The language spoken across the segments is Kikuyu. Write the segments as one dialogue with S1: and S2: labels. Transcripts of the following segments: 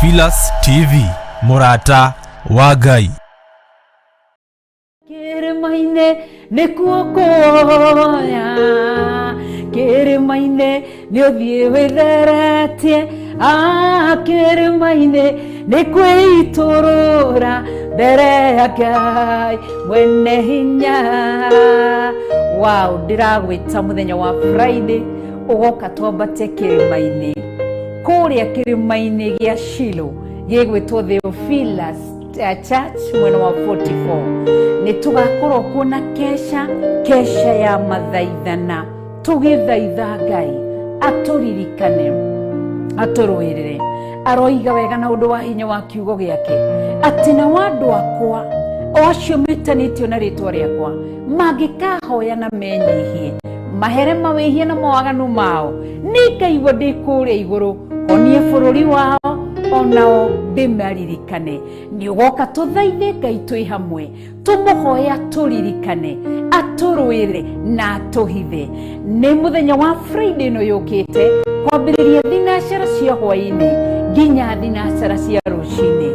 S1: Theophilus TV, mũrata wa Ngai.
S2: Kĩrĩma-inĩ nĩkuo kuoya, kĩrĩma-inĩ nĩ ũthiĩ wĩtheretie, ah, kĩrĩma-inĩ nĩ kwĩitũrũra mbere ya Ngai mwene hinya. Wow, ndĩragwĩta mũthenya wa Friday ũgoka twambate kĩrĩma-inĩ kũrĩa kĩrĩma-inĩ gĩa Shilo gĩgwĩtwo Theophilus Church mwena wa 44. Nĩ tũgakorwo kuo na kesha kesha ya mathaithana, tũgĩthaitha Ngai atũririkane, atũrũĩrĩre. Aroiga wega na ũndũ wa hinya wa kiugo gĩake atĩ nao andũ akwa o acio metanĩtio na rĩtwa rĩakwa mangĩkahoya na menyihie, mahere mawĩhia na mawaganu mao, nĩ ngaigua ndĩ kũrĩa igũrũ, honie bũrũri wao, onao ndĩmaririkane. Nĩ ũgoka tũthaithe Ngai twĩ hamwe, tũmũhoya tũririkane, atũrũĩre na atũhithe. Nĩ mũthenya wa Friday ĩno yũkĩte, kwambĩrĩria thinacara cia hwaĩ-inĩ nginya thinacara cia rũcinĩ,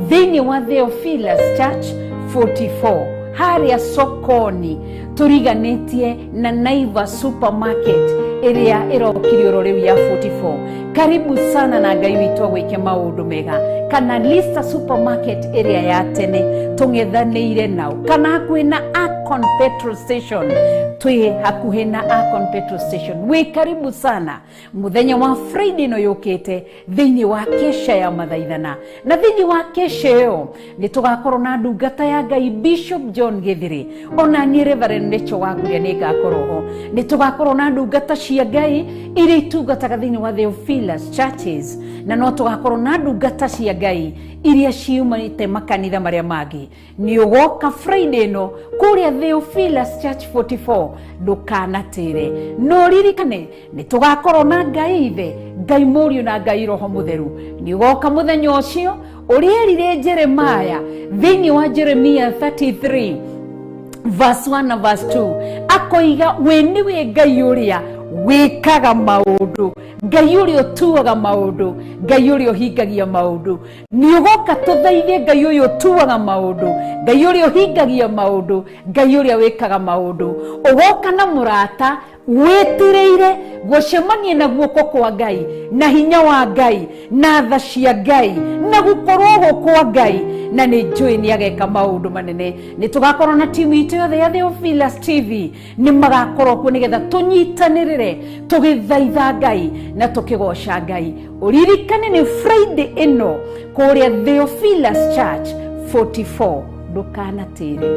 S2: thĩinĩ wa Theophilus Church 44 harĩa sokoni, tũriganĩtie na Naiva Supermarket ĩrĩa ĩrokire oro rĩu ya 44. Karibu sana na Ngai witũ agwĩke maũndũ mega. Kana Lista Supermarket ĩrĩa ya tene tũng'ethanĩire nao, kana hakuhĩ na Akon Petrol Station, twĩ hakuhĩ na Akon Petrol Station. Wĩ karibu sana mũthenya wa Friday ĩno yũkĩte thĩinĩ wa kesha ya mathaithana. Na thĩinĩ wa kesha ĩyo nĩ tũgakorwo na ndungata ya Ngai Bishop John Githiri, ona niĩ Reverend Rachel Wakuria nĩ ngakorwo ho. Nĩ tũgakorwo na ndungata cia Ngai iria itungataga thĩinĩ wa Theophilus Churches, na no tũgakorwo na ndungata cia Ngai iria ciumanĩte makanitha marĩa mangĩ. Nĩ ũgoka Friday ĩno kũrĩa Theophilus Church 44, ndũkanatĩre. No ririkane nĩ tũgakorwo na Ngai Ithe, Ngai Mũriũ na Ngai Roho Mũtheru. Nĩ ũgoka mũthenya ũcio ũrĩa erire Jeremiah thĩinĩ wa Jeremia 33 verse 1 na verse 2, akoiga we nĩwe Ngai ũrĩa wĩkaga maũndũ, Ngai ũrĩa ũtuaga maũndũ, Ngai ũrĩa ũhingagia maũndũ. Nĩ ũgoka tũthaithe Ngai ũyũ ũtuaga maũndũ, Ngai ũrĩa ũhingagia maũndũ, Ngai ũrĩa wĩkaga maũndũ. Ũgoka na mũrata wĩtirĩire gũcemania na guoko kwa Ngai na hinya wa Ngai na tha cia Ngai na gũkorwo kwa Ngai, na nĩ njũĩ nĩ ageka maũndũ manene. Nĩ tũgakorwo na timu itũ yothe ya Theophilus TV, nĩ magakorwo kuo nĩgetha tũnyitanĩrĩre tũgĩthaitha Ngai na tũkĩgoca Ngai. Ũririkane nĩ Friday ĩno kũrĩa Theophilus Church 44, ndũkanatĩre.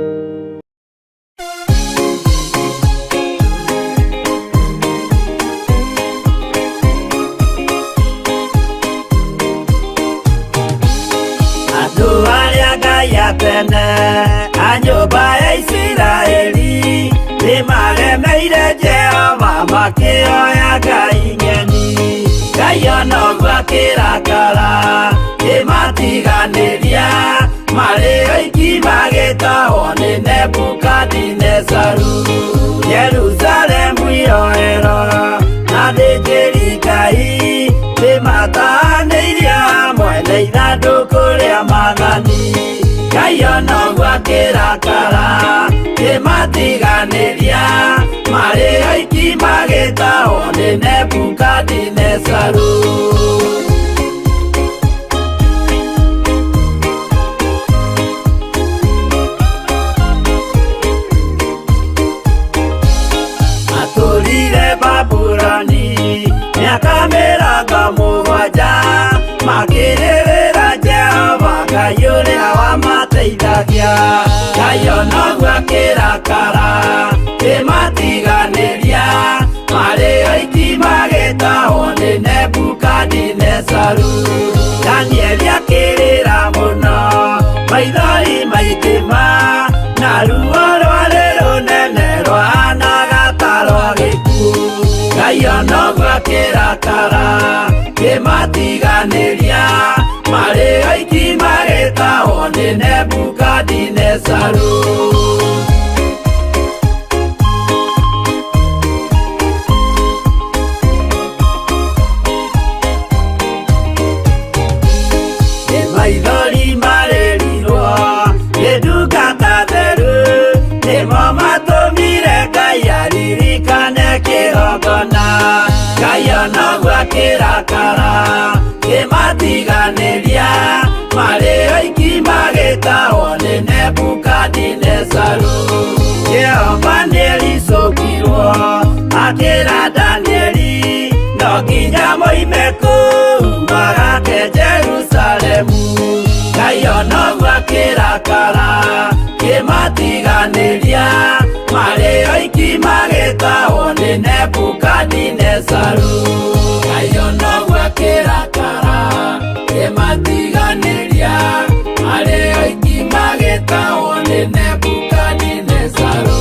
S3: Andũ arĩa Ngai a tene a nyũmba ya Isiraeli nĩmaremeire Jehova, makĩoya ngai ng'eni. Ngai ona ũguo akĩrakara, kĩmatiganĩria marĩ oiki, magĩtahwo nĩ Nebukadinezaru. Jerusalemu iroero na thĩnjĩri Ngai nĩmatanĩirio hamwe na ithandũkũ rĩa maathani. Ngai ona ũguo akĩrakara, kĩmatiganĩria marĩ oiki, magĩtahwo nĩ Nebukadinezaru. Matũrire Babuloni mĩaka 70, makĩrĩrĩra Jehova Ngai ũrĩa wamateithagia. Ngai ona ũguo akĩrakara, kĩmatiganĩria marĩ oiki, magĩtahwo nĩ Nebukadinezaru. Danieli akĩrĩra mũno, maithori maingĩ ma na ruo rwarĩ rũnene rwahanaga ta rwa gĩkuũ. Ngai ona ũguo akĩrakara, kĩmatiganĩria marĩ oiki, magĩtahwo nĩ Nebukadinezaru. akĩrakara kĩmatiganĩria marĩ oiki magĩtahwo nĩ Nebukadinezaru. Jehova nĩericũkirwo akĩra Danieli no nginya moime kũu magake Jerusalemu. Ngai onoguo akĩrakara kĩmatiganĩria marĩ oiki magĩtahwo nĩ Nebukadinezaru. Ngai onoguo akĩrakara kĩmatiganĩria marĩ oiki magĩtahwo nĩ Nebukadinezaru.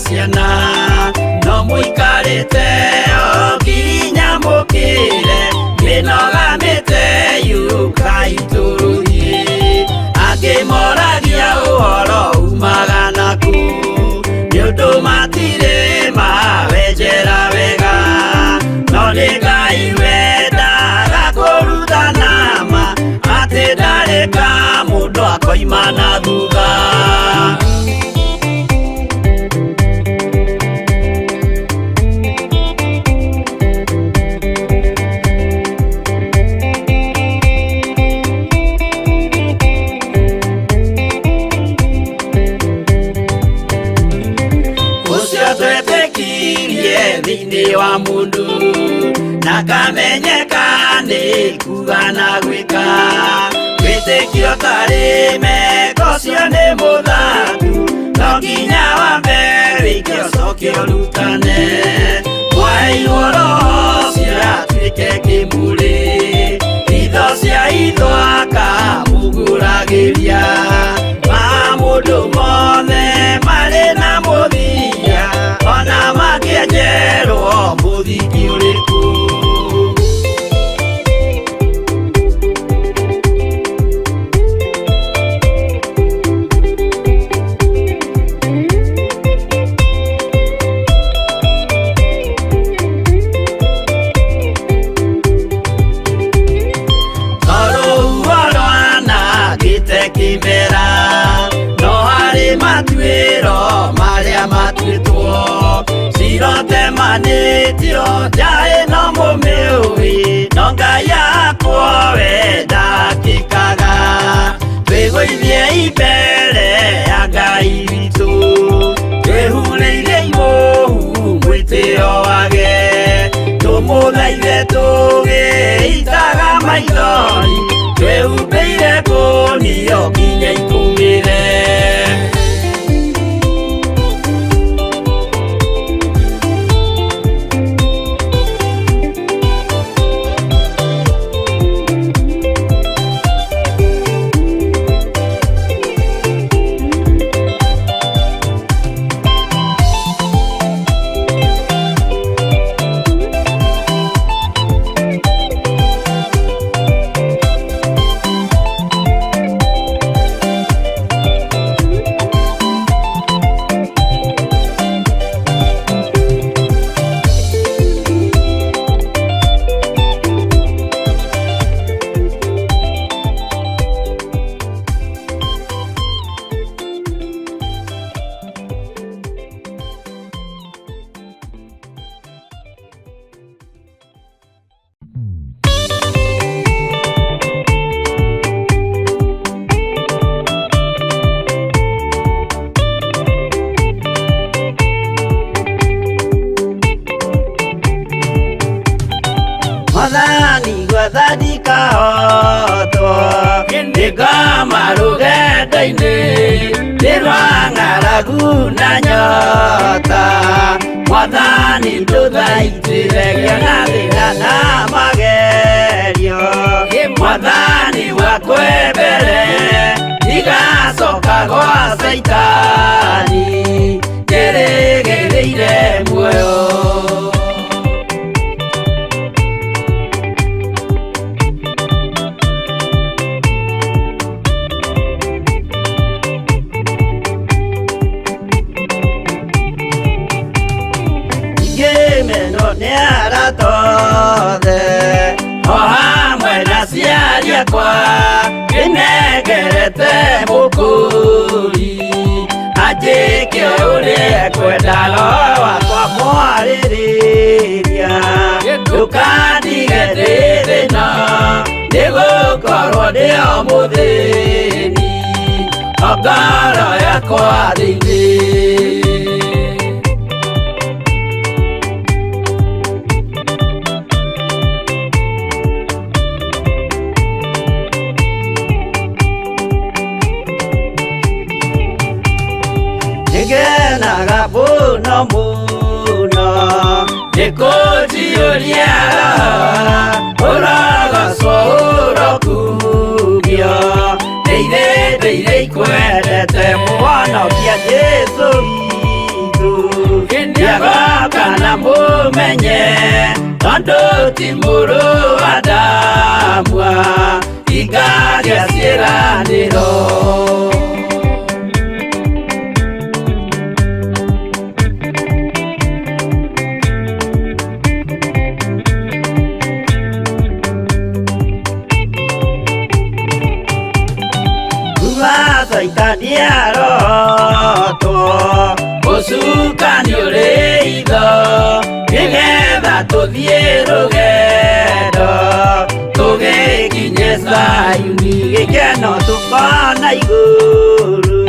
S3: ciana no mũikarĩte o nginya mũkĩre mĩnoga mĩte yũkai tũrũthiĩ angĩ moragia ũhoro umaga naku nĩ ũndũ matirĩ mawenjera wega no nĩ Ngai wendaga kũrutana ma atĩ ndareka mũndũ akoima na thutha. Ũcio twetĩkirie thĩinĩ wa mũndũ na kamenyeka nĩ kuga na gwĩka wĩtĩkio tarĩ meko ũcio nĩ mũthaku no nginya wambe wĩke ũcoke ũrutane mwaheirwo roho ũcio atuĩke kĩmũrĩ itho cia itho akamũgũragĩria ma mũndũ mothe marĩ na mũthia ona makĩenjerwo mũthingi ũrĩkũ. Tondũ rwanangĩte kĩmera no harĩ matuĩro marĩa matuĩtwo cirotemanĩtio nja ĩno mũmĩũĩ no Ngai akwo we ndakĩkaga twĩgũithie mbere ya Ngai witũ twĩhurĩire imũhu mwĩtĩo wage tũmũthaithe tũgĩitaga maithori twĩhumbĩire ngũnio nginya ikũmĩre. Mwathani gwathandika hotwo nĩngoma rũgendo-inĩ nĩ rwa ng'aragu na nyota Mwathani ndũthaitĩre ngĩona thĩna na magerio Mwathani wakwe mbere ndigacoka gwa Caitani njĩrĩgĩrĩire muoyo. Ngĩmenwo nĩ arata othe o hamwe na aciari akwa ndĩnengerete mũkũri anjĩke ũrĩa ekwenda roho wakwa mwarĩrĩria ndũkandige ndĩ thĩna nĩgũkorwo ndĩ o mũthĩni o ngoro yakwa thĩinĩ. Nĩngenaga mũno mũno nĩ kũnjiyũria roho ũrogocwo ũrokumio ndeire ndeire ikwendete mũhonokia Jesũ witũ. Nĩagoka na mũmenye tondũ ti mũrũ wa Adamu hingagia ciĩranĩro. Saitani arotwo ũcukani ũrĩ itho nĩgetha tũthiĩ rũgendo tũgĩkinye Zayuni gĩkeno tũkona igũrũ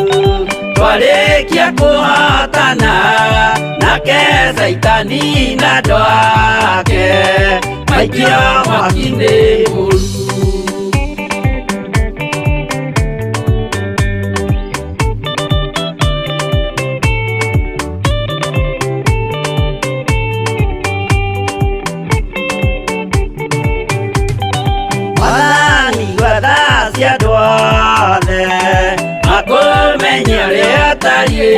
S3: twarĩkia kũhotana nake Saitani na andũ ake maikio mwaki-inĩ mũru. Makũmenye ũrĩa ũtariĩ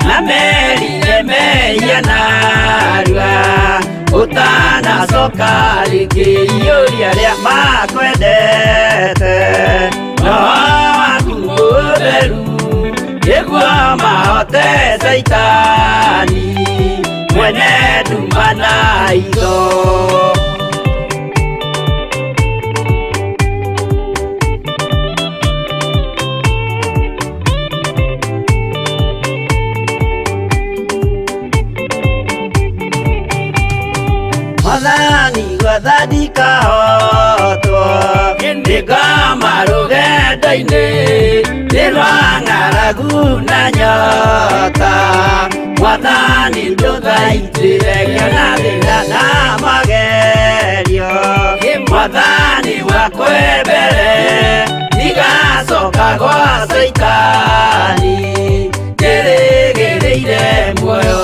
S3: na merire mehia narua ũtanacoka rĩngĩ iyũria arĩa makwendete roho waku mũtheru nĩguo mahote Saitani mwene nduma na itho. Mwathani gwathani kahotwo nĩngoma rũgendo-inĩ nĩ rwa ng'aragu na nyota Mwathani ndũthaitĩre ngĩona thĩna na magerio Mwathani wakwe mbere ndigacoka gwa Saitani ndĩrĩgĩrĩire muoyo.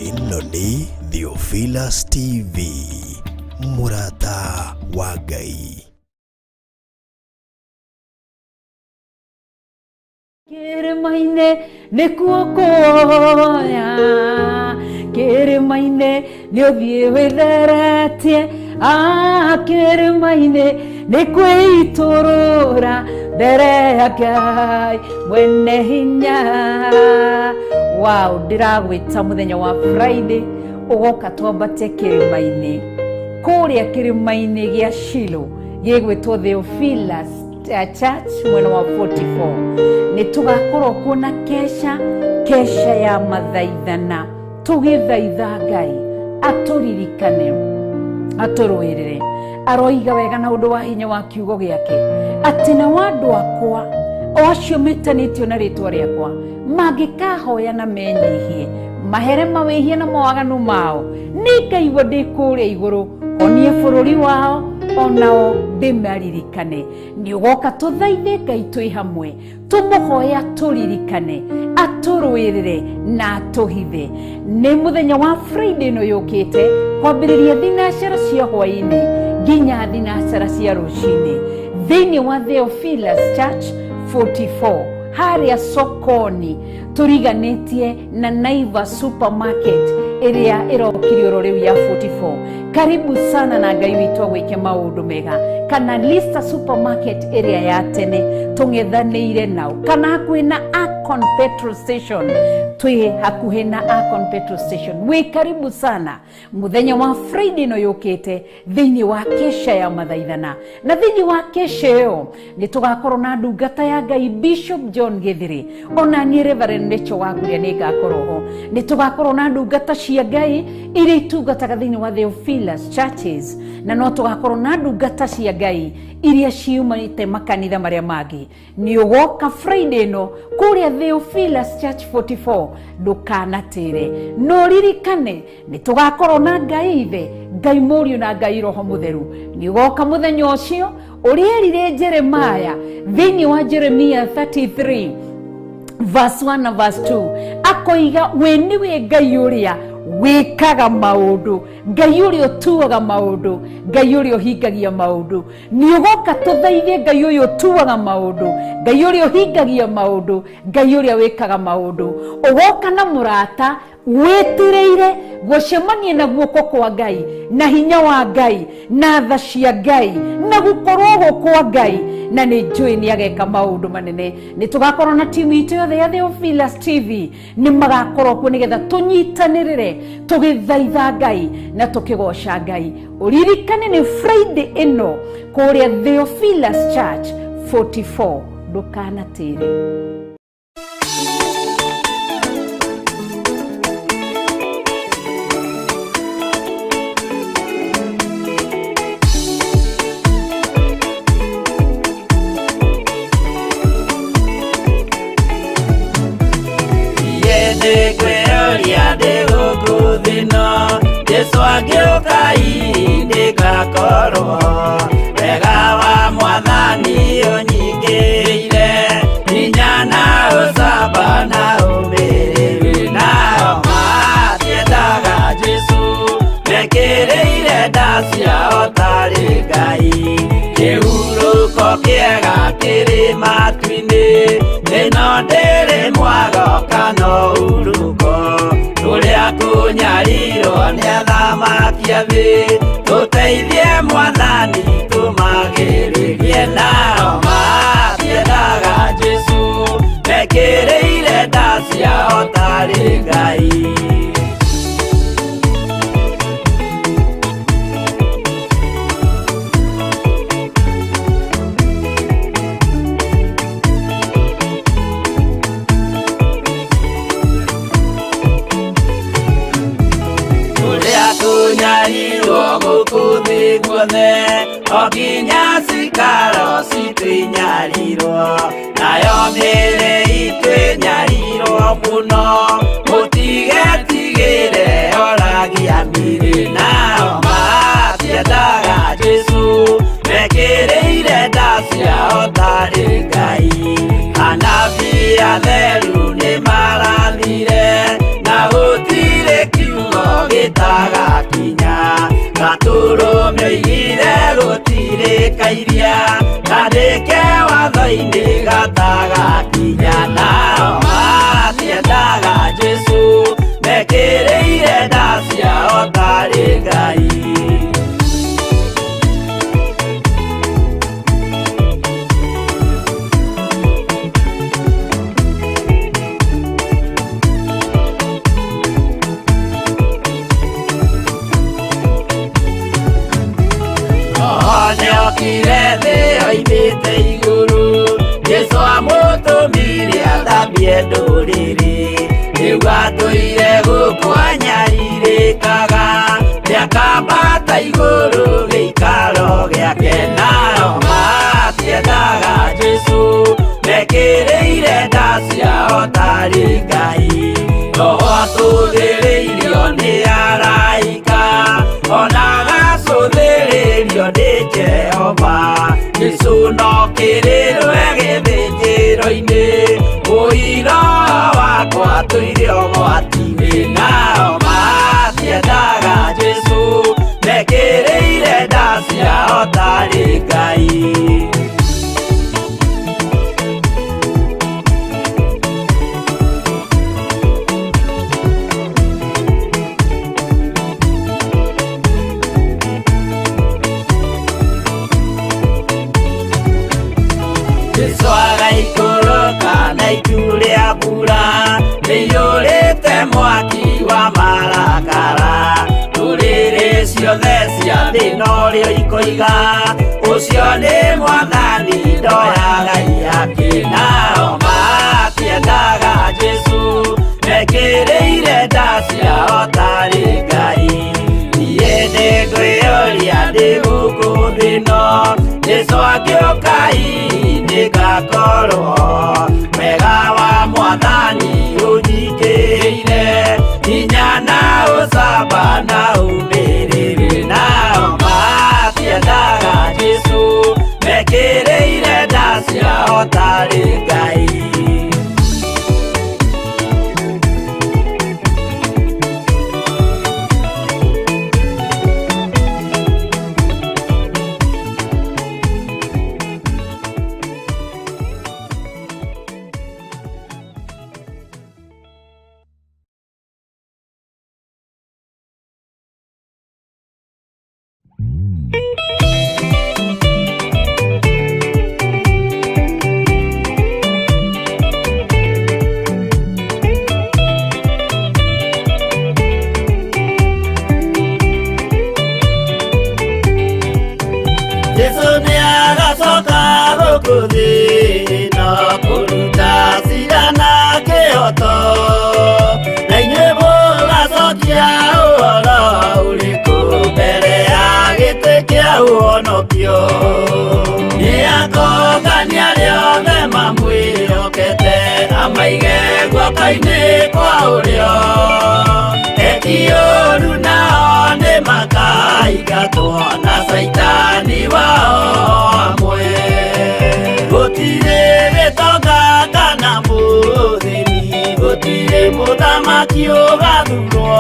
S4: Ĩno nĩ Theophilus TV, mũrata wa Ngai.
S2: Kĩrĩma-inĩ nĩkuo kuoya, kĩrĩma-inĩ nĩ ũthiĩ wĩtheretie, kĩrĩma-inĩ nĩ kwĩitũrũra mbere ya Ngai mwene hinya. Wow, ndĩragwĩta mũthenya wa Friday ũgoka twambate kĩrĩma-inĩ kũrĩa kĩrĩma-inĩ gĩa Shilo gĩgwĩtwo Theophilus Church mwena wa 44. Nĩ tũgakorwo kuona kesha kesha ya mathaithana tũgĩthaitha Ngai atũririkane atũrũĩrĩre. Aroiga wega na ũndũ wa hinya wa kiugo gĩake atĩ nao andũ akwa o acio metanĩtio na rĩtwa rĩakwa mangĩkahoya na menyihie mahere mawĩhia na mawaganu mao nĩngaigua ndĩ kũrĩa igũrũ honie bũrũri wao onao ndĩmaririkane. Nĩ ũgoka tũthaithe Ngai twĩ hamwe tũmũhoya tũririkane atũrũĩrĩre na atũhithe. Nĩ mũthenya wa Friday ĩno yũkĩte kwambĩrĩria thinacara cia hwaĩ-inĩ nginya thinacara cia rũcinĩ thĩinĩ wa Theophilus Church 44 harĩa sokoni tũriganĩtie na Naivas supermarket ĩrĩa ĩrokire oro rĩu ya 44. Karibu sana na Ngai witũ agwĩke maũndũ mega. Kana Lista supermarket ĩrĩa ya tene tũng'ethanĩire nao, kana hakuhĩ na Akon petrol station, twĩ hakuhĩ na Akon petrol station. Wĩ karibu sana mũthenya wa Friday ĩno yũkĩte thĩinĩ wa kesha ya mathaithana. Na thĩinĩ wa kesha ĩyo nĩ tũgakorwo na ndungata ya Ngai Bishop John Githiri, ona niĩ Reverend Rachel Wakuria nĩ ngakorwo ho. Nĩ tũgakorwo na ndungata cia Ngai iria itungataga thĩinĩ wa Theophilus Churches, na no tũgakorwo na ndungata cia Ngai iria ciumanĩte makanitha marĩa mangĩ. Nĩ ũgoka Friday ĩno kũrĩa Theophilus Church 44, ndũkanatĩre. No ririkane nĩ tũgakorwo na Ngai Ithe, Ngai Mũriũ na Ngai Roho Mũtheru. Nĩ ũgoka mũthenya ũcio ũrĩa erire Jeremiah thĩinĩ wa Jeremiah 33 verse 1 na verse 2, akoiga we nĩwe Ngai ũrĩa Wĩkaga maũndũ, Ngai ũrĩa ũtuaga maũndũ, Ngai ũrĩa ũhingagia maũndũ. Nĩ ũgoka tũthaithe Ngai ũyũ ũtuaga maũndũ, Ngai ũrĩa ũhingagia maũndũ, Ngai ũrĩa wĩkaga maũndũ. Ũgoka na mũrata wĩtirĩire gũcemania na guoko kwa Ngai na hinya wa Ngai na tha cia Ngai na gũkorwo kwa Ngai, na nĩ njũĩ nĩ ageka maũndũ manene. Nĩ tũgakorwo na timu itũ yothe ya Theophilus TV, nĩ magakorwo kuo nĩgetha tũnyitanĩrĩre tũgĩthaitha Ngai na tũkĩgoca Ngai. Ũririkane nĩ Friday ĩno kũrĩa Theophilus Church 44, ndũkanatĩre.
S3: Jesu angĩũka ndĩgakorwo wega wa mwathani ũnyingĩrĩire hinya na ũcamba na ũmĩrĩru. Nao matiendaga Jesu mekĩrĩire nda ciao tarĩ Ngai. Kĩhurũko kĩega kĩrĩ matu-inĩ, ĩno ndĩrĩ mwago kana ũhurũko. Tũrĩa kũnyarirwo nĩ athamaki a thĩ, tũteithie mwathani tũmagĩrĩrie. Nao matiendaga Jesu mekĩrĩire nda ciao tarĩ Ngai. Kũnyarirwo gũkũ thĩ guothe, o nginya cikaro citũ inyarirwo, nayo mĩĩrĩ itũ ĩnyarirwo mũno. Mũtigetigĩre oragia mĩĩrĩ. Nao matiendaga Jesu mekĩrĩire nda ciao tarĩ Ngai. Anabii atheru nĩmarathire na gũtirĩ kiugo gĩtagakinya. Gatũrũme oigire gũtirĩ kairia kandĩke watho-inĩ gatagakinya. Nao matiendaga Jesu mekĩrĩire nda ciao tarĩ Ngai. Nĩokire thĩ oimĩte igũrũ, Jesu amũtũmire athambie ndũrĩrĩ. Rĩu atũire gũkũ anyarirĩkaga, nĩakambata igũrũ gĩikaro gĩake. Nao matiendaga Jesu mekĩrĩire nda ciao tarĩ Ngai. Roho atũthĩrĩirio nĩ araika, ona agacũthĩrĩrio nĩ Jehova. Jesu no kĩrĩrwe gĩthĩnjĩro-inĩ, ũira wakwa tũire ũgwati-inĩ. Nao matiendaga Jesu mekĩrĩire nda ciao tarĩ Ngai. Jesu agaikũrũka na itu rĩa mbura rĩiyũrĩte mwaki wa marakara. Ndũrĩrĩ ciothe cia thĩ norĩo ikoiga, ũcio nĩ mwathani ndoyaga ihaki. Nao matiendaga Jesu mekĩrĩire nda ciao tarĩ Ngai. Niĩ nĩngwĩyũria ndĩ gũkũ thĩ ĩno, Jesu angĩũka nĩngakorwo wega wa mwathani ũnyingĩrĩire hinya na ũcamba na ũmĩrĩru. Nao matiendaga Jesu mekĩrĩire nda ciao tarĩ Ngai. Jesu nĩ agacoka gũkũ thĩ ĩno kũruta cira na kĩhoto, na inyuĩ mũgacokia ũhoro ũrĩkũ mbere ya gĩtĩ kĩa ũhonokio. Nĩ akongania arĩa othe mamwĩhokete, amaige guoko-inĩ kwa ũrĩo. Eki ũũru nao nĩ makaingatwo na caitani wao hamwe. Gũtirĩ gĩtonga kana mũthĩni, gũtirĩ mũthamaki ũgathurwo,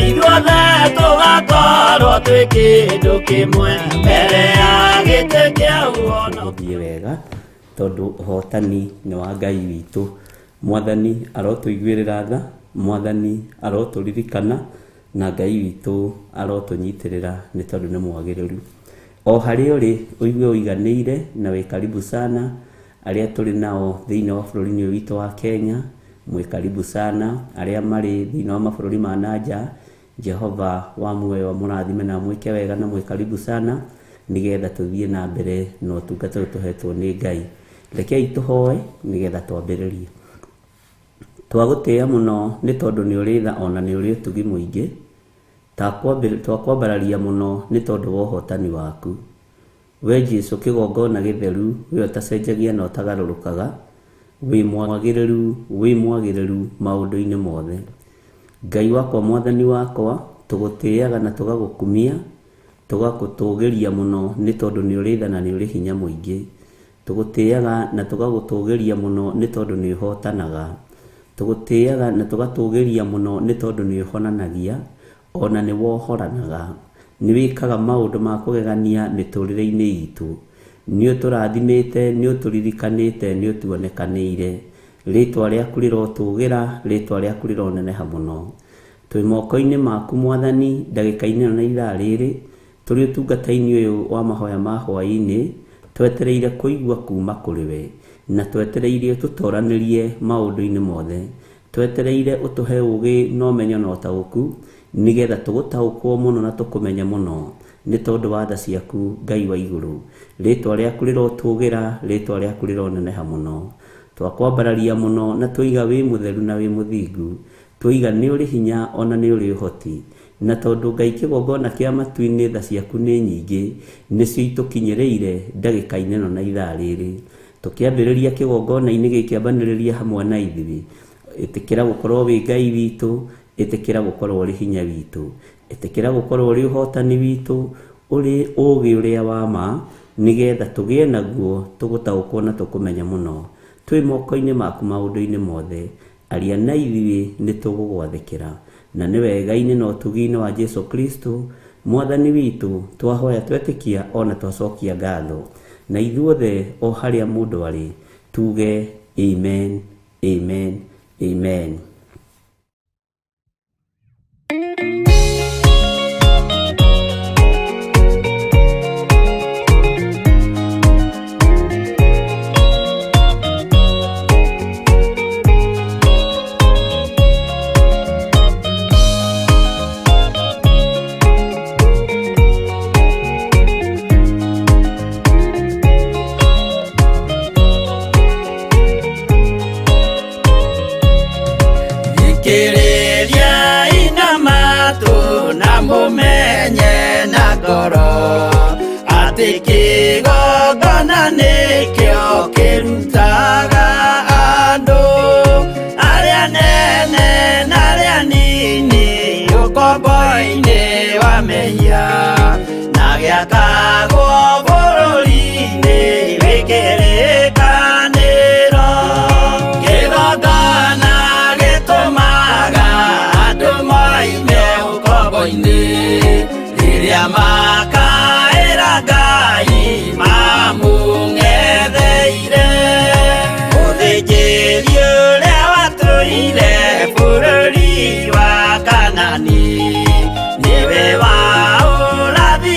S3: ithuothe tũgakorwo twĩ kĩndũ kĩmwe mbere ya gĩtĩ kĩa ũhonokio.
S5: Gũthiĩ wega tondũ ũhotani nĩ wa Ngai witũ. Mwathani arotũiguĩrĩra tha, Mwathani arotũririkana, na Ngai witũ arotũnyitĩrĩra nĩ tondũ nĩ mwagĩrĩru. O harĩa ũrĩ ũigue ũiganĩire na wĩ karibu sana. Arĩa tũrĩ nao thĩinĩ wa bũrũri-inĩ ũyũ witũ wa Kenya, mwĩ karibu sana. Arĩa marĩ thĩinĩ wa mabũrũri ma na nja, Jehova wa muoyo amũrathime na amwĩke wega na mwĩ karibu sana, nĩgetha tũthiĩ na mbere na ũtungata ũyũ tũhetwo nĩ Ngai. Rekei tũhoe nĩgetha twambĩrĩrie. Twagũtĩĩa mũno nĩ tondũ nĩ ũrĩ tha ona nĩ ũrĩ ũtugi mũingĩ. Twakwambararia mũno nĩ tondũ wa ũhotani waku. We Jesu kĩgongona gĩtheru, we ũtacenjagia na ũtagarũrũkaga, wĩ mwagĩrĩru, wĩ mwagĩrĩru maũndũ-inĩ mothe. Ngai wakwa, Mwathani wakwa, tũgũtĩaga na tũgagũkumia, tũgagũtũgĩria mũno nĩ tondũ nĩ ũrĩ tha na nĩ ũrĩ hinya mũingĩ. Tũgũtĩaga na tũgagũtũgĩria mũno nĩ tondũ nĩ ũhotanaga. Tũgũtĩaga na tũgatũgĩria mũno nĩ tondũ nĩ ũhonanagia, ona nĩ wohoranaga. Nĩ wĩkaga maũndũ ma kũgegania mĩtũrĩre-inĩ itũ. Nĩ ũtũrathimĩte, nĩ ũtũririkanĩte, nĩ ũtuonekanĩire. Rĩtwa rĩaku rĩrotũgĩra, rĩtwa rĩaku rĩroneneha mũno. Twĩ moko-inĩ maku Mwathani, ndagĩka-inĩ ĩno na ithaa rĩrĩ, tũrĩ ũtungata-inĩ ũyũ wa mahoya ma hwaĩ-inĩ, twetereire kũigua kuma kũrĩ we, na twetereire ũtũtoranĩrie maũndũ-inĩ mothe. Twetereire ũtũhe ũũgĩ na ũmenyo na ũtaũku, nĩgetha tũgũtaũkwo mũno na tũkũmenye mũno, nĩ tondũ wa tha ciaku Ngai wa igũrũ. Rĩtwa rĩaku rĩrotũgĩra, rĩtwa rĩaku rĩroneneha mũno. Twakwambararia mũno na tũiga wĩ mũtheru na wĩ mũthingu, tũiga nĩ ũrĩ hinya ona nĩ ũrĩ ũhoti. Na tondũ Ngai kĩgongona kĩa matu-inĩ tha ciaku nĩ nyingĩ, nĩcio itũkinyĩrĩire ndagĩka-inĩ ĩno na ithaa rĩrĩ. Tũkĩambĩrĩria kĩgongona-inĩ gĩkĩ ambanĩrĩria hamwe na ithuĩ. Ĩtĩkĩra gũkorwo wĩ Ngai witũ, ĩtĩkĩra gũkorwo ũrĩ hinya witũ, ĩtĩkĩra gũkorwo ũrĩ ũhotani witũ, ũrĩ ũũgĩ ũrĩa wa ma, nĩgetha tũgĩe naguo, tũgũtaũkwo na tũkũmenye mũno. Twĩ moko-inĩ maku maũndũ-inĩ mothe, aria na ithuĩ nĩ tũgũgwathĩkĩra. Na nĩ wega-inĩ na ũtugi-inĩ wa Jesu Kristo Mwathani witũ, twahoya twetĩkia ona twacokia ngatho. Na ithuothe o harĩa mũndũ arĩ, tuge amen, amen, amen.
S3: Thikĩrĩria ina matũ na mũmenye na ngoro atĩ kĩgongona nĩkĩo kĩrutaga andũ arĩa nene na arĩa nini ũkombo-inĩ wa mehia, na gĩakagwo bũrũri-inĩ wĩ kĩrĩkanĩro. Kĩgongona gĩtũmaga andũ moime ũkombo-inĩ rĩrĩa makaĩra Ngai mamũng'etheire. Mũthĩnjĩri ũrĩa watũire bũrũri wa Kanani nĩwe waũrathire.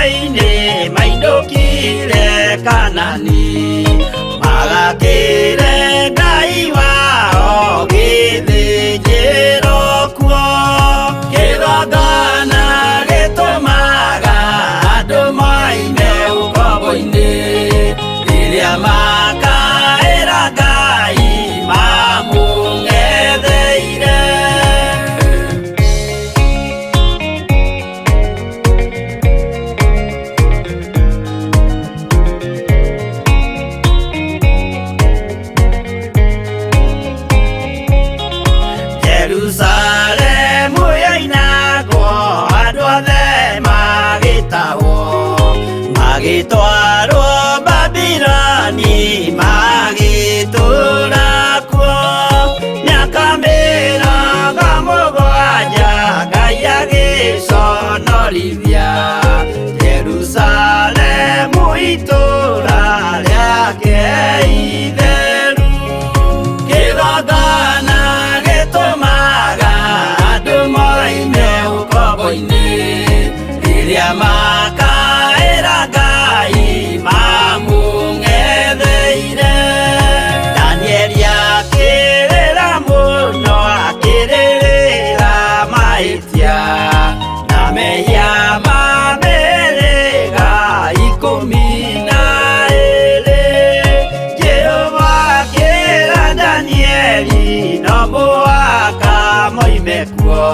S3: ũkombo-inĩ mainũkire Kanani magakĩre Ngai wao gĩthĩnjĩro kuo kĩgongona gĩtũmaga andũ moime ũkombo-inĩ rĩrĩa makaĩra Ngai mamũng'etheire. Jerusalemu yoinagwo andũ othe magĩtahwo magĩtwarwo Babiloni magĩtũũra kuo mĩaka 70 Ngai agĩconorithia Jerusalemu itũũra rĩake itheru. Kĩgongona gĩtũmaga andũ moime ũkombo-inĩ rĩrĩa makaĩra Ngai mamũng'etheire. Danieli akĩrĩra mũno akĩrĩrĩra mahĩtia na mehia ma mĩhĩrĩga 12. Jehova akĩra Danieli no mũhaka moime kuo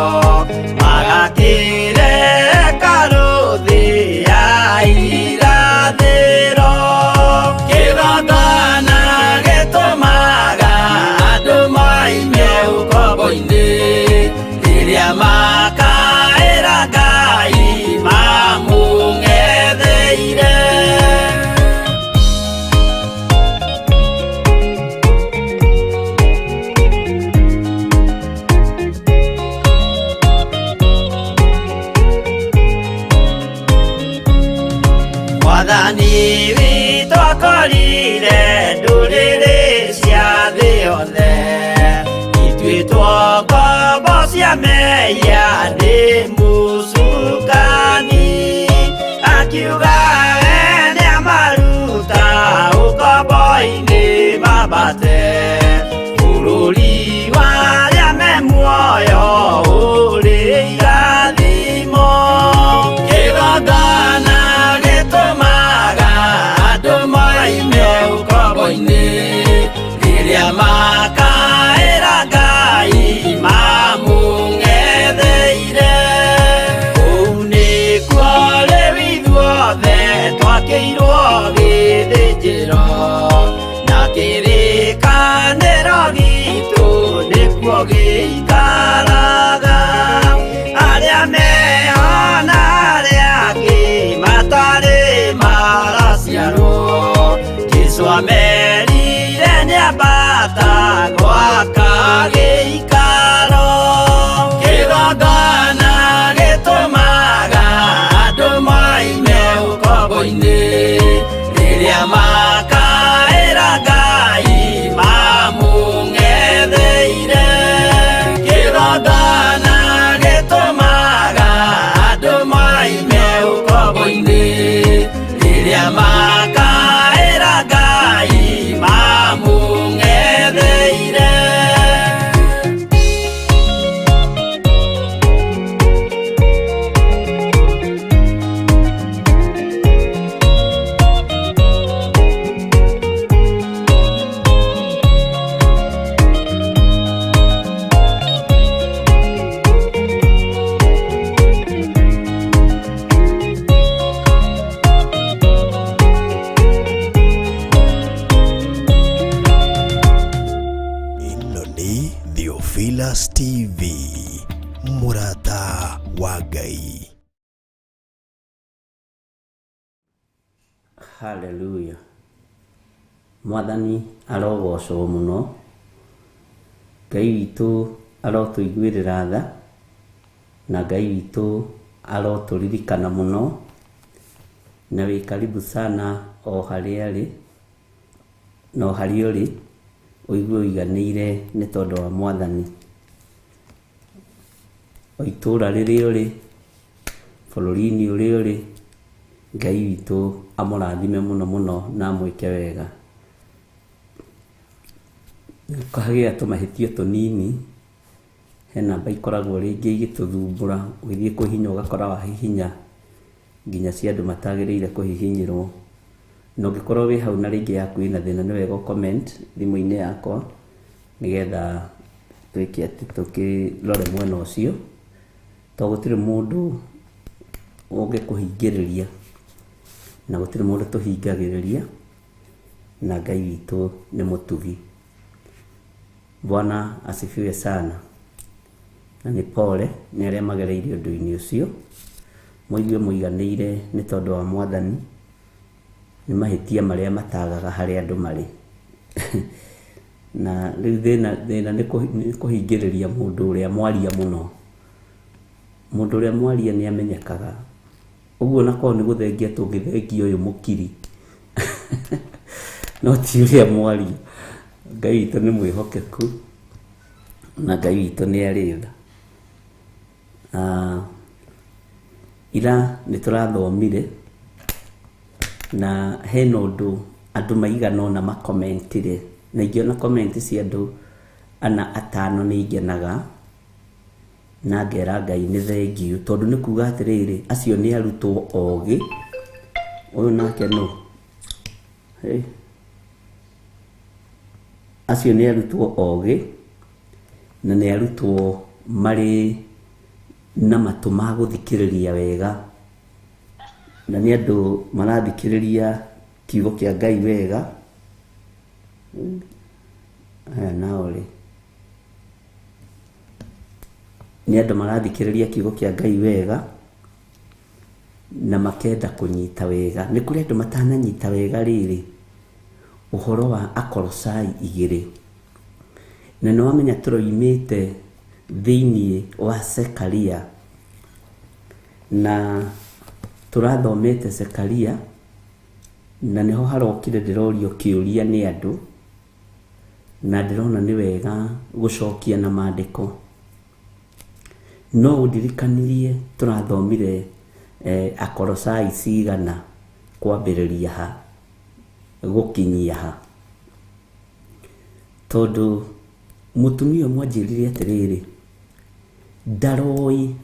S3: magakĩre hekarũ thĩ ya irathĩro. Kĩgongona gĩtũmaga andũ moime ũkombo-inĩ rĩrĩa makaĩra Ngai mamũng'etheire. Mwathani witũ akorire ndũrĩrĩ cia thĩ yothe ituĩtwo ngombo cia mehia nĩ mũcukani akiuga we nĩamaruta ũkombo-inĩ mambate bũrũri wa arĩa me muoyo ũrĩ irathimo. Kĩgongona gĩtũmaga andũ moime ũkombo-inĩ rĩrĩa makaĩra Ngai mamũng'etheire. Kũu nĩkuo rĩu ithuothe twakĩirwo gĩthĩnjĩro na kĩrĩkanĩro gitũ nĩkuo gĩikaraga. Arĩa meho na arĩa angĩ matarĩ maraciarwo Jesũ amerire nĩambata gwaka gĩikaro. Kĩgongona gĩtũmaga andũ moime ũkombo-inĩ rĩrĩa makaĩra Ngai mamũng'etheire. Kĩgongona gĩtũmaga andũ moime ũkombo-inĩ rĩrĩa makaĩra Ngai mamũng'etheire.
S4: Ĩno nĩ Theophilus TV, mũrata wa Ngai.
S5: Haleluya. Mwathani arogocwo mũno. Ngai witũ arotũiguĩrĩra tha na Ngai witũ arotũririkana mũno na wĩ karibu sana o harĩa arĩ na o harĩa ũrĩ ũigue ũiganĩire nĩ tondũ wa Mwathani. O itũũra rĩrĩa ũrĩ, bũrũri-inĩ ũrĩa ũrĩ, Ngai witũ amũrathime mũno mũno na amwĩke wega. Kũhagĩa tũmahĩtio tũnini, he namba ikoragwo rĩngĩ igĩtũthumbũra, ũgĩthiĩ kũhihinya ũgakora wahihinya nginya cia andũ matagĩrĩire kũhihinyĩrwo. Na ũngĩkorwo wĩ hau na rĩngĩ yaku ĩna thĩna, nĩ wega ũ comment thimũ-inĩ yakwa nĩgetha twĩke atĩ tũkĩrore mwena ũcio, tondũ gũtirĩ mũndũ ũngĩkũhingĩrĩria na gũtirĩ mũndũ tũhingagĩrĩria, na Ngai witũ nĩ mũtugi. Bwana asifiwe sana. Na nĩ pole nĩ arĩa magereire ũndũ-inĩ ũcio, mũigue mũiganĩire nĩ tondũ wa Mwathani, nĩ mahĩtia marĩa matagaga harĩa andũ marĩ. Na rĩu thĩna nĩ kũhingĩrĩria mũndũ ũrĩa mwaria mũno. Mũndũ ũrĩa mwaria nĩ amenyekaga. Ũguo onakorwo nĩ gũthengia tũngĩthengia ũyũ mũkiri, no ti ũrĩa mwaria. Ngai witũ nĩ mwĩhokeku na Ngai witũ nĩ arĩ tha. Ira nĩ tũrathomire na hena ũndũ andũ maigana ũna makomentire, na ingĩona comment cia andũ ana atano nĩ ingenaga na ngera Ngai nĩ thengiũ, tondũ nĩ kuga atĩrĩrĩ, acio nĩ arutwo ogĩ. Ũyũ nake nũ? Hey. Acio nĩ arutwo ogĩ na nĩ arutwo marĩ na matũ ma gũthikĩrĩria wega, na nĩ andũ marathikĩrĩria kiugo kĩa Ngai wega. Aya nao rĩ, nĩ andũ marathikĩrĩria kiugo kĩa Ngai wega na makenda kũnyita wega. Nĩ kũrĩ andũ matananyita wega rĩrĩ ũhoro wa Akolosai 2, na nĩ wamenya tũroimĩte thĩinĩ wa Zekaria, na tũrathomete Zekaria, na nĩho harokire ndĩrorio kĩũria nĩ andũ, na ndĩrona nĩ wega gũcokia na maandĩko. No ũndirikanirie tũrathomire Akolosai cigana kwambĩrĩria ha gũkinyia ha, tondũ mũtumia ũmwe anjĩrire atĩrĩrĩ, ndaroi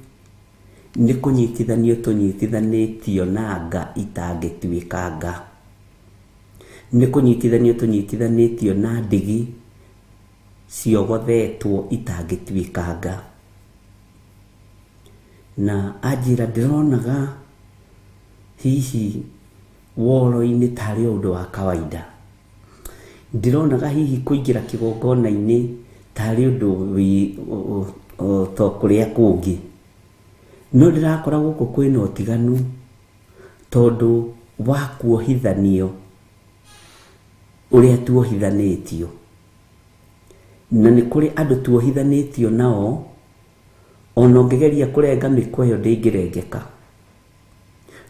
S5: nĩ kũnyitithanio tũnyitithanĩtio na nga itangĩtuĩka nga, nĩ kũnyitithanio tũnyitithanĩtio na ndigi ciogothetwo itangĩtuĩka nga. Na anjĩra ndĩronaga hihi woro-inĩ tarĩ ũndũ wa kawaida, ndĩronaga hihi kũingĩra kĩgongona-inĩ tarĩ ũndũ to kũrĩa kũngĩ, no ndĩrakora gũkũ kwĩna ũtiganu tondũ wa kuohithanio ũrĩa tuohithanĩtio, na nĩ kũrĩ andũ tuohithanĩtio nao ona ũngĩgeria kũrenga mĩkwa ĩyo ndĩngĩrengeka,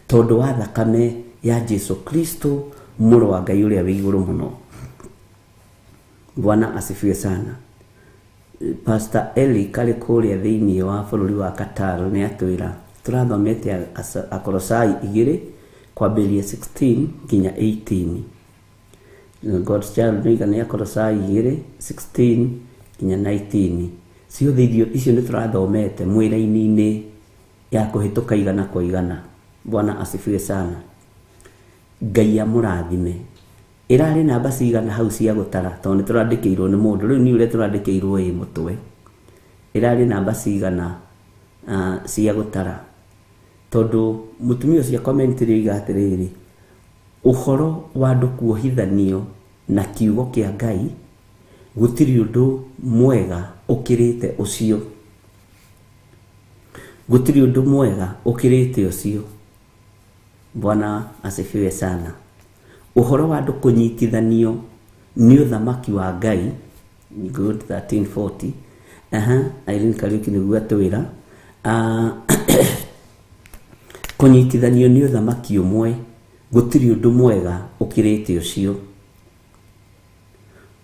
S5: tondũ wa thakame ya Jesu Kristo mũrũ wa Ngai ũrĩa wĩ igũrũ mũno. Bwana asifiwe sana. Pastor Eli karĩ kũrĩa thĩinĩ wa bũrũri wa Qatar nĩ atwĩra tũrathomete Akolosai 2 kwambĩrĩria 16 nginya 18. God's Child nĩiga nĩ Akolosai 2 16 nginya 19. Ciothe icio nĩ tũrathomete mwĩra-inĩ ya kũhĩtũka igana kwa igana. Bwana asifiwe sana. Ngai amũrathime. Ĩrarĩ namba cigana hau cia gũtara, tondũ nĩ tũrandĩkĩirwo nĩ mũndũ rĩu nĩ ũrĩa tũrandĩkĩirwo ĩ mũtwe. Ĩrarĩ namba cigana cia gũtara, tondũ mũtumia ũcio commentary oiga atĩrĩrĩ, ũhoro wa andũ kuohithanio na kiugo kĩa Ngai gũtirĩ ũndũ mwega ũkĩrĩte ũcio, gũtirĩ ũndũ mwega ũkĩrĩte ũcio. Bwana asifiwe sana. Ũhoro wa andũ kũnyitithanio nĩ ũthamaki wa Ngai, good 1340. Irene Kariuki nĩguo atwĩra kũnyitithanio nĩ ũthamaki ũmwe, gũtirĩ ũndũ mwega ũkĩrĩte ũcio.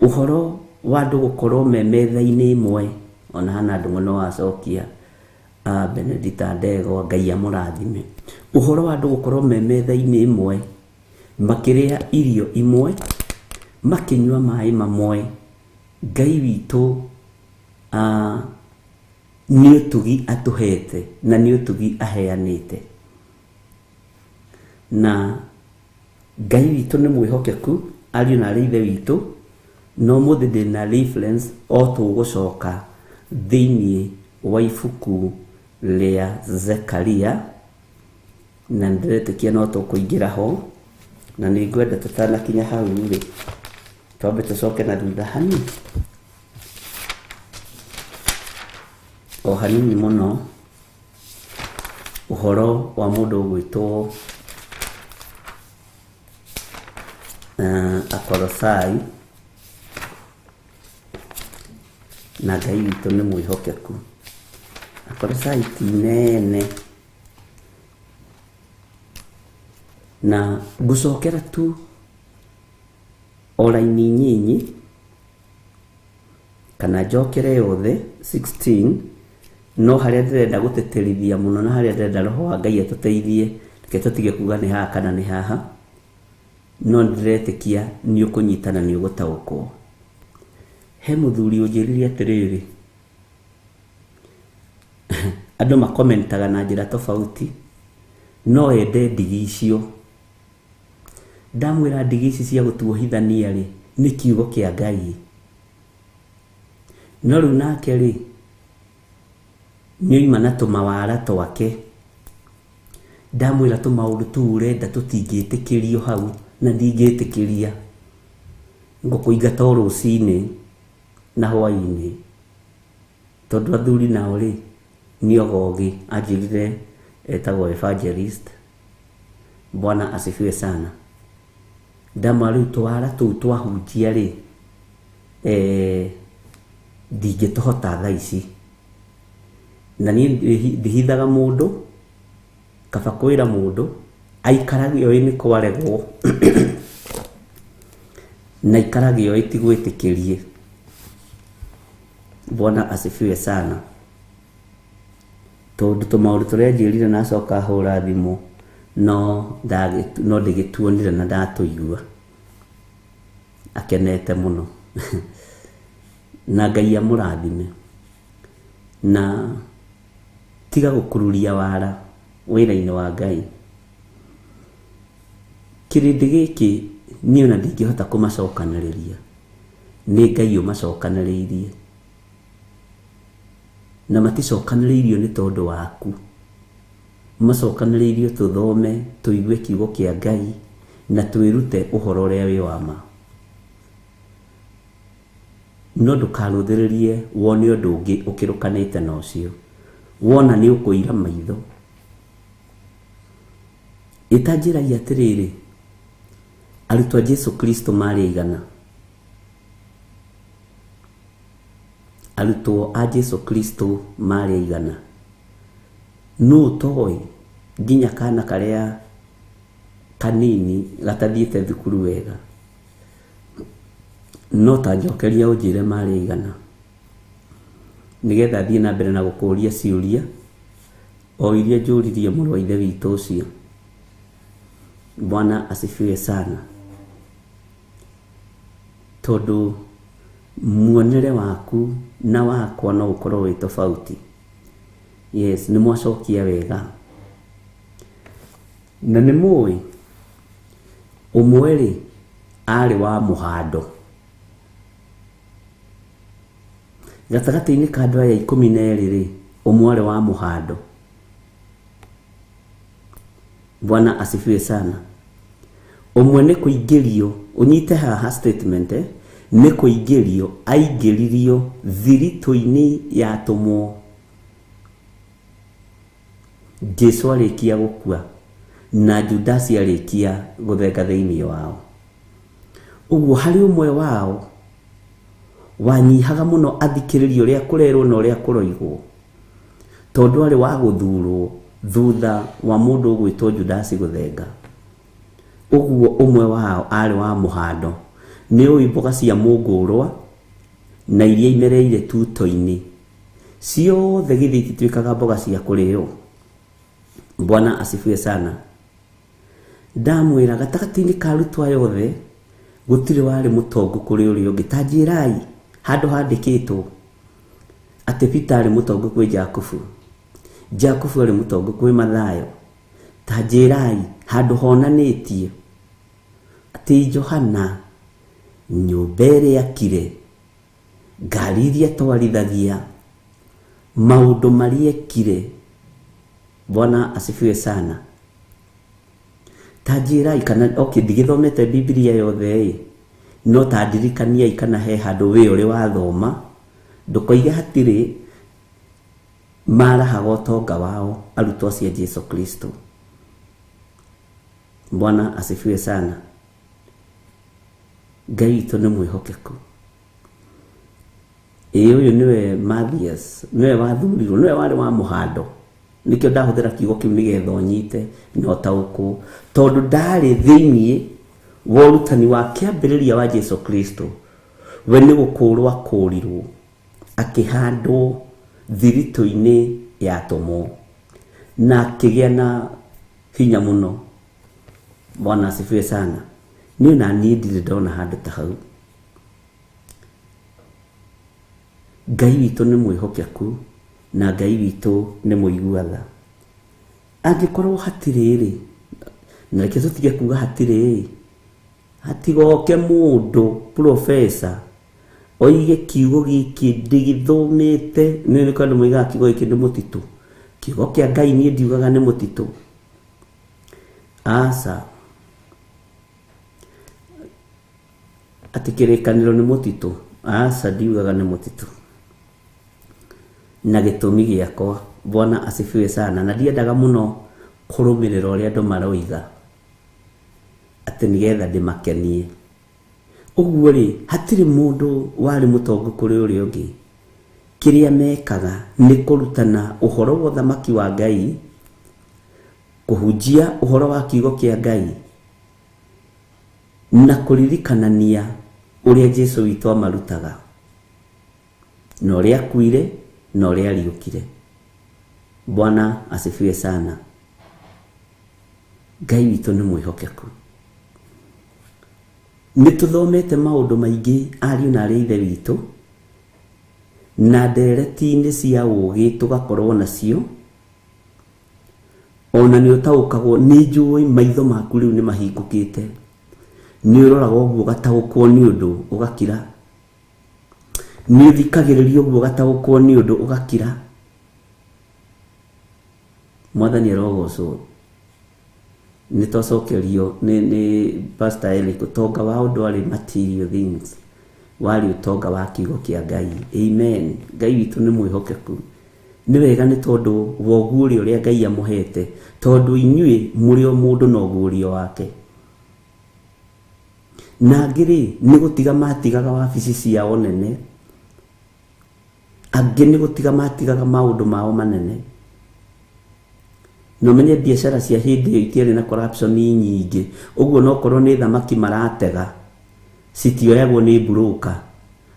S5: Ũhoro wa andũ gũkorwo me metha-inĩ ĩmwe, ona hana andũ mũno wacokia Benedicta Ndegwa, Ngai amũrathime. Ũhoro wa andũ gũkorwo me metha-inĩ ĩmwe, makĩrĩa irio imwe, makĩnyua maĩ mamwe, Ngai witũ nĩ ũtugi atũhete na nĩ ũtugi aheanĩte. Na Ngai witũ nĩ mwĩhokeku, ariũ na arĩ ithe witũ, na ũmũthĩ ndĩna reference o tũgũcoka thĩinĩ wa ibuku rĩa Zekaria, na nĩndĩretĩkia no tũkũingĩra ho, na nĩ ngwenda tũtanakinya hau rĩ, twambe tũcoke na thutha hanini, o hanini mũno, ũhoro wa mũndũ ũgwĩtwo Akolosai, na Ngai witũ nĩ mwĩhokeku. Akolosai ti nene, na ngũcokera tu o raini nyinyi, kana njokere yothe 16, no harĩa ndĩrenda gũtĩtĩrithia mũno na harĩa ndĩrenda roho wa Ngai atũteithie, reke tũtige kuga nĩ haha kana nĩ haha, no ndĩretĩkia nĩ ũkũnyita na nĩ ũgũtaũkwo. He mũthuri ũnjĩrire atĩrĩrĩ, andũ makomentaga na njĩra tofauti, no ende ndigi icio. Ndamwĩra ndigi ici cia gũtuohithania rĩ, nĩ kiugo kĩa Ngai. No rĩu nake rĩ, nĩ oima na tũmawara twake. Ndamwĩra tũmaũndũ tũu ũrenda tũtingĩtĩkĩrio hau, na ndingĩtĩkĩria. Ngũkũingata o rũcinĩ na hwaĩ-inĩ. Tondũ athuri nao rĩ, nĩ ogogĩ, anjĩrire etagwo evangelist. Bwana asifiwe sana. Ndamwĩra rĩu tũwara tũu twahunjia rĩ, ndingĩtũhota thaa ici. Na niĩ ndihithaga mũndũ, kaba kwĩra mũndũ, aikarage oĩ nĩ kwaregwo, na aikarage oĩ ti gwĩtĩkĩrie. Bwana asifiwe sana. Tondũ tũmaũndũ tũrĩa anjĩrire na acoka ahũra thimũ, no ndĩgĩtuonire na ndatũigua. Akenete mũno. Na Ngai amũrathime. Na tiga gũkururia wara wĩra-inĩ wa Ngai. Kĩrĩndĩ gĩkĩ niĩ ona ndingĩhota kũmacokanĩrĩria, nĩ Ngai ũmacokanĩrĩirie. Na maticokanĩrĩirio nĩ tondũ waku, macokanĩrĩirio tũthome, tũigue kiugo kĩa Ngai, na twĩrute ũhoro ũrĩa wĩ wa ma. No ndũkarũthĩrĩrie wone ũndũ ũngĩ ũkĩrũkanĩte na ũcio. Wona nĩ ũkũira maitho. Ĩtanjĩragia atĩrĩrĩ, arutwo a Jesu Kristo marĩ aigana? Arutwo a Jesu Kristo marĩ aigana? Nũ ũtoĩ nginya kana karĩa kanini gatathiĩte thukuru wega? No ta njokeria ũnjĩre marĩ aigana, nĩgetha thiĩ na mbere na gũkũria ciũria o iria njũririe mũrũ wa ithe witũ ũcio. Bwana asifiwe sana. Tondũ muonere waku na wakwa no ũkorwo wĩ tofauti. Yes, nĩ mwacokia wega. Na nĩ mũĩ ũmwe rĩ arĩ wa mũhando. Gatagatĩ-inĩ ka andũ aya 12 rĩ, ũmwe arĩ wa mũhando. Bwana asifiwe sana. Ũmwe nĩ kũingĩrio, ũnyite haha statement, nĩ kũingĩrio, aingĩririo thiritũ-inĩ ya atũmwo. Jesu arĩkia gũkua na Judasi arĩkia gũthenga thĩinĩ wao. Ũguo harĩ ũmwe wao wanyihaga mũno athikĩrĩrie ũrĩa kũrerwo na ũrĩa kũroigwo, tondũ arĩ wa gũthurwo thutha wa mũndũ ũgwĩtwo Judasi gũthenga. Ũguo ũmwe wao arĩ wa mũhando. Nĩ ũĩ mboga cia mũngũrwa na iria imereire tuto-inĩ ciothe githĩ itituĩkaga mboga cia kũrĩo? Bwana asifiwe sana. Ndamwĩra gatagatĩ-inĩ ka arutwo aya othe gũtirĩ warĩ mũtongu kũrĩ ũrĩa ũngĩ. Ta njĩrai handũ handĩkĩtwo atĩ Peter arĩ mũtongu kwĩ Jakubu, Jakubu arĩ mũtongu kwĩ Mathayo. Ta njĩrai handũ honanĩtie atĩ Johana nyũmba ĩrĩa akire, ngari iria twarithagia, maũndũ marĩa ekire. Bwana asifiwe sana. Ta njĩrai kana okay, ndigĩthomete Biblia yothe ĩ, no ta ndirikaniai kana he handũ wĩ ũrĩ wathoma, ndũkoige hatirĩ marahaga ũtonga wao arutwo acio a Jesu Kristo. Bwana asifiwe sana. Ngai witũ nĩ mwĩhokeku. Ĩ ũyũ nĩwe Mathias, nĩwe wathurirwo, nĩwe warĩ wa mũhando. Nĩkĩo ndahũthĩra kiugo kĩu nĩgetha ũnyite na ũtaũkwo, tondũ ndarĩ thĩiniĩ wa ũrutani wa kĩambĩrĩria wa Jesu Kristo. We nĩ gũkũrwo akũrirwo, akĩhandwo thiritũ-inĩ ya atũmwo na akĩgĩa na hinya mũno. Bwana asifiwe sana. Niĩ na niĩ ndirĩ ndona handũ ta hau. Ngai witũ nĩ mwĩhokeku na Ngai witũ nĩ mũigua tha. Angĩkorwo hatirĩ rĩ, na reke tũtige kuga hatirĩ, hatigoke mũndũ professor oige kiugo gĩkĩ ndĩgĩthomete. Nĩ nĩ andũ moigaga kiugo gĩkĩ nĩ mũtitũ. Kiugo kĩa Ngai niĩ ndiugaga nĩ mũtitũ. Aca, atĩ kĩrĩkanĩro nĩ mũtitũ. Aca, ndiugaga nĩ mũtitũ. Na gĩtũmi gĩakwa, Bwana asifiwe sana, na ndiendaga mũno kũrũmĩrĩra ũrĩa andũ maroiga atĩ nĩgetha ndĩmakenie. Ũguo rĩ, hatirĩ mũndũ warĩ mũtongu kũrĩ ũrĩa ũngĩ. Kĩrĩa mekaga nĩ kũrutana ũhoro wa ũthamaki wa Ngai, kũhunjia ũhoro wa kiugo kĩa Ngai, na kũririkanania ũrĩa Jesu witũ amarutaga, na ũrĩa akuire na ũrĩa ariũkire. Bwana asifiwe sana. Ngai witũ nĩ mwĩhokeku. Nĩ tũthomete maũndũ maingĩ ariũ na arĩ ithe witũ, na ndereti-inĩ cia ũũgĩ tũgakorwo nacio. Ona nĩ ũtaũkagwo, nĩ njũĩ maitho maku rĩu nĩ mahingũkĩte, nĩ ũroraga ũguo ũgataũkwo nĩ ũndũ ũgakira, nĩ ũthikagĩrĩria ũguo ũgataũkwo nĩ ũndũ ũgakira. Mwathani arogocwo. Nĩ twacokerio nĩ Pastor Eric, ũtonga wa ũndũ material things, warĩ ũtonga wa kiugo kĩa Ngai. Amen. Ngai witũ nĩ mwĩhokeku. Nĩ wega nĩ tondũ wa ũguũrio ũrĩa Ngai amũhete, tondũ inyuĩ mũrĩ o mũndũ na ũguũrio wake. Na angĩ rĩ, nĩ gũtiga matigaga wabici ciao nene, angĩ nĩ gũtiga matigaga maũndũ mao manene. No menye biacara cia hĩndĩ ĩyo itiarĩ na corruption nyingĩ, ũguo no korwo nĩ thamaki maratega citioyagwo nĩ broker,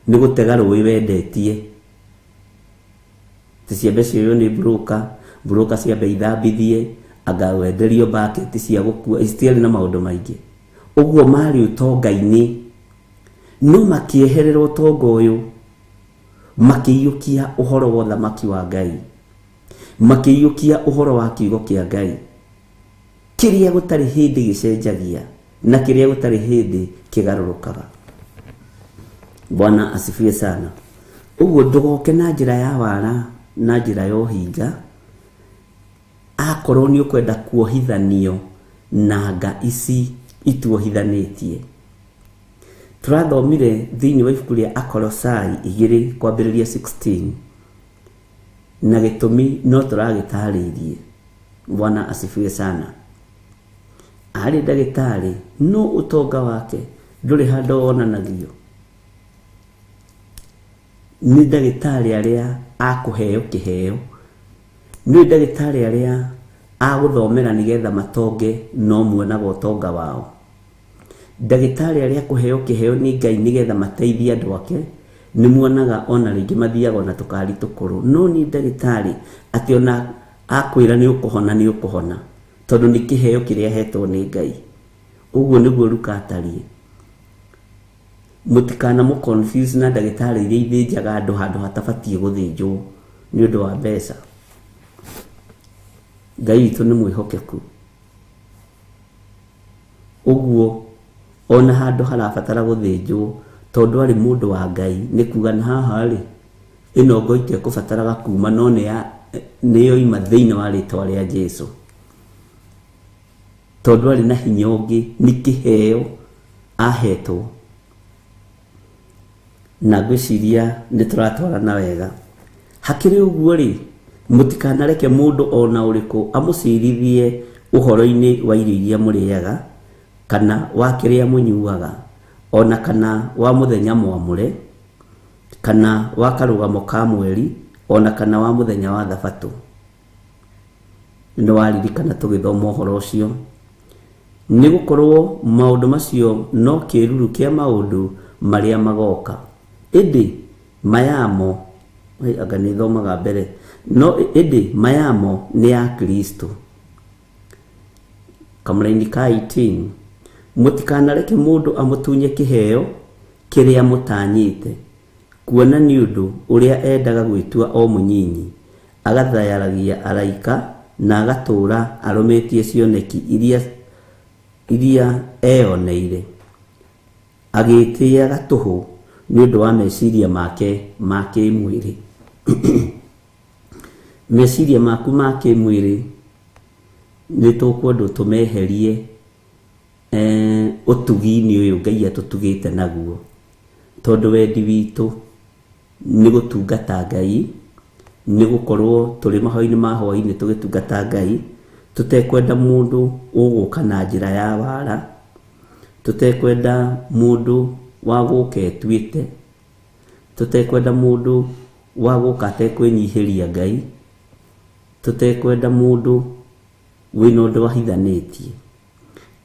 S5: nĩ gũtega rũĩ wendetie. Ti ciambe cioywo nĩ broker, broker ciambe ithambithie, anga wenderio bucket cia gũkua, citiarĩ na maũndũ maingĩ. Ũguo marĩ ũtonga-inĩ, no makĩeherera ũtonga ũyũ, makĩiyũkia ũhoro wa ũthamaki wa Ngai, makĩiyũkia ũhoro wa kiugo kĩa Ngai, kĩrĩa gũtarĩ hĩndĩ gĩcenjagia na kĩrĩa gũtarĩ hĩndĩ kĩgarũrũkaga. Bwana asifiwe sana. Ũguo ndũgoke na njĩra ya wara na njĩra ya ũhinga, akorwo nĩ ũkwenda kuohithanio na nga ici ituohithanĩtie. Tũrathomire thĩinĩ wa ibuku rĩa Akolosai 2 kwambĩrĩria 16, na gĩtũmi no tũragĩtarĩirie. Bwana asifiwe sana. Arĩ ndagĩtarĩ, no ũtonga wake ndũrĩ handũ wonanagio. Nĩ ndagĩtarĩ arĩa akũheo kĩheo, nĩ ndagĩtarĩ arĩa agũthomera nĩgetha matonge, no muonaga ũtonga wao. Ndagĩtarĩ arĩa akũheo kĩheo nĩ Ngai nĩgetha mateithie andũ ake, nĩ muonaga ona rĩngĩ mathiaga ona tũkari tũkũrũ. No nĩ ndagĩtarĩ atĩ ona Akwĩra nĩ ũkũhona, nĩ ũkũhona, tondũ nĩ kĩheo kĩrĩa ahetwo nĩ Ngai. Ũguo nĩguo Luka atariĩ. Mũtikana mũ confuse na ndagĩtarĩ iria ithĩnjaga andũ handũ hatabatiĩ gũthĩnjwo nĩ ũndũ wa mbeca. Ngai witũ nĩ mwĩhokeku. Ũguo ona handũ harabatara gũthĩnjwo, tondũ arĩ mũndũ wa Ngai, nĩ kuga na haha rĩ, ĩno ngo itekũbataraga kuma, no nĩ yoima thĩinĩ wa rĩtwa rĩa Jesu. Tondũ arĩ na hinya ũngĩ, nĩ kĩheo ahetwo. Na ngwĩciria nĩ tũratwarana wega. Hakĩrĩ ũguo rĩ, mũtikanareke mũndũ ona ũrĩkũ amũcirithie ũhoro-inĩ wa irio iria mũrĩaga, kana wa kĩrĩa mũnyuaga, ona kana wa mũthenya mwamũre, kana wa karũgamo ka mweri, ona kana wa mũthenya wa thabatũ. Nĩ waririkana tũgĩthoma ũhoro ũcio. Nĩ gũkorwo maũndũ macio no kĩruru kĩa maũndũ marĩa magoka. Ĩndĩ mayamo, anga nĩ thomaga mbere, no ĩndĩ mayamo nĩ ya Kristo. Kamũraini ka 18, mũtikanareke mũndũ amũtunye kĩheo kĩrĩa mũtanyĩte, kuona nĩ ũndũ ũrĩa endaga gwĩtua o mũnyinyi, agathayaragia araika na agatũũra arũmĩtie cioneki iria eyoneire, agĩĩtĩĩaga tũhũ nĩ ũndũ wa meciria make ma kĩĩmwĩrĩ. Meciria maku ma kĩĩmwĩrĩ nĩ tũkwendwo tũmeherie ũtugi-inĩ ũyũ Ngai atũtugĩte naguo, tondũ wendi witũ nĩ gũtungata Ngai, nĩ gũkorwo tũrĩ mahoya-inĩ ma hwaĩ-inĩ tũgĩtungata Ngai, tũtekwenda mũndũ ũgũka na njĩra ya wara, tũtekwenda mũndũ wa gũka etuĩte, tũtekwenda mũndũ wa gũka atekwĩnyihĩria Ngai, tũtekwenda mũndũ wĩna ũndũ ahithanĩtie.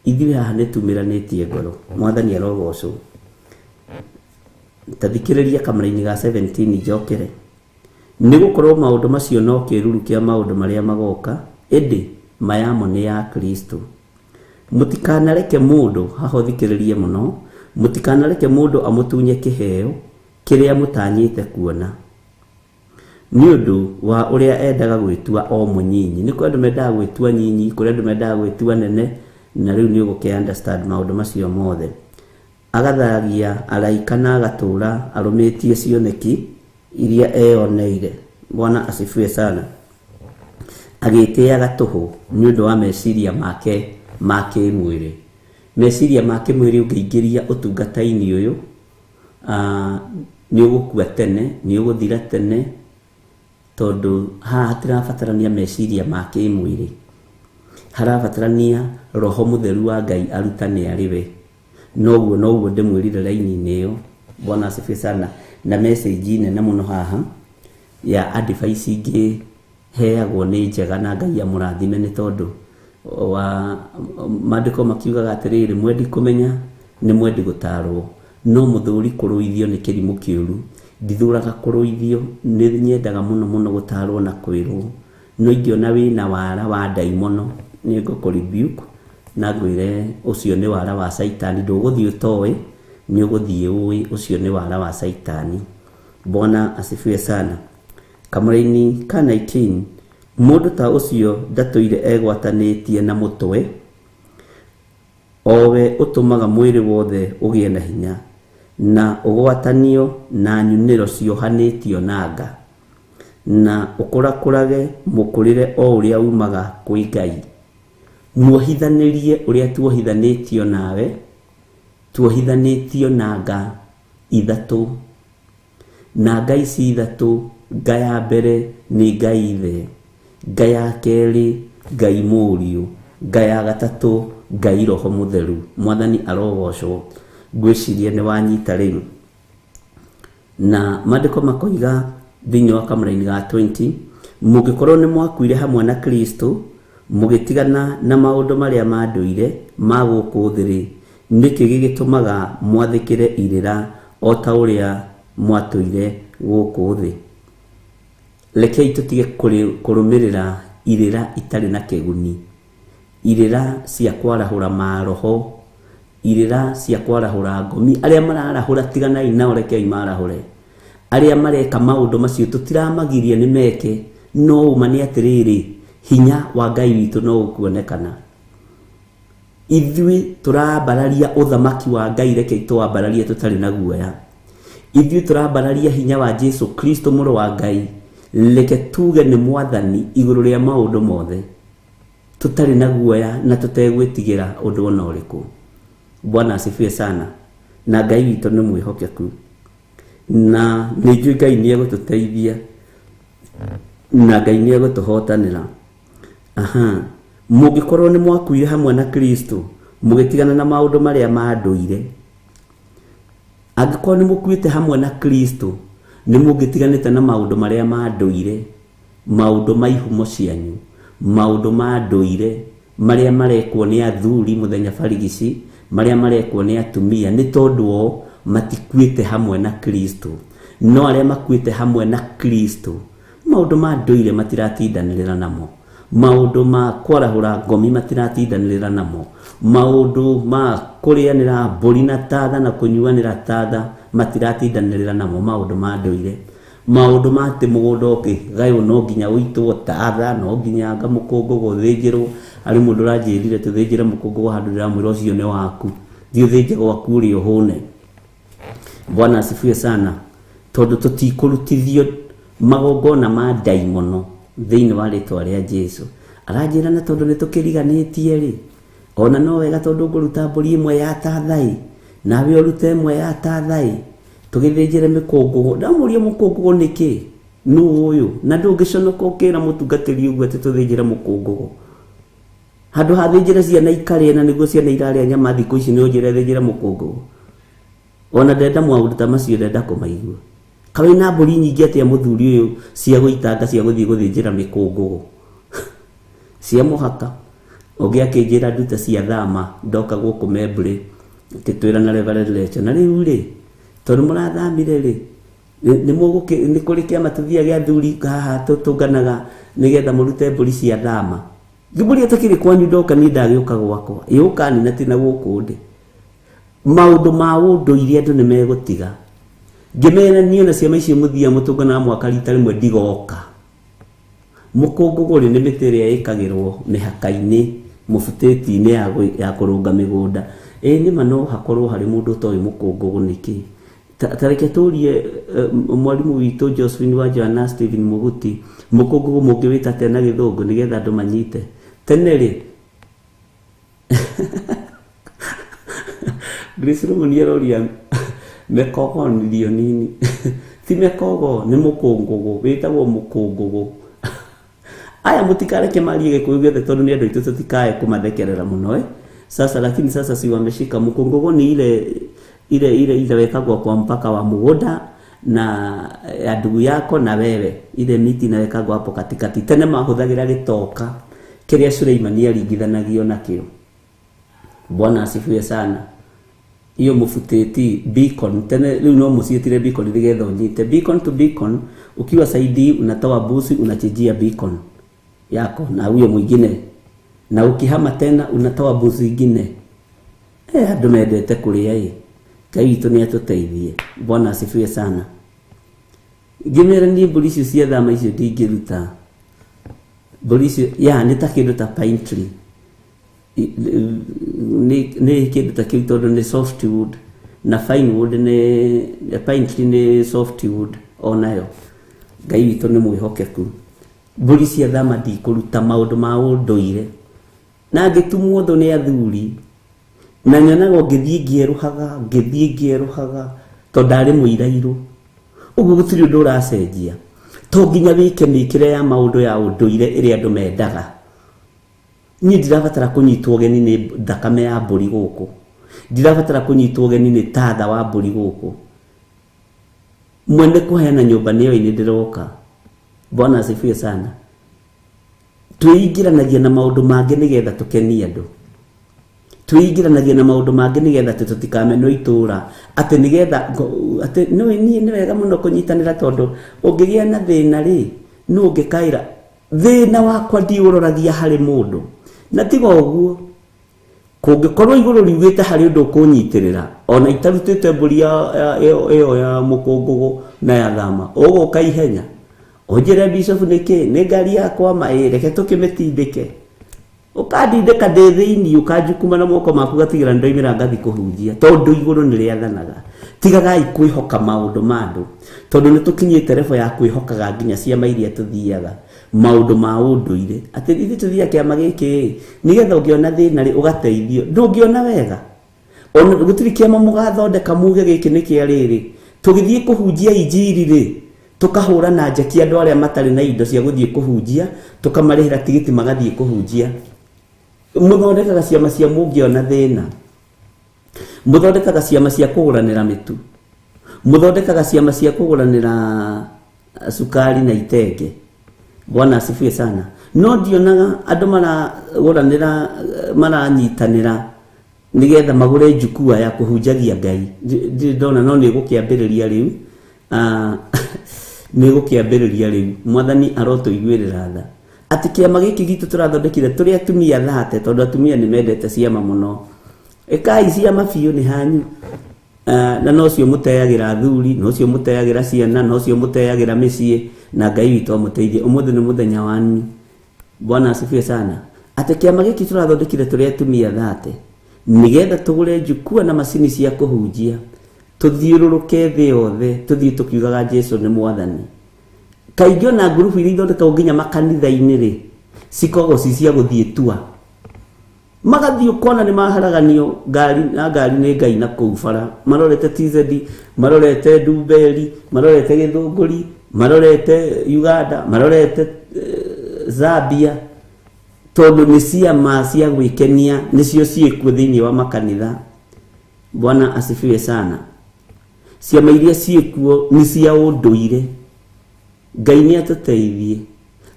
S5: Ithuĩ haha nĩ tumĩranĩtie ngoro. Mwathani arogocwo. Ta thikĩrĩria kamũraini ga 17 njokere. Nĩ gũkorwo maũndũ macio no kĩruru kĩa maũndũ marĩa magoka, ĩndĩ mayamo nĩ ya Kristo. Mũtikanareke mũndũ, haha ũthikĩrĩrie mũno, mũtikanareke mũndũ amũtunye kĩheo kĩrĩa mũtanyĩte kuona, nĩ ũndũ wa ũrĩa endaga gwĩtua o mũnyinyi. Nĩ kũrĩ andũ mendaga gwĩtua nyinyi, kũrĩ andũ mendaga gwĩtua nene, na rĩu nĩ ũgũkĩ understand maũndũ macio mothe. Agathagia araika na agatũũra arũmĩtie cioneki iria eyoneire. Bwana asifiwe sana. Agĩĩtĩaga tũhũ nĩ ũndũ wa meciria make ma kĩĩmwĩrĩ. Meciria ma kĩmwĩrĩ ũngĩingĩria ũtungata-inĩ ũyũ, nĩ ũgũkua tene, nĩ ũgũthira tene, tondũ haha hatirabatarania meciria ma kĩĩmwĩrĩ. Harabatarania Roho Mũtheru wa Ngai arutane arĩ we. Noguo noguo ndĩmwĩrire raini-inĩ ĩyo. Bwana asifiwe sana. Na message nene mũno haha ya advice ingĩ heagwo nĩ njega na Ngai amũrathime, nĩ tondũ wa maandĩko makiugaga atĩrĩrĩ, mwendi kũmenya nĩ mwendi gũtarwo, no mũthũri kũrũithio nĩ kĩrimũ kĩũru. Ndithũraga kũrũithio, nĩ nyendaga mũno mũno gũtarwo na kwĩrwo, no ingĩona wĩna wara wa ndaimono nĩ ngũkũ rebuke na ngwĩre ũcio nĩ wara wa Caitani, ndũgũthiĩ ũtoĩ, nĩ ũgũthiĩ ũĩ ũcio nĩ wara wa Caitani. Bwana asifiwe sana. Kamũraini ka 19, mũndũ ta ũcio ndatũire egwatanĩtie na mũtwe, owe ũtũmaga mwĩrĩ wothe ũgĩe na hinya, na ũgwatanio na nyunĩro ciohanĩtio na nga, na ũkũrakũrage mũkũrĩre o ũrĩa umaga kwĩ Ngai. Muohithanĩrie ũrĩa tuohithanĩtio nawe, tuohithanĩtio na nga ithatũ. Na nga ici ithatũ, nga ya mbere nĩ Ngai Ithe, nga ya kerĩ Ngai Mũriũ, nga ya gatatũ Ngai Roho Mũtheru. Mwathani arogocwo. Ngwĩciria nĩ wanyita rĩu. Na maandĩko makoiga thĩinĩ wa kamũraini ga 20, mũngĩkorwo nĩ mwakuire hamwe na Kristo, mũgĩtigana na maũndũ marĩa ma ndũire ma gũkũ thĩ rĩ, nĩkĩ gĩgĩtũmaga mwathĩkĩre irĩra o ta ũrĩa mwatũire gũkũ thĩ? Rekei tũtige kũrũmĩrĩra Irĩra itarĩ na kĩguni, irĩra cia kwarahũra maroho, irĩra cia kwarahũra ngomi. Arĩa mararahũra tiganai nao, rekei marahũre. Arĩa mareka maũndũ macio tũtiramagiria nĩ meke, no ũma nĩ atĩrĩrĩ, hinya wa Ngai witũ no ũkuonekana. Ithuĩ tũrambararia ũthamaki wa Ngai, rekei tũwambararie tũtarĩ na guoya. Ithuĩ tũrambararia hinya wa Jesu Kristo mũrũ wa Ngai, reke tuge nĩ mwathani igũrũ rĩa maũndũ mothe, tũtarĩ na guoya na tũtegwĩtigĩra ũndũ ona ũrĩkũ. Bwana asifiwe sana. Na Ngai witũ nĩ mwĩhokeku, na nĩ njũĩ Ngai nĩ egũtũteithia na Ngai nĩ egũtũhotanĩra. Aha, mũngĩkorwo nĩ mwakuire hamwe na Kristo, mũgĩtigana na maũndũ marĩa ma ndũire. Angĩkorwo nĩ mũkuĩte hamwe na Kristo, nĩ mũngĩtiganĩte na maũndũ marĩa ma ndũire, maũndũ ma ihumo cianyu, maũndũ ma ndũire marĩa marekwo nĩ athuri mũthenya barigici, marĩa marekwo nĩ atumia, nĩ tondũ o matikuĩte hamwe na Kristo. No arĩa makuĩte hamwe na Kristo, maũndũ ma ndũire matiratindanĩrĩra namo, maũndũ ma kwarahũra ngomi matiratindanĩrĩra namo, maũndũ ma kũrĩanĩra mbũri na tatha na kũnyuanĩra tatha matiratindanĩrĩra namo, maũndũ ma ndũire, maũndũ ma atĩ mũgũnda ũkĩgaywo no nginya ũitwo tatha, no nginya anga mũkũngũgũ ũthĩnjĩrwo. Harĩ mũndũ ũranjĩrire tũthĩnjĩre mũkũngũgũ handũ, ndĩramwĩra ũcio nĩ waku, thiĩ ũthĩnje gwaku ũrĩa ũhũne. Bwana asifiwe sana. Tondũ tũtikũrutithio magongona ma ndaimono thĩinĩ wa rĩtwa rĩa Jesu. Aranjĩra na tondũ nĩ tũkĩriganĩtie rĩ, ona no wega tondũ ngũruta mbũri ĩmwe ya tathai, nawe ũrute ĩmwe ya tathai, tũgĩthĩnjĩre mĩkũngũgũ. Ndamũria mũkũngũgũ nĩkĩ? Nũ ũyũ? Na ndũngĩconoka ũkĩra mũtungatĩri ũguo atĩ tũthĩnjĩre mũkũngũgũ? Handũ ha thĩnjĩre ciana ikarĩe, na nĩguo ciana irarĩa nyama thikũ ici, nĩ ũnjĩre thĩnjĩre mũkũngũgũ? Ona ndenda maũndũ ta macio, ndenda kũmaigua. Kaĩ na mbũri nyingĩ atĩa mũthuri ũyũ cia gũitanga cia gũthiĩ gũthĩnjĩra mĩkũngũgũ cia mũhaka? Ũngĩ akĩnjĩra ndute cia thama, ndoka gũkũ Membri akĩtwĩra na Reverend Lecho, na rĩu rĩ, tondũ mũrathamire rĩ, nĩ kũrĩ kĩama tũthiaga gĩa athuri haha tũtũnganaga nĩgetha mũrute mbũri cia thama. Mbũri atakĩrĩ kwanyu, ndoka niĩ ndagĩũka gwakwa ĩũka nina tina gũkũ ndĩ. Maũndũ ma ũndũire andũ nĩ megũtiga. Ngĩmera niĩ ona ciama icio mũthiaga mũtũnganaga mwaka rita rĩmwe ndigoka. Mũkũngũgũ rĩ, nĩ mĩtĩ ĩrĩa ĩkagĩrwo mĩhaka-inĩ mũbutĩti-inĩ ya kũrũnga mĩgũnda. Ĩĩ nĩma no hakorwo harĩ mũndũ ũtoĩ mũkũngũgũ nĩkĩ. Ta reke tũrie mwarimũ witũ Josephine wa Joanna Stephen Muguti, mũkũngũgũ mũngĩwĩta atĩa na gĩthũngũ nĩgetha andũ manyite? Tene rĩ, Grace Rumuni aroria mekogo ndio nini? Ti mekogo, nĩ mũkũngũgũ, wĩtagwo mũkũngũgũ. Aya mũtikareke marie gĩkũyũ gĩothe tondũ nĩ andũ aitũ, tũtikae kũmathekerera mũno. Sasa lakini sasa si wameshika mũkũngũgũ ni ile ile ile inawekagwa kwa mpaka wa mũgũnda na ya ndugu yako na wewe, ile miti inawekagwa hapo katikati. Tene mahũthagĩra gĩtoka kĩrĩa Suleimani aringithanagio nakĩo. Bwana asifiwe sana. Iyo mufuteti beacon tene rĩu no mũciĩtire beacon nĩgetha ũnyite beacon to beacon. Ukiwa saidi unatoa busi, unachijia beacon yako na huyo mwingine, na ukihama tena unatoa busi ingine. Andũ mendete kũrĩa ĩ. Ngai witũ nĩ atũteithie. Bwana asifiwe sana. Ngĩmera niĩ mbũri icio cia thama icio ndingĩruta. Mbũri icio ya nĩ ta kĩndũ ta pine tree, nĩ kĩndũ ta kĩu tondũ nĩ softwood, na fine wood nĩ pine tree, nĩ softwood onayo. Ngai witũ nĩ mwĩhokeku. Mbũri cia thama ndikũruta, maũndũ ma ũndũire. Na ngĩtumwo thũ nĩ athuri, na nyonaga ngĩthiĩ ngĩerũhaga, ngĩthiĩ ngĩerũhaga, tondũ ndarĩ mũirairũ ũguo gũtirĩ ũndũ ũracenjia. To nginya wĩke mĩkĩre ya maũndũ ya ũndũire ĩrĩa andũ mendaga. Niĩ ndirabatara kũnyitwo ũgeni nĩ thakame ya mbũri gũkũ, ndirabatara kũnyitwo ũgeni nĩ tatha wa mbũri gũkũ. Mwene kũheana nyũmba nĩyo nĩ ndĩroka. Bwana asifiwe sana. Twĩingĩranagia na maũndũ mangĩ nĩgetha tũkenie andũ, twĩingĩranagia na maũndũ mangĩ nĩgetha atĩ tũtikamenwo itũra, atĩ nĩgetha atĩ no niĩ nĩ wega mũno kũnyitanĩra, tondũ ũngĩgĩa na thĩna rĩ, nũ ũngĩkaĩra? Thĩna wakwa ndiũroragia harĩ mũndũ. Na tiga ũguo, kũngĩkorwo igũrũ riugĩte harĩ ũndũ ũkũnyitĩrĩra, ona itarutĩte mbũri ĩyo ya mũkũngũgũ na ya thama, ũgũka ihenya. Ũnjĩre Bishop nĩkĩ, nĩ ngari yakwa ma, ĩ, reke tũkĩmĩtindĩke. Ũkandindĩka ndĩ thĩinĩ, ũkanjukuma na moko maku gatigĩra nĩndoimĩra ngathi kũhunjia, tondũ igũrũ nĩrĩathanaga. Tigagai kwĩhoka maũndũ ma andũ, tondũ nĩtũkinyĩte level ya kwĩhokaga nginya ciama iria tũthiaga, maũndũ ma ũndũire. Atĩ ithuĩ tũthiaga kĩama gĩkĩ, nĩgetha ũngĩona thĩna rĩ, ũgateithio. Ndũngĩona wega. Ona gũtirĩ kĩama mũgathondeka muge gĩkĩ nĩ kĩa rĩrĩ. Tũgĩthiĩ kũhunjia injiri rĩ, tũkahũra na njeki andũ arĩa matarĩ na indo cia gũthiĩ kũhunjia, tũkamarĩhĩra tigiti magathiĩ kũhunjia. Mũthondekaga ciama cia mũngĩona thĩna. Mũthondekaga ciama cia kũgũranĩra mĩtu. Mũthondekaga ciama cia kũgũranĩra cukari na itenge. Bwana asifiwe sana. No ndionaga andũ maragũranĩra, maranyitanĩra nĩgetha magũre njukua ya kũhunjagia Ngai. Ndirĩ ndona, no nĩgũkĩambĩrĩria rĩu. Nĩgũkĩambĩrĩria rĩu. Mwathani arotũiguĩrĩra tha. Atĩ kĩama gĩkĩ gitũ tũrathondekire tũrĩ atumia thate, tondũ atumia nĩ mendete ciama mũno. Ĩkai ciama biũ nĩ hanyu. Na nocio mũteagĩra athuri, nocio mũteagĩra ciana, nocio mũteagĩra mĩciĩ, na Ngai witũ amũteithie. Ũmũthĩ nĩ mũthenya wanyu. Bwana asifiwe sana. Atĩ kĩama gĩkĩ tũrathondekire tũrĩ atumia thate, nĩgetha tũgũre njukua na macini cia kũhunjia, tũthiũrũrũke thĩ yothe, tũthiĩ tũkiugaga Jesu nĩ mwathani. Kaingĩ ona ngurubu iria ithondekagwo nginya makanitha-inĩ rĩ, cikoragwo ci cia gũthiĩ tua. Magathiĩ ũkona nĩ maharaganio ngari na ngari nĩ Ngai na kũu bara. Marorete TZ, marorete Ndumberi, marorete Gĩthũngũri, marorete Uganda, marorete Zambia, tondũ nĩ ciama cia gwĩkenia nĩcio ciĩkuo thĩinĩ wa makanitha. Bwana asifiwe sana. Ciama iria ciĩkuo nĩ cia ũndũire. Ngai nĩ atũteithie.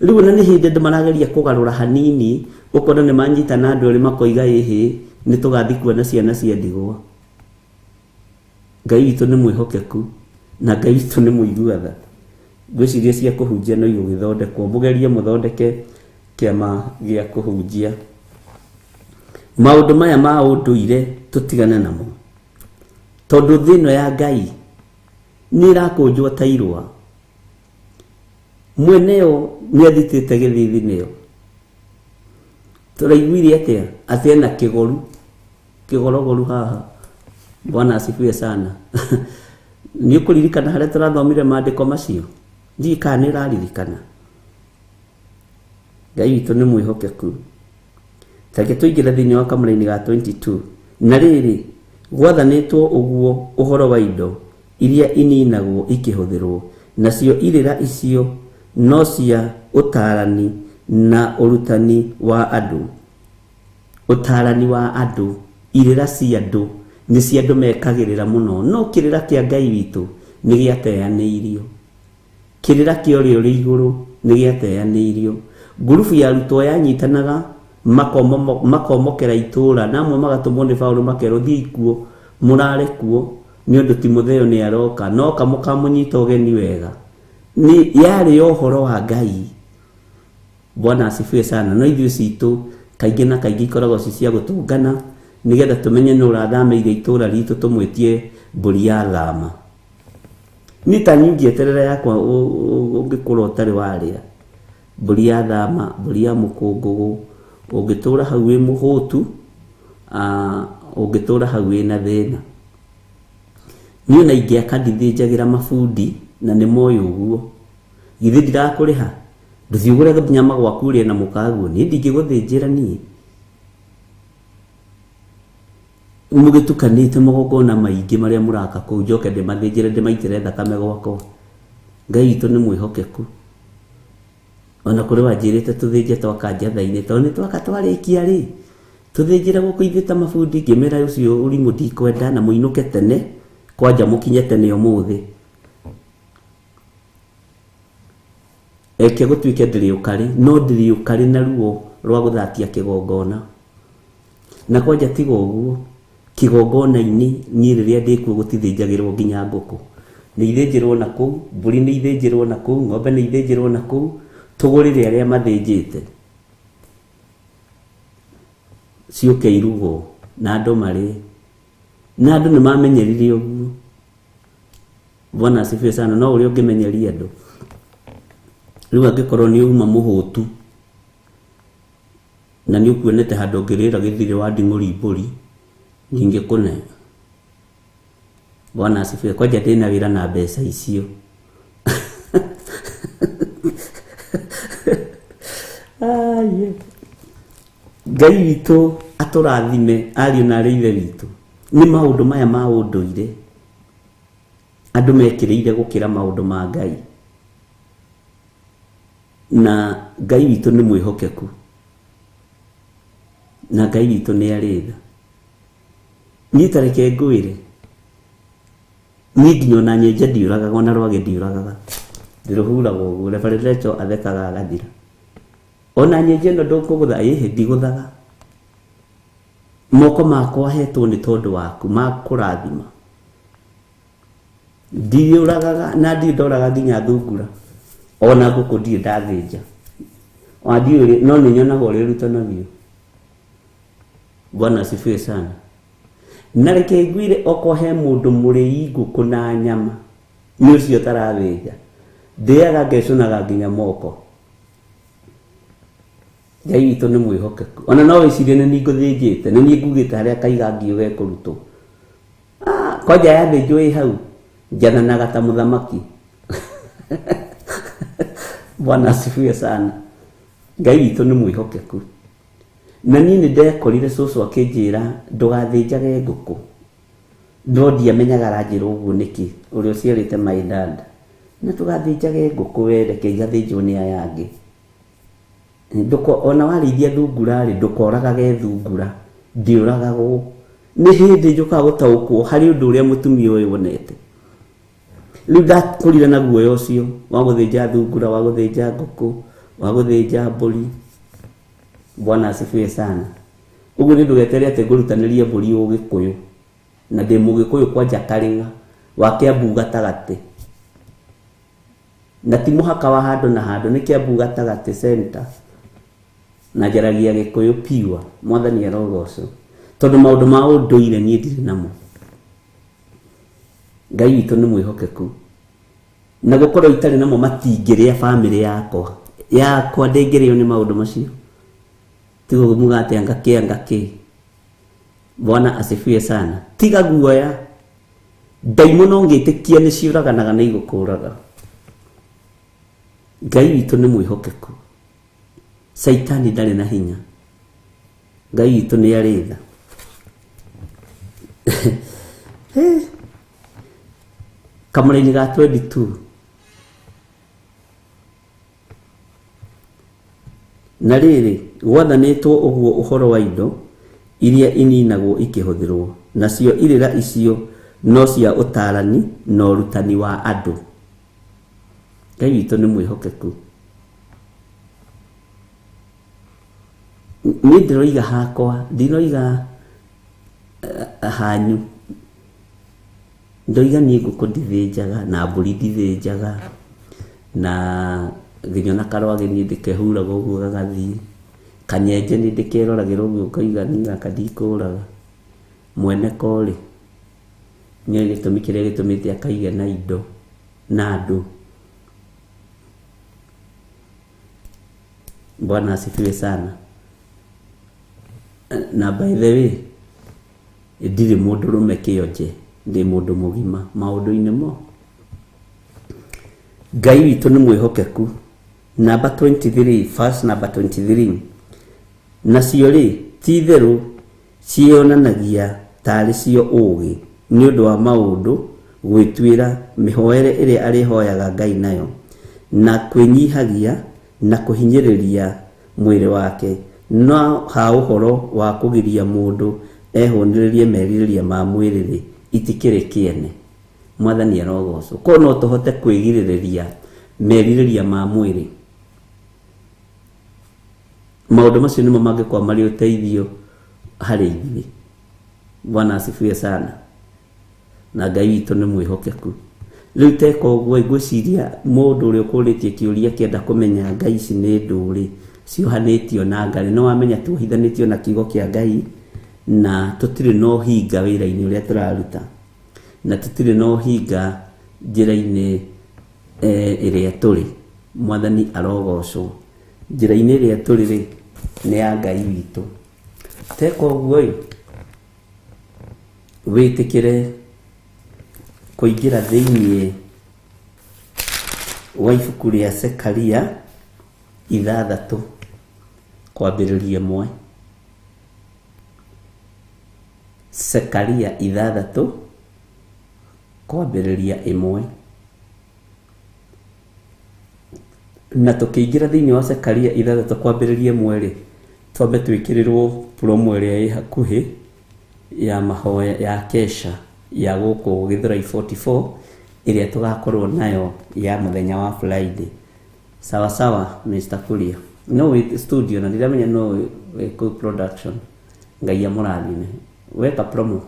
S5: Rĩu ona nĩ hĩndĩ andũ marageria kũgarũra hanini, ũkona nĩ manyitana andũ erĩ makoiga ĩhĩ, nĩ tũgathiĩ kuona ciana cia ndigwa. Ngai witũ nĩ mwĩhokeku na Ngai witũ nĩ mũigua tha. Ngwĩciria cia kũhunjia no igũgĩthondekwo. Mũgerie mũthondeke kĩama gĩa kũhunjia. Maũndũ maya ma ũndũire tũtigane namo, tondũ thĩ ĩno ya Ngai nĩ ĩrakũnjwo ta irũa. Mweneo nĩ athitĩte gĩthithi nĩyo. Tũraiguire atĩa? Atĩ ena kĩgoru, kĩgorogoru haha. Bwana asifiwe sana. Nĩ ũkũririkana harĩa tũrathomire maandĩko macio? Ndiũĩ kana nĩ ũraririkana. Ngai witũ nĩ mwĩhokeku. Tareke tũingĩre thĩinĩ wa kamũraini ga 22. Na rĩrĩ, gwathanĩtwo ũguo ũhoro wa indo iria ininagwo ikĩhũthĩrwo, nacio irĩra icio no cia ũtaarani na ũrutani wa andũ. Ũtaarani wa andũ, irĩra cia andũ nĩ cia andũ mekagĩrĩra mũno, no kĩrĩra kĩa Ngai witũ nĩ gĩateanĩirio. Kĩrĩra kĩa ũrĩa ũrĩ igũrũ nĩ gĩateanĩirio. Ngurubu ya arutwo yanyitanaga makomokera itũũra, na amwe magatũmwo nĩ Paũlũ makerwo thiĩi kuo, mũrare kuo, nĩ ũndũ Timotheo nĩ aroka, no oka mũkamũnyita ũgeni wega. Nĩ yarĩ ũhoro wa Ngai. Bwana asifiwe sana. No ithuĩ citũ kaingĩ na kaingĩ ikoragwo ci cia gũtũngana, nĩgetha tũmenye nũ ũrathamĩire itũũra ritũ tũmwĩtie mbũri ya thama. Niĩ ta niĩ ingĩeterera yakwa ũngĩkũra ũtarĩ warĩa mbũri ya thama, mbũri ya mũkũngũgũ, ũngĩtũra hau wĩ mũhũtu, ũngĩtũra hau wĩna thĩna. Niĩ ona ingĩaka ndithĩnjagĩra mabundi na nĩ moĩ ũguo. Githĩ ndirakũrĩha? Ndũthiĩ ũgũre nyama gwaku ũrĩe na mũkaguo. Niĩ ndingĩgũthĩnjĩra niĩ. Mũgĩtukanĩte magongona maingĩ marĩa mũraka kũu, njoke ndĩmathĩnjĩre ndĩmaitĩre thakame gwakwa. Ngai witũ nĩ mwĩhokeku. Ona kũrĩ wanjĩrĩte tũthĩnje twaka njatha-inĩ, tondũ nĩ twaka twarĩkia rĩ, tũthĩnjĩre gũkũ ithuĩ ta mabundi, ngĩmera ũcio ũrimũ ndikwenda na mũinũke tene, kwanja mũkinye tene ũmũthĩ. Eke gũtuĩke ndĩrĩ ũkarĩ, no ndĩrĩ ũkarĩ na ruo rwa gũthatia kĩgongona. Na kwanja tiga ũguo, kĩgongona-inĩ niĩ rĩrĩa ndĩkuo gũtithĩnjagĩrwo nginya ngũkũ. Nĩ ithĩnjĩrwo na kũu, mbũri nĩ ithĩnjĩrwo na kũu, ng'ombe nĩ ithĩnjĩrwo na kũu, Tũgũrĩre arĩa mathĩnjĩte ciũke irugwo na andũ marĩe. Na andũ nĩ mamenyerire ũguo. Bwana asifiwe sana. No ũrĩa ũngĩmenyeria andũ rĩu angĩkorwo nĩ uma mũhũtu na nĩ ũkuonete handũ ũngĩrĩra gĩthirĩ wa nding'ũri mbũri ndingĩkũne. Bwana asifiwe. Kwanja ndĩna wĩra na mbeca icio. Aye. Ngai witũ atũrathime ariũ na arĩ ithe witũ. Nĩ maũndũ maya ma ũndũire andũ mekĩrĩire gũkĩra maũndũ ma Ngai. Na Ngai witũ nĩ mwĩhokeku. Na Ngai witũ nĩ arĩ tha. Niĩ ta reke ngwĩre, niĩ nginya ona nyenje ndiũragaga, ona rwagĩ ndiũragaga. Ndĩrũhuraga ũguo, Reverend Rachel athekaga agathira. Ona nyenje ĩno ndũkũgũtha, ĩhĩ ndigũthaga. Moko makwa hetwo nĩ tondũ waku, ma kũrathima. Ndiũragaga na ndirĩ ndoraga nginya thungura. Ona ngũkũ ndirĩ ndathĩnja. Ona ndiũĩ, no nĩ nyonaga ũrĩa ĩrutanagio. Bwana asifiwe sana. Na reke ngwĩre okorwo he mũndũ mũrĩi ngũkũ na nyama, nĩ ũcio ũtarathĩnja. Ndĩaga ngecũnaga nginya moko. Ngai witũ nĩ mwĩhokeku. Ona no wĩcirie nĩ niĩ ngũthĩnjĩte, nĩ niĩ ngugĩte harĩa kaiga ngiũ gekũrutwo. Kwanja yathĩnjwo ĩ hau, njathanaga ta mũthamaki. Bwana asifiwe sana. Ngai witũ nĩ mwĩhokeku. Na niĩ nĩ ndekorire cũcũ akĩnjĩra ndũgathĩnjage ngũkũ. No ndiamenyaga aranjĩra ũguo nĩkĩ, ũrĩa ũciarĩte my dad. Na ndũgathĩnjage ngũkũ we, reke igathĩnjwo nĩ aya angĩ. Ona warĩithia thungura rĩ, ndũkoragage thungura, ndĩũragagwo. Nĩ hĩndĩ njũkaga gũtaũkwo harĩ ũndũ ũrĩa mũtumia ũyũ wonete. Rĩu ndakũrire na guoya ũcio wa gũthĩnja thungura, wa gũthĩnja ngũkũ, wa gũthĩnja mbũri. Bwana asifiwe sana. Ũguo nĩ ndũgetere atĩ ngũrutanĩrie mbũri ũgĩkũyũ. Na ndĩ mũgĩkũyũ kwanja Karĩng'a wa Kĩambu gatagatĩ. Na ti mũhaka wa handũ na handũ, nĩ Kĩambu gatagatĩ center. Na njaragia gĩkũyũ pure, Mwathani arogocwo. Tondũ maũndũ ma ũndũire niĩ ndirĩ namo. Ngai witũ nĩ mwĩhokeku. Na gũkorwo itarĩ namo matingĩrĩa bamĩrĩ yakwa. Yakwa ndĩngĩrĩo nĩ maũndũ macio. Tiga muga atĩ anga kĩ anga kĩ. Bwana asifiwe sana. Tiga guoya. Ndaimono ũngĩtĩkia nĩ ciũraganaga na igũkũraga. Ngai witũ nĩ mwĩhokeku. Caitani ndarĩ na hinya. Ngai witũ nĩ arĩ tha. Kamũra-inĩ ga 22. Na rĩrĩ, gwathanĩtwo ũguo ũhoro wa indo iria ininagwo ikĩhũthĩrwo, nacio irĩra icio no cia ũtaarani na ũrutani wa andũ. Ngai witũ nĩ mwĩhokeku. Niĩ ndĩroiga hakwa, ndinoiga hanyu. Ndoiga niĩ ngũkũ ndithĩnjaga, na mbũri ndithĩnjaga, na nginya ona karwagĩ niĩ ndĩkehuraga ũguo gagathiĩ. Kanyenje niĩ ndĩkeroragĩra ũguo ngoiga niĩ gaka ndikũraga. Mwene ko rĩ, nĩoĩ gĩtũmi kĩrĩa gĩtũmĩte akaige na indo na andũ. Bwana asifiwe sana. Na by the way, ndirĩ mũndũrũme kĩonje, ndĩ mũndũ mũgima maũndũ-inĩ mo. Ngai witũ nĩ mwĩhokeku. Number 23, verse number 23. Nacio rĩ, ti itherũ ciĩyonanagia tarĩ cio ũũgĩ nĩ ũndũ wa maũndũ gwĩtuĩra mĩhoere ĩrĩa arĩhoyaga Ngai nayo, na kwĩnyihagia na kũhinyĩrĩria mwĩrĩ wake, no ha ũhoro wa kũgiria mũndũ ehũnĩrĩrie merirĩria ma mwĩrĩ rĩ, itikĩrĩ kĩene. Mwathani arogocwo. Korwo no tũhote kwĩgirĩrĩria merirĩria ma mwĩrĩ, maũndũ macio nĩmo mangĩkorwo marĩ ũteithio harĩ ithuĩ. Bwana asifiwe sana. Na Ngai witũ nĩ mwĩhokeku. Rĩu teka ũguo ngwĩciria mũndũ ũrĩa ũkũrĩtie kĩũria kĩenda kũmenya ngai ici nĩ ndũrĩ ciohanĩtio na Ngai, no wamenya tuohithanĩtio na kiugo kĩa Ngai na tũtirĩ na ũhinga wĩra-inĩ ũrĩa tũraruta, na tũtirĩ na ũhinga njĩra-inĩ ĩrĩa tũrĩ. Mwathani arogocwo. Njĩra-inĩ ĩrĩa tũrĩ rĩ nĩ ya Ngai witũ. Teka ũguo ĩ, wĩtĩkĩre kũingĩra thĩiniĩ wa ibuku rĩa Zekaria 6 kwambĩrĩria 1. Zekaria 6 kwambĩrĩria 1. Na tũkĩingĩra thĩiniĩ wa Zekaria 6 kwambĩrĩria 1 rĩ, twambe twĩkĩrĩrwo promo ĩrĩa ĩ hakuhĩ ya mahoya ya kesha ya gũkũ Githurai 44 ĩrĩa tũgakorwo nayo ya mũthenya wa Friday. Sawa sawa Mr. Kuria. No wĩ studio na ndiramenya no wĩ kũu production. Ngai amũrathime. Weka promo.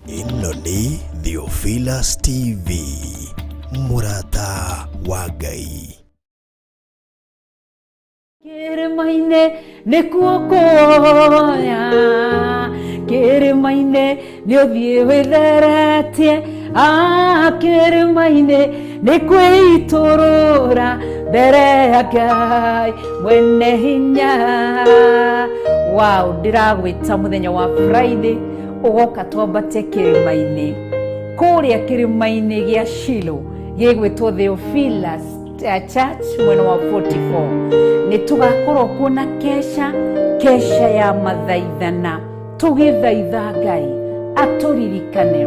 S4: Ĩno nĩ Theophilus TV, mũrata wa Ngai.
S2: Kĩrĩma-inĩ nĩkuo kuoya, kĩrĩma-inĩ nĩ ũthiĩ wĩtheretie, kĩrĩma-inĩ nĩ kwĩitũrũra mbere ya Ngai mwene hinya. Wow, ndĩragwĩta mũthenya wa Friday ũgoka twambate kĩrĩma-inĩ, kũrĩa kĩrĩma-inĩ gĩa Shilo gĩgwĩtwo Theophilus Church mwena wa 44. Nĩ tũgakorwo kuo na kesha, kesha ya mathaithana, tũgĩthaitha Ngai atũririkane,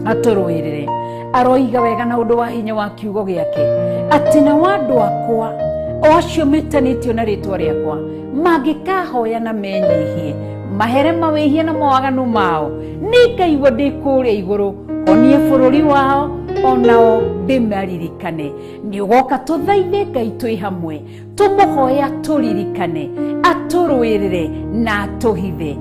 S2: atũrũĩrĩre. Aroiga wega na ũndũ wa hinya wa kiugo gĩake atĩ nao andũ akwa o acio metanĩtio na rĩtwa rĩakwa mangĩkahoya na menyihie, mahere mawĩhia na mawaganu mao, nĩ ngaigua ndĩ kũrĩa igũrũ honie bũrũri wao, onao ndĩmaririkane. Nĩ ũgoka tũthaithe Ngai twĩ hamwe, tũmũhoya tũririkane, atũrũĩrĩre na atũhithe.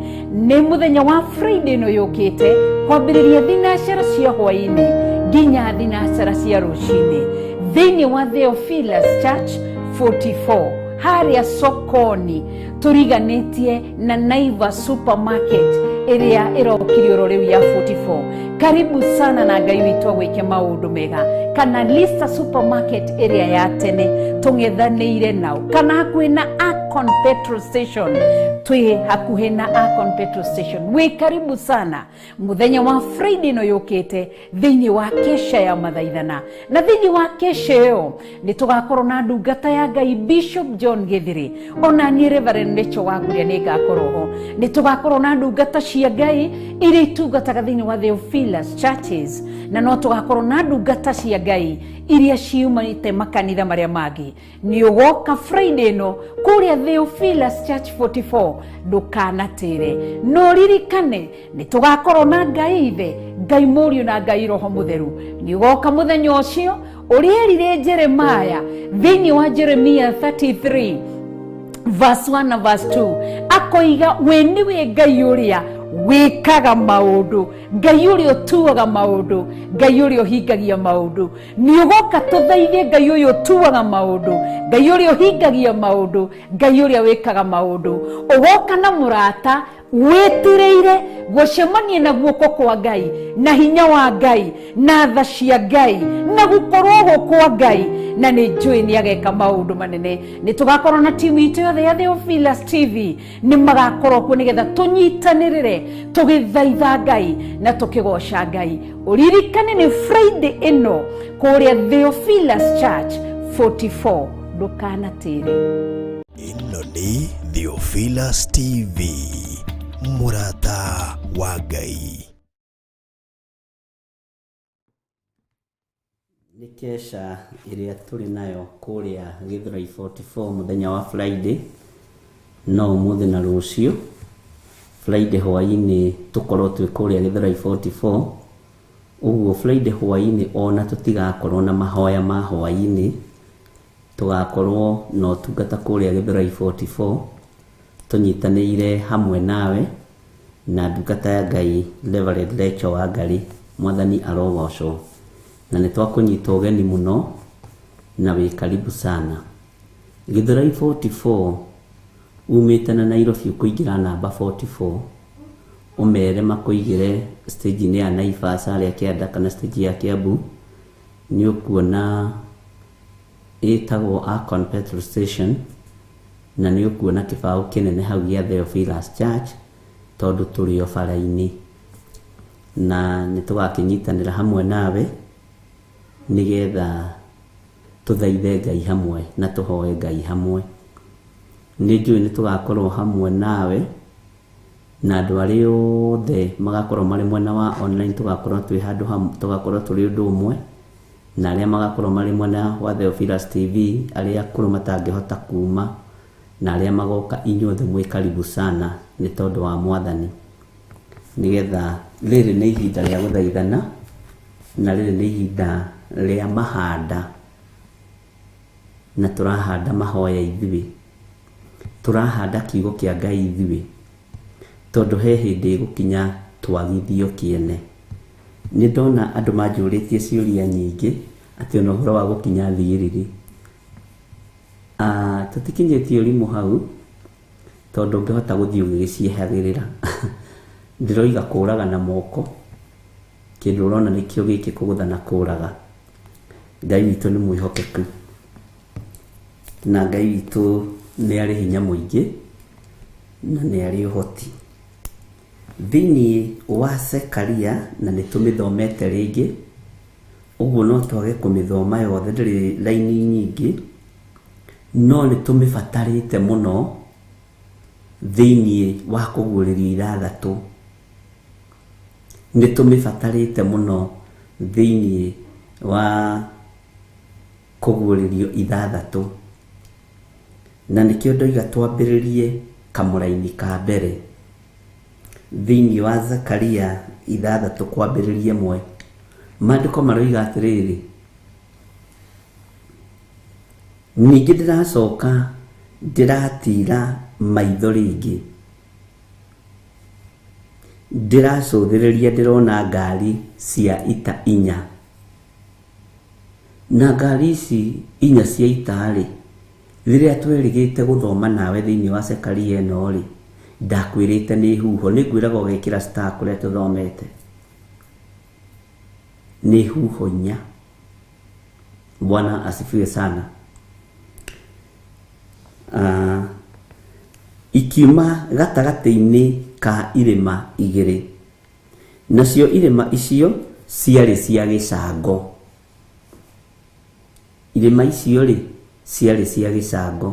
S2: Nĩ mũthenya wa Friday ĩno yũkĩte kwambĩrĩria 3 cia hwaĩ-inĩ nginya 3 cia rũcinĩ thĩinĩ wa Theophilus Church 44 harĩa sokoni tũriganĩtie na Naivas Supermarket ĩrĩa ĩrokire oro rĩu ya 44. Karibu sana na Ngai witũ agwĩke maũndũ mega. Kana Lista Supermarket ĩrĩa ya tene tũng'ethanĩire nao, kana hakuhĩ na Akon Petrol Station, twĩ hakuhĩ na Akon Petrol Station. Wĩ karibu sana mũthenya wa Friday ĩno yũkĩte thĩinĩ wa kesha ya mathaithana. Na thĩinĩ wa kesha ĩyo nĩ tũgakorwo na ndungata ya Ngai Bishop John Githiri, ona niĩ Reverend Rachel Wakuria nĩ ngakorwo ho. Nĩ tũgakorwo na ndungata cia Ngai iria itungataga thĩinĩ wa Theophilus Churches, na no tũgakorwo na ndungata cia Ngai iria ciumanĩte makanitha marĩa mangĩ. Nĩ ũgoka Friday ĩno kũrĩa Theophilus Church 44, ndũkanatĩre. No ririkane nĩ tũgakorwo na Ngai Ithe, Ngai Mũriũ na Ngai Roho Mũtheru. Nĩ ũgoka mũthenya ũcio ũrĩa erire Jeremiah thĩinĩ wa Jeremiah 33 verse 1 na verse 2, akoiga we nĩwe Ngai ũrĩa wĩkaga maũndũ, Ngai ũrĩa ũtuaga maũndũ, Ngai ũrĩa ũhingagia maũndũ. Nĩ ũgoka tũthaithe Ngai ũyũ ũtuaga maũndũ, Ngai ũrĩa ũhingagia maũndũ, Ngai ũrĩa wĩkaga maũndũ. Ũgoka na mũrata wĩtirĩire gũcemania na guoko kwa Ngai, na hinya wa Ngai, na tha cia Ngai, na gũkorwo kwa Ngai, na nĩ njũĩ nĩ ageka maũndũ manene. Nĩ tũgakorwo na timu itũ yothe ya Theophilus TV, nĩ magakorwo kuo nĩgetha tũnyitanĩrĩre tũgĩthaitha Ngai na tũkĩgoca Ngai. Ũririkane nĩ Friday ĩno kũrĩa Theophilus Church 44, ndũkanatĩre.
S4: Ĩno nĩ Theophilus TV, mũrata wa Ngai.
S5: Nĩ kesha ĩrĩa tũrĩ nayo kũrĩa Githurai 44 mũthenya wa Friday, no ũmũthĩ na rũciũ. Friday hwaĩ-inĩ tũkorwo twĩ kũrĩa Githurai 44. Ũguo Friday hwaĩ-inĩ ona tũtigakorwo na mahoya ma hwaĩ-inĩ, tũgakorwo na ũtungata kũrĩa Githurai 44 tũnyitanĩire hamwe nawe na ndungata ya Ngai Reverend Rachel Wangari. Mwathani arogocwo. Na nĩ twakũnyita ũgeni mũno na wĩ karibu sana. Gĩthũrai 44 umĩte na Nairobi ũkũingĩra namba 44 ũmere makũigĩre stage-inĩ ya Naivas harĩa kĩanda kana stage ya Kiambu, nĩ ũkuona ĩtagwo Akon Petrol Station, na nĩ ũkuona kĩbaũ kĩnene hau gĩa Theophilus Church, tondũ tũrĩ o bara-inĩ, na nĩ tũgakĩnyitanĩra hamwe nawe nĩgetha tũthaithe Ngai hamwe na tũhoe Ngai hamwe. Nĩ njũĩ nĩ tũgakorwo hamwe nawe na andũ arĩa othe magakorwo marĩ mwena wa online, tũgakorwo twĩ handũ hamwe, tũgakorwo tũrĩ ũndũ ũmwe, na arĩa magakorwo marĩ mwena wa Theophilus TV, arĩa akũrũ matangĩhota kuma, na arĩa magoka, inyuothe mwĩ karibu sana nĩ tondũ wa Mwathani, nĩgetha rĩrĩ nĩ ihinda rĩa gũthaithana na rĩrĩ nĩ ihinda rĩa mahanda, na tũrahanda mahoya ithuĩ, tũrahanda kiugo kĩa Ngai ithuĩ, tondũ he hĩndĩ ĩgũkinya twagithio kĩene. Nĩ ndona andũ manjũrĩtie ciũria nyingĩ atĩ ona ũhoro wa gũkinya thigiriri, tũtikinyĩtie ũrimũ hau, tondũ ũngĩhota gũthiĩ ũgĩgĩciehagĩrĩra. Ndĩroiga kũraga na moko, kĩndũ ũrona nĩkĩo gĩkĩ kũgũtha na kũraga. Ngai witũ nĩ mwĩhokeku, na Ngai witũ nĩ arĩ hinya mũingĩ na nĩ arĩ ũhoti. Thĩinĩ wa Zekaria, na nĩ tũmĩthomete rĩngĩ, ũguo no twage kũmĩthoma yothe, ndĩrĩ raini nyingĩ, no nĩ tũmĩbatarĩte mũno thĩinĩ wa kũguũrĩrio ithathatũ. Nĩ tũmĩbatarĩte mũno thĩinĩ wa kũguũrĩrio ithathatũ, na nĩkĩo ndoiga twambĩrĩrie kamũraini ka mbere thĩinĩ wa Zakaria ithathatũ kwambĩrĩria ĩmwe. Maandĩko maroiga atĩrĩrĩ, ningĩ ndĩracoka ndĩratira maitho rĩngĩ, ndĩracũthĩrĩria ndĩrona ngari cia ita inya, na ngari ici inya cia ita-rĩ, rĩrĩa twerĩgĩte gũthoma nawe thĩinĩ wa Zekaria ĩno-rĩ, ndakwĩrĩte nĩ huho. Nĩ ngwĩraga ũgekĩra star kũrĩa tũthomete, nĩ huho inya. Bwana asifiwe sana. Ikiuma gatagatĩ-inĩ ka irĩma igĩrĩ, nacio irĩma icio ciarĩ cia gĩcango. Irĩma icio rĩ ciarĩ cia gĩcango.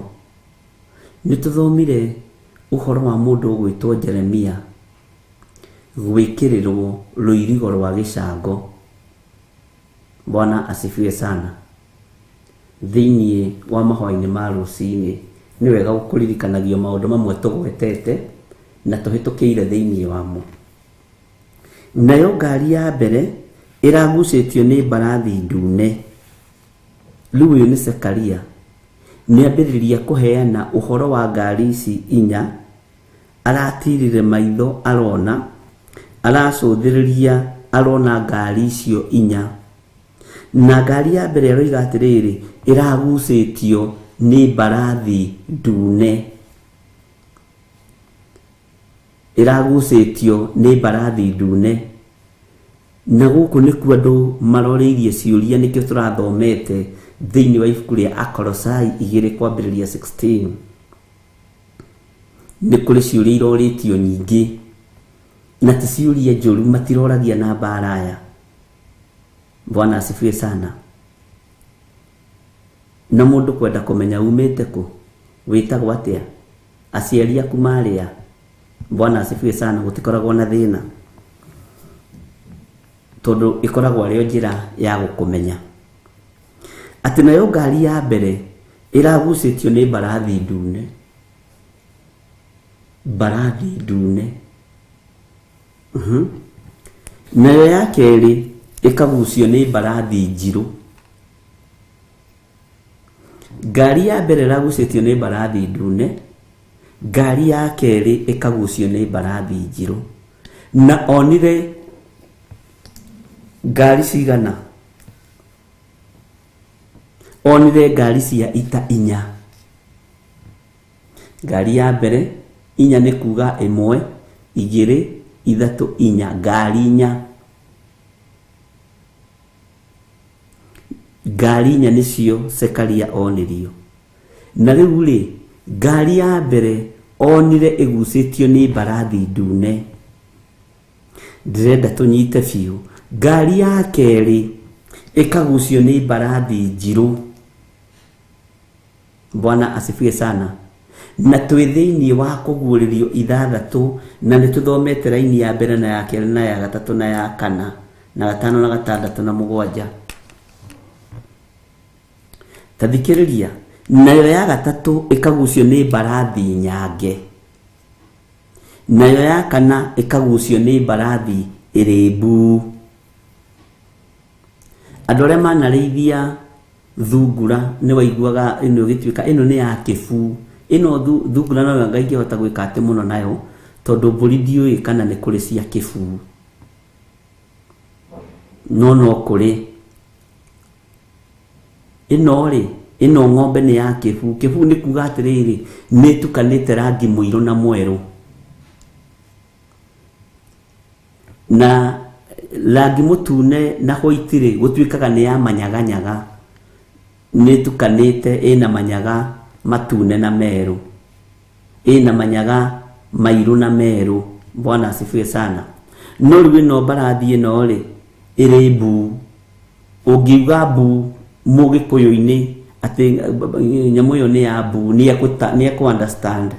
S5: Nĩ tũthomire ũhoro wa mũndũ ũgwĩtwo Jeremia gwĩkĩrĩrwo rũirigo rwa gĩcango. Bwana asifiwe sana. Thĩinĩ wa mahoya-inĩ ma rũcinĩ nĩ wega gũkũririkanagio maũndũ mamwe tũgwetete na tũhĩtũkĩire thĩinĩ wamo. Nayo ngari ya mbere ĩragucĩtio nĩ mbarathi ndune. Rĩu ũyũ nĩ Zekaria, nĩambĩrĩria kũheana ũhoro wa ngari ici inya, aratirire maitho arona, aracũthĩrĩria arona ngari icio inya. Na ngari ya mbere aroiga atĩrĩrĩ, ĩragucĩtio nĩ mbarathi ndune, ĩragucĩtio nĩ mbarathi ndune. Na gũkũ nĩkuo andũ maroreirie ciũria, nĩkĩo tũrathomete thĩinĩ wa ibuku rĩa Akolosai 2 kwambĩrĩria 16. Nĩ kũrĩ ciũria irorĩtio nyingĩ, na ti ciũria njũru, matiroragia na mbara aya. Bwana asifiwe sana. Na mũndũ kwenda kũmenya umĩte kũ, wĩtagwo atĩa, aciari aku marĩ a. Bwana asifiwe sana. Gũtikoragwo na thĩna, tondũ ĩkoragwo arĩ o njĩra ya gũkũmenya. Atĩ nayo ngari ya mbere ĩragucĩtio nĩ mbarathi ndune, mbarathi ndune. Nayo ya kerĩ ĩkagucio nĩ mbarathi njirũ. Ngari ya mbere ĩragucĩtio nĩ mbarathi ndune, ngari ya kerĩ ĩkagucio nĩ mbarathi njirũ. Na onire ngari cigana? Onire ngari cia ita inya. Ngari ya mbere inya nĩ kuga 1, 2, 3, 4, ngari inya. Ngari inya nĩcio Zekaria onirio. Na rĩu rĩ, ngari ya mbere onire ĩgucĩtio nĩ mbarathi ndune. Ndĩrenda tũnyite biũ. Ngari ya kerĩ ĩkagucio nĩ mbarathi njirũ. Bwana asifiwe sana. Na twĩ thĩinĩ wa kũguũrĩrio 6 na nĩ tũthomete raini ya mbere na ya kerĩ na ya gatatũ na ya kana na gatano na gatandatũ na mũgwanja. Ta thikĩrĩria, nayo ya gatatũ ĩkagucio nĩ mbarathi nyange, nayo ya kana ĩkagucio nĩ mbarathi ĩrĩ mbuu. Andũ arĩa manarĩithia thungura nĩ waiguaga ĩno ĩgĩtuĩka ĩno nĩ ya kĩbuu. Ĩno thungura no anga ingĩhota gwĩka atĩ mũno nayo, tondũ mbũri ndiũĩ kana nĩ kũrĩ cia kĩbuu, no no kũrĩ. Ĩno rĩ, ĩno ng'ombe nĩ ya kĩbuu. Kĩbuu nĩ kuga atĩrĩrĩ, nĩ ĩtukanĩte rangi mũirũ na mwerũ, na rangi mũtune na white rĩ, gũtuĩkaga nĩ ya manyaganyaga, nĩ ĩtukanĩte, ĩna manyaga matune na merũ, ĩna manyaga mairũ na merũ. Bwana asifiwe sana. No rĩu ĩno mbarathi ĩno rĩ, ĩrĩ mbuu. Ũngiuga mbuu mũgĩkũyũ-inĩ atĩ nyamũ ĩyo nĩ ya mbuu, nĩ ekũ understand,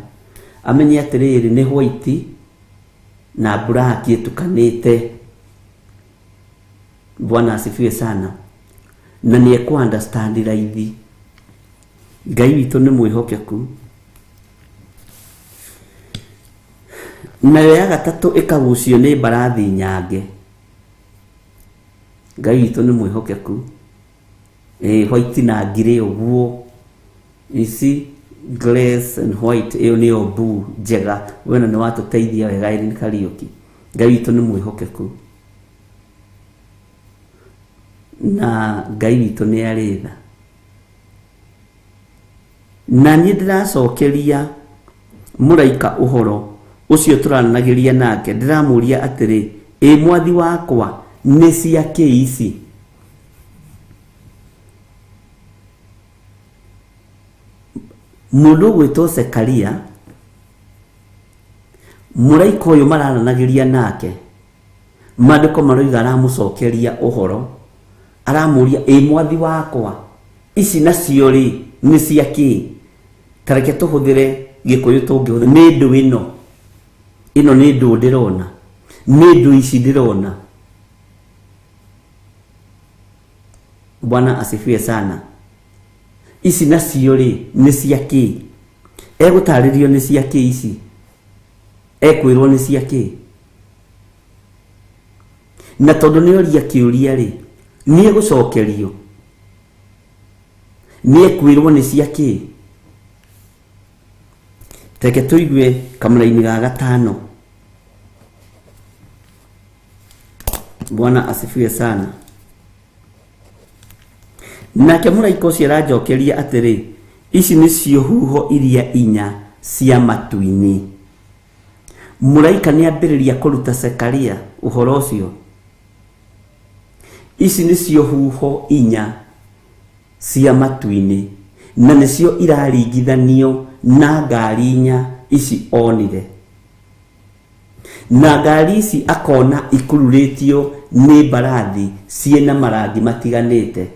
S5: amenye atĩrĩrĩ nĩ white na black ĩtukanĩte. Bwana asifiwe sana. Na nĩ ekũ understand raithi. Ngai witũ nĩ mwĩhokeku. Nayo ya gatatũ ĩkagucio nĩ mbarathi nyange. Ngai witũ nĩ mwĩhokeku. White na grey ũguo. You see, glaze and white ĩyo nĩyo mbuu njega. Wena nĩ watũteithia wega Irene Kariũki. Ngai witũ nĩ mwĩhokeku, na Ngai witũ nĩ arĩ tha. Na niĩ ndĩracokeria mũraika ũhoro ũcio tũranagĩria nake, ndĩramũria atĩrĩ, ĩ mwathi wakwa, nĩ cia kĩ ici? Mũndũ ũgwĩtwo Zekaria, mũraika ũyũ mararanagĩria nake, maandĩko maroiga aramũcokeria ũhoro, aramũria, ĩ mwathi wakwa, ici nacio rĩ nĩ cia kĩ? Ta reke tũhũthĩre Gĩkũyũ tũngĩhũthĩra, nĩ ndũ ĩno, ĩno nĩ ndũ ndĩrona, nĩ ndũ ici ndĩrona. Bwana asifiwe sana. Ici nacio rĩ nĩ cia kĩ? Egũtarĩrio nĩ cia kĩ ici? Ekwĩrwo nĩ cia kĩ? Na tondũ nĩ oria kĩũria rĩ, nĩ egũcokerio, nĩ ekwĩrwo nĩ cia kĩ? Reke tũigue kamũraini ga gatano. Bwana asifiwe sana. Nake mũraika ũcio aranjokeria atĩrĩ, ici nĩcio huho iria inya cia matu-inĩ. Mũraika nĩ ambĩrĩria kũruta Zekaria ũhoro ũcio. Ici nĩcio huho inya cia matu-inĩ, na nĩcio iraringithanio na ngari inya ici onire. Na ngari ici akona ikururĩtio nĩ mbarathi ciĩna marangi matiganĩte.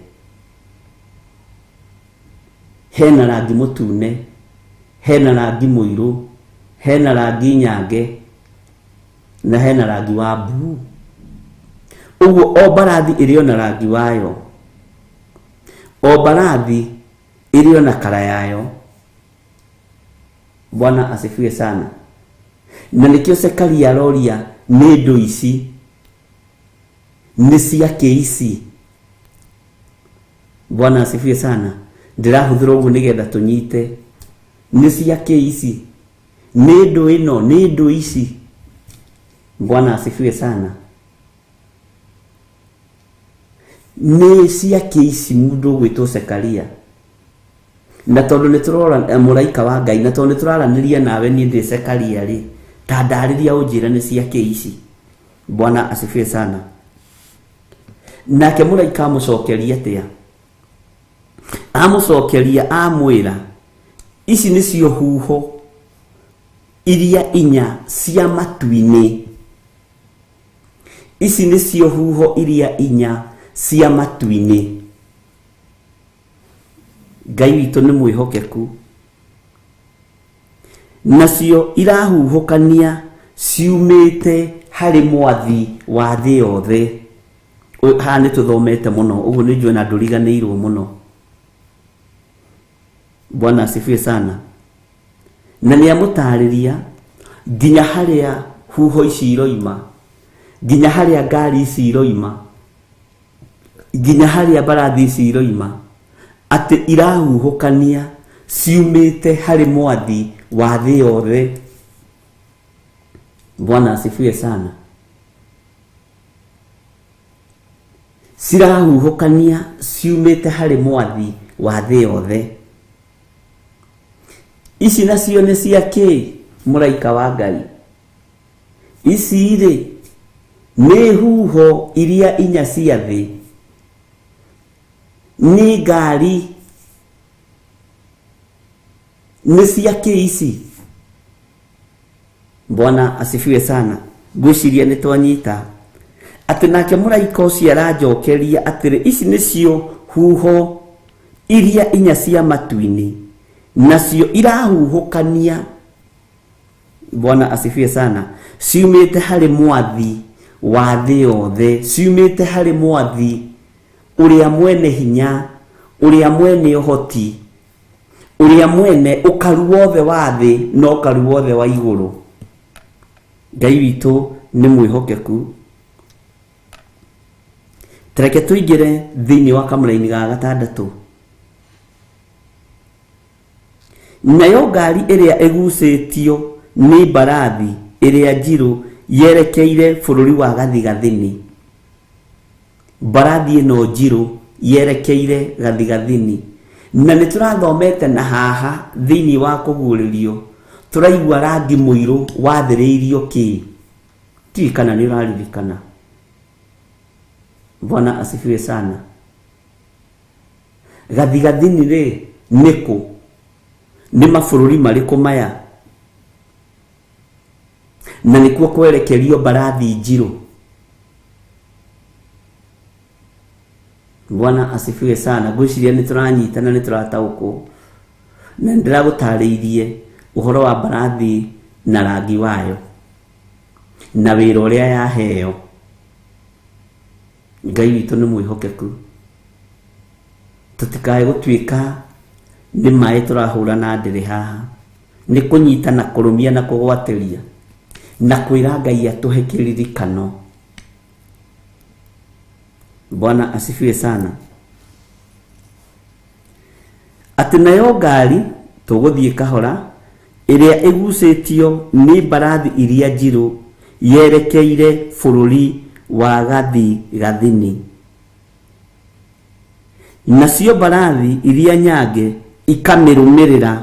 S5: Hena rangi mũtune, hena rangi mũirũ, hena rangi nyange, na hena rangi wa mbuu. Ũguo o mbarathi ĩrĩ ona rangi wayo, o mbarathi ĩrĩ ona kara yayo. Bwana asifiwe sana. Na nĩkĩo Zekaria aroria, nĩ ndũ ici nĩ cia kĩ ici? Bwana asifiwe sana. Ndĩrahũthĩra ũguo nĩgetha tũnyite, nĩ cia kĩ ici? Nĩ ndũ ĩno, nĩ ndũ ici. Bwana asifiwe sana. Nĩ cia kĩ ici mũndũ ũgwĩtwo Zekaria? Na tondũ nĩ tũrora mũraika wa Ngai, na tondũ nĩ tũraranĩria nawe niĩ ndĩ Zekaria rĩ, ta ndarĩria ũnjĩre nĩ cia kĩ ici. Bwana asifiwe sana. Nake mũraika amũcokeria atĩa? Amũcokeria amwĩra, ici nĩcio huho iria inya cia matu-inĩ. Ici nĩcio huho iria inya cia matu-inĩ. Ngai witũ nĩ mwĩhokeku. Nacio irahuhũkania ciumĩte harĩ mwathi wa thĩ yothe. Haha nĩ tũthomete mũno, ũguo nĩ njũĩ na ndũriganĩirwo mũno. Bwana asifiwe sana. Na nĩ amũtarĩria nginya harĩa huho ici iroima, nginya harĩa ngari ici iroima, nginya harĩa mbarathi ici iroima, atĩ irahuhũkania ciumĩte harĩ mwathi wa thĩ yothe. Bwana asifiwe sana. Cirahuhũkania ciumĩte harĩ mwathi wa thĩ yothe. Ici nacio nĩ cia kĩ, mũraika wa Ngai? Ici rĩ nĩ huho iria inya cia thĩ, nĩ ngari, nĩ cia kĩ ici? Bwana asifiwe sana. Ngwĩciria nĩ twanyita atĩ nake mũraika ũcio aranjokeria atĩrĩ, ici nĩcio huho iria inya cia matu-inĩ, nacio irahuhũkania. Bwana asifiwe sana. Ciumĩte harĩ mwathi wa thĩ yothe, ciumĩte harĩ mwathi ũrĩa mwene hinya, ũrĩa mwene ũhoti, ũrĩa mwene ũkaru wothe wa thĩ na ũkaru wothe wa igũrũ. Ngai witũ nĩ mwĩhokeku. Tareke tũingĩre thĩinĩ wa kamũraini ga gatandatũ. Nayo ngari ĩrĩa ĩgucĩtio nĩ mbarathi ĩrĩa njirũ yerekeire bũrũri wa gathigathini. Mbarathi ĩno njirũ yerekeire gathigathini. Na nĩ tũrathomete na haha thĩinĩ wa kũguũrĩrio, tũraigua rangi mũirũ wathĩrĩirio kĩ? Ndiũĩ kana nĩ ũraririkana. Bwana asifiwe sana. Gathigathini rĩ nĩ kũ? Nĩ mabũrũri marĩkũ maya? Na nĩkuo kwerekerio mbarathi njirũ. Bwana asifiwe sana. Ngwĩciria nĩ tũranyita na nĩ tũrataũkwo. Na nĩ ndĩragũtarĩirie ũhoro wa mbarathi na rangi wayo na wĩra ũrĩa yaheo. Ngai witũ nĩ mwĩhokeku. Tũtikae gũtuĩka nĩ maĩ tũrahũra na ndĩrĩ haha, nĩ kũnyita na kũrũmia na kũgwatĩria na kwĩra Ngai atũhe kĩririkano. Bwana asifiwe sana. Atĩ nayo ngari tũgũthiĩ kahora ĩrĩa ĩgucĩtio nĩ mbarathi iria njirũ yerekeire bũrũri wa gathigathini. Nacio mbarathi iria nyange ikamĩrũmĩrĩra,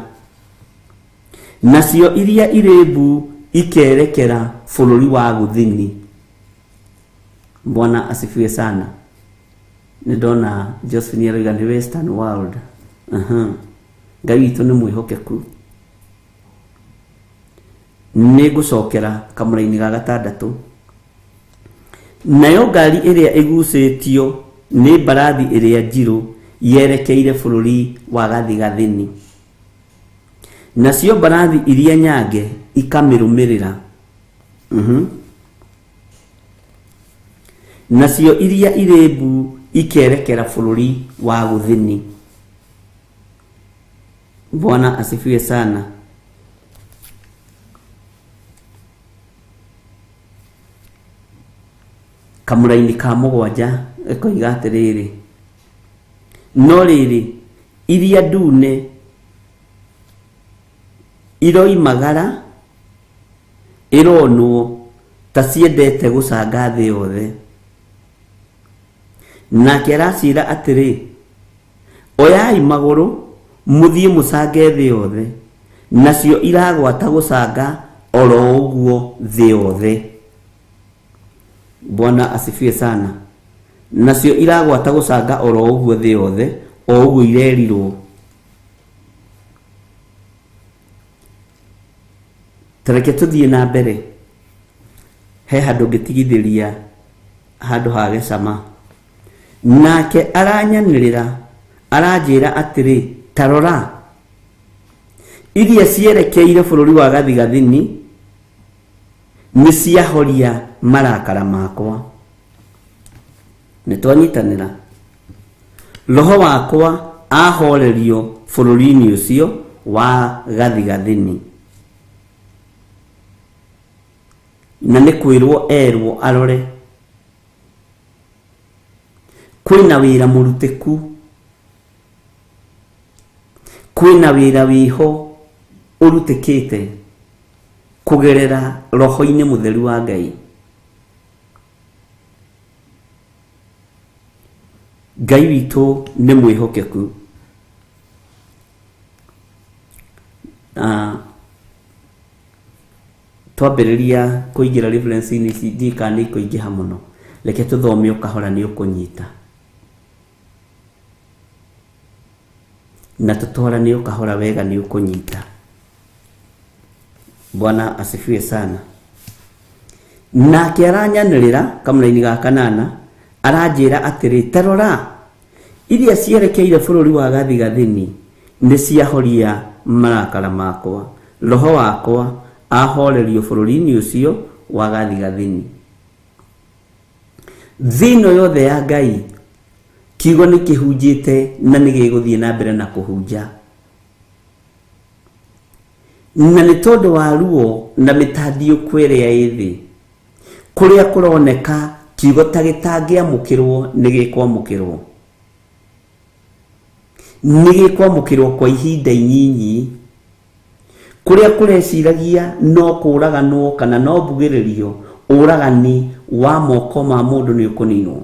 S5: nacio iria irĩ mbu ikerekera bũrũri wa gũthini. Bwana asifiwe sana. Nĩ ndona Josephine aroiga nĩ Western world. Ngai witũ nĩ mwĩhokeku. Nĩ ngũcokera kamũraini ga gatandatũ. Nayo ngari ĩrĩa ĩgucĩtio nĩ mbarathi ĩrĩa njirũ yerekeire bũrũri wa gathigathini. Nacio mbarathi iria nyange ikamĩrũmĩrĩra. Nacio iria irĩ mbu ikerekera bũrũri wa gũthini. Bwana asifiwe sana. Kamũraini ka mũgwanja ĩkoiga atĩrĩrĩ, no rĩrĩ iria ndune iroimagara ĩronwo ta ciendete gũcanga thĩ yothe. Nake araciĩra atĩrĩ, oyai magũrũ Mũthiĩ mũcange thĩ yothe. Nacio iragwata gũcanga oro ũguo thĩ yothe. Bwana asifiwe sana. Nacio iragwata gũcanga oro ũguo thĩ yothe, o ũguo irerirwo. Ta reke tũthiĩ na mbere. He handũ ngĩtigithĩria handũ hage cama. Nake aranyanĩrĩra, aranjĩra atĩrĩ, ta rora, iria cierekeire bũrũri wa gathigathini nĩ ciahoria marakara makwa. Nĩ twanyitanĩra. Roho wakwa ahorerio bũrũri-inĩ ũcio wa gathigathini. Na nĩ kwĩrwo erwo arore. Kwĩna wĩra mũrutĩku. Kwĩna wĩra wĩho ũrutĩkĩte kũgerera roho-inĩ mũtheru wa Ngai. Ngai witũ nĩ mwĩhokeku. Twambĩrĩria kũingĩra reference-inĩ ici ndiũĩ kana nĩ ikũingĩha mũno. Reke tũthome o kahora nĩ ũkũnyita. Na tũtwarane o kahora wega nĩ ũkũnyita. Bwana asifiwe sana. Nake aranyanĩrĩra kamũraini ga kanana, aranjĩra atĩrĩ, ta rora, iria cierekeire bũrũri wa gathigathini nĩ ciahoria marakara makwa. Roho wakwa ahorerio bũrũri-inĩ ũcio wa gathigathini. Thĩ ĩno yothe ya Ngai, kiugo nĩ kĩhunjĩte na nĩ gĩgũthiĩ na mbere na kũhunja. Na nĩ tondũ wa ruo na mĩtandiũko ĩrĩa ĩ thĩ, kũrĩa kũroneka kiugo ta gĩtangĩamũkĩrwo nĩ gĩkwamũkĩrwo. Nĩ gĩkwamũkĩrwo kwa ihinda inyinyi. Kũrĩa kũreciragia no kũraganwo kana no mbugĩrĩrio, ũragani wa moko ma mũndũ nĩ ũkũninwo.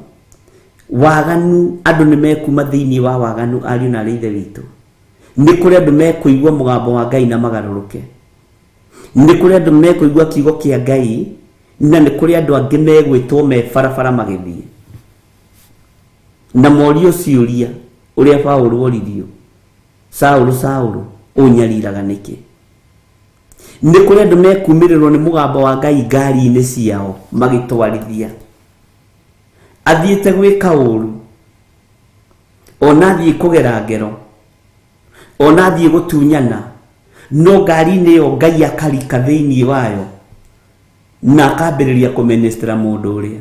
S5: Waganu, andũ nĩ mekuma thĩinĩ wa waganu, ariũ na arĩ ithe witũ. Nĩ kũrĩ andũ mekũigua mũgambo wa Ngai na magarũrũke. Nĩ kũrĩ andũ mekũigua kiugo kĩa Ngai na nĩ kũrĩ andũ angĩ megwĩtwo me barabara magĩthiĩ. Na morio ciũria ũrĩa Paũlũ oririo, Saũlũ, Saũlũ, ũnyariraga nĩkĩ? Nĩ kũrĩ andũ mekumĩrĩrwo nĩ mũgambo wa Ngai ngari-inĩ ciao magĩtwarithia. Athiĩte gwĩka ũru, ona athiĩ kũgera ngero, ona athiĩ gũtunyana, no ngari-inĩ ĩyo Ngai akarika thĩinĩ wayo na akambĩrĩria kũministera mũndũ ũrĩa.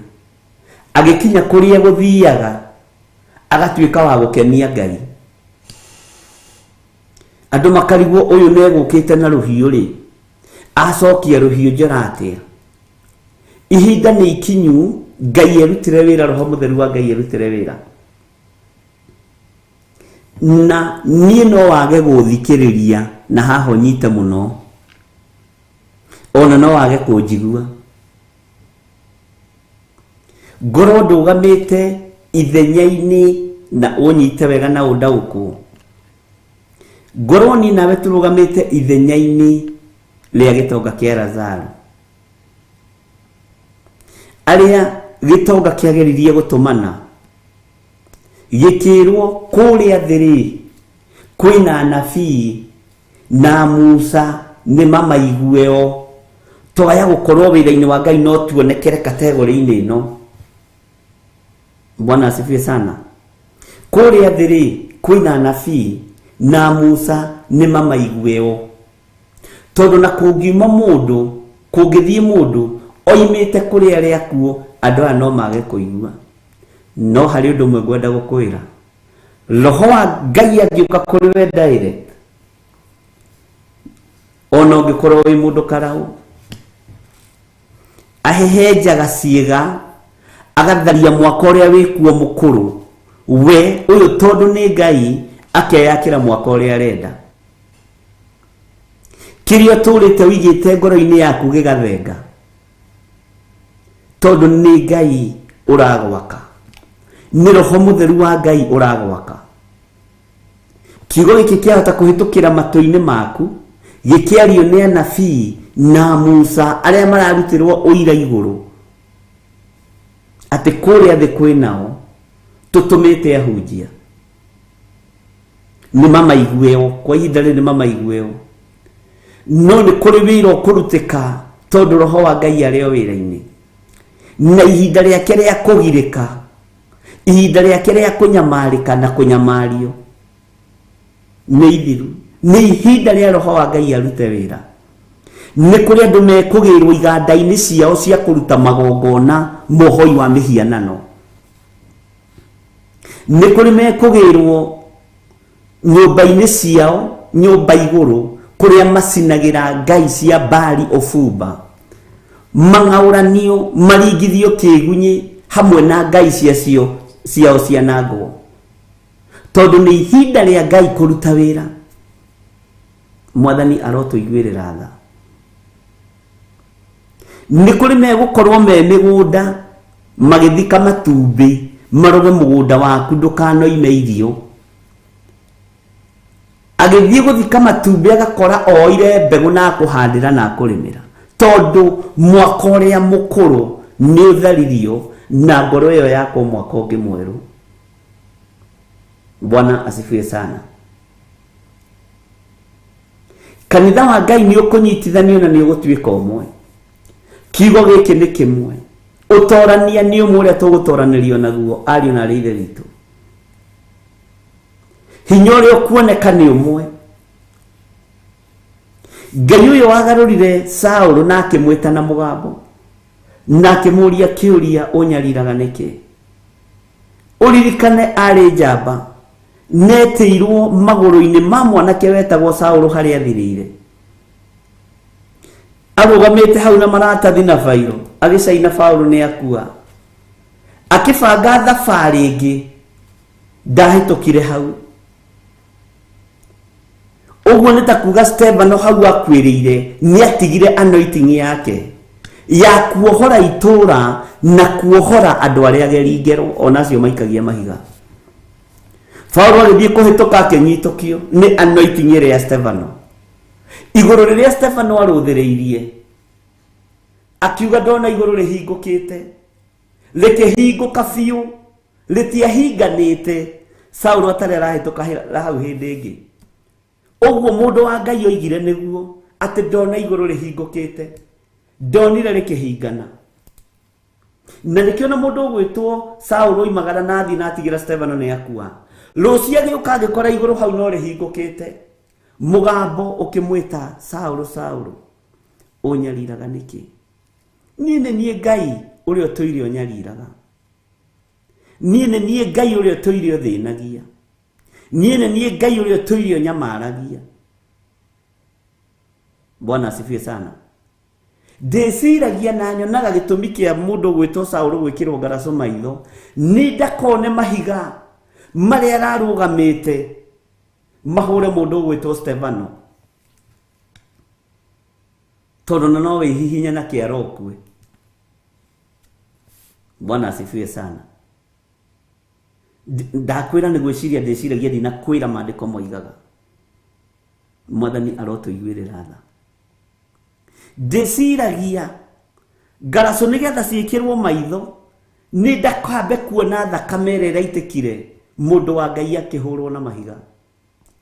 S5: Agĩkinya kũrĩa gũthiaga, agatuĩka wa gũkenia Ngai. Andũ makarigwo ũyũ nĩegũkĩte na rũhiũ rĩ, acokia rũhiũ njora atĩa? Ihinda nĩ ikinyu, Ngai erutĩre wĩra, Roho Mũtheru wa Ngai erutĩre wĩra. Na niĩ no wage gũthikĩrĩria na haha ũnyite mũno, ona no wage kũnjigua. Ngorwo ndũgamĩte ithenya-inĩ na ũnyite wega na ũndaũkwo. Ngorwo niĩ nawe tũrũgamĩte ithenya-inĩ rĩa gĩtonga kĩa Lazaro. Arĩa gĩtonga kĩageririe gũtũmana, gĩkĩrwo kũrĩa thĩ rĩ, kwĩna anabii na Musa nĩ mamaigue o. Twaya gũkorwo wĩra-inĩ wa Ngai no tuonekere kategori-inĩ ĩno. Bwana asifiwe sana. Kũrĩa thĩ rĩ, kwĩna anabii na Musa nĩ mamaigue o. Tondũ na kũngiuma mũndũ, kũngĩthiĩ mũndũ oimĩte kũrĩ arĩa akuũ, andũ aya no mage kũigua. No harĩ ũndũ ũmwe ngwenda gũkwĩra. Roho wa Ngai angĩũka kũrĩ we direct, ona ũngĩkorwo wĩ mũndũ karaũ, ahehenjaga ciĩga, agatharia mwaka ũrĩa wĩkuo mũkũrũ, we ũyũ tondũ nĩ Ngai akeyakĩra mwaka ũrĩa arenda. Kĩrĩa ũtũrĩte ũigĩte ngoro-inĩ yaku gĩgathenga, tondũ nĩ Ngai ũragwaka, nĩ Roho Mũtheru wa Ngai ũragwaka. Kiugo gĩkĩ kĩahota kũhĩtũkĩra matũ-inĩ maku gĩkĩario nĩ anabii na Musa arĩa mararutĩrwo ũira igũrũ atĩ kũrĩa thĩ kwĩnao tũtũmĩte ahunjia nĩ mamaigueo kwa ihinda rĩrĩ nĩ mamaigueo no nĩ kũrĩ wĩra ũkũrutĩka tondũ roho wa Ngai arĩ o wĩra-inĩ na ihinda rĩake rĩa kũgirĩka ihinda rĩake rĩa kũnyamarĩka na kũnyamario nĩ ithiru nĩ ihinda rĩa roho wa Ngai arute wĩra nĩ kũrĩ andũ mekũgĩrwo iganda-inĩ ciao cia kũruta magongona mohoi wa mĩhianano nĩ kũrĩ mekũgĩrwo nyũmba-inĩ ciao nyũmba igũrũ kũrĩa macinagĩra ngai cia Baali ũbumba mang'aũranio maringithio kĩgunyĩ hamwe na ngai ciacio ciao cianangwo tondũ nĩ ihinda rĩa Ngai kũruta wĩra. Mwathani arotũiguĩrĩra tha. Nĩ kũrĩ megũkorwo me mĩgũnda magĩthika matumbĩ maroge mũgũnda waku ndũkanoime irio. Agĩthiĩ gũthika matumbĩ agakora oire mbegũ na akũhandĩra na akũrĩmĩra tondũ mwaka ũrĩa mũkũrũ nĩ ũtharirio na ngoro ĩyo yakwo mwaka ũngĩ mwerũ. Bwana asifiwe sana. Kanitha wa Ngai nĩ ũkũnyitithanio na nĩ ũgũtuĩka ũmwe. Kiugo gĩkĩ nĩ kĩmwe. Ũtorania nĩ ũmwe ũrĩa tũgũtoranĩrio naguo ariũ na arĩ ithe witũ. Hinya ũrĩa ũkuoneka nĩ ũmwe. Ngai ũyũ wagarũrire Saũlũ na akĩmwĩta na mũgambo na akĩmũria kĩũria ũnyariraga nĩkĩ. Ũririkane arĩ njamba netĩirwo magũrũ-inĩ ma mwanake wetagwo Saũlũ harĩa athirĩire. Arũgamĩte hau na maratathi na bairo agĩcaina Paũlũ nĩ akua. Akĩbanga thabarĩ ĩngĩ ndahĩtũkire hau. Ũguo nĩ ta kuga Stefano hau akuĩrĩire nĩ atigire anointing yake ya kuohora itũra na kuohora andũ arĩa ageri ngero ona acio maikagia mahiga. Paũlũ agĩthiĩ kũhĩtũka akĩnyitũkio nĩ anointing ĩrĩa ya Stefano. Igũrũ rĩrĩa Stefano arũthĩrĩirie akiuga ndona igũrũ rĩhingũkĩte rĩkĩhingũka biũ rĩtiahinganĩte Saũlũ atarĩ arahĩtũka hau hĩndĩ ĩngĩ. Ũguo mũndũ wa Ngai oigire nĩguo atĩ ndona igũrũ rĩhingũkĩte ndonire rĩkĩhingana. Na nĩkĩo na mũndũ ũgwĩtwo Saũlũ oimagara na athiĩ na atigĩra Stefano nĩ akua. Rũciũ agĩũka agĩkora igũrũ hau no rĩhingũkĩte. Mũgambo ũkĩmwĩta Saũlũ Saũlũ ũnyariraga nĩkĩ? Niĩ nĩ niĩ Ngai ũrĩa ũtũire ũnyariraga. Niĩ nĩ niĩ Ngai ũrĩa ũtũire ũthĩnagia. Niĩ nĩ niĩ Ngai ũrĩa ũtũire ũnyamaragia. Bwana asifiwe sana. Ndĩciragia na nyonaga gĩtũmi kĩa mũndũ gwĩtwo Saũlũ gwĩkĩrwo ngaraco maitho nĩ ndakone mahiga marĩa ararũgamĩte mahũre mũndũ ũgwĩtwo Stefano tondũ na no wĩhihinye na kĩara ũkue. Bwana asifiwe sana. Ndakwĩra nĩ gwĩciria ndĩciragia ndinakwĩra maandĩko moigaga. Mwathani arotũiguĩrĩra tha. Ndĩciragia ngaraco nĩgetha ciĩkĩrwo maitho nĩ ndakambe kuona thakame ĩrĩa ĩraitĩkire mũndũ wa Ngai akĩhũrwo na mahiga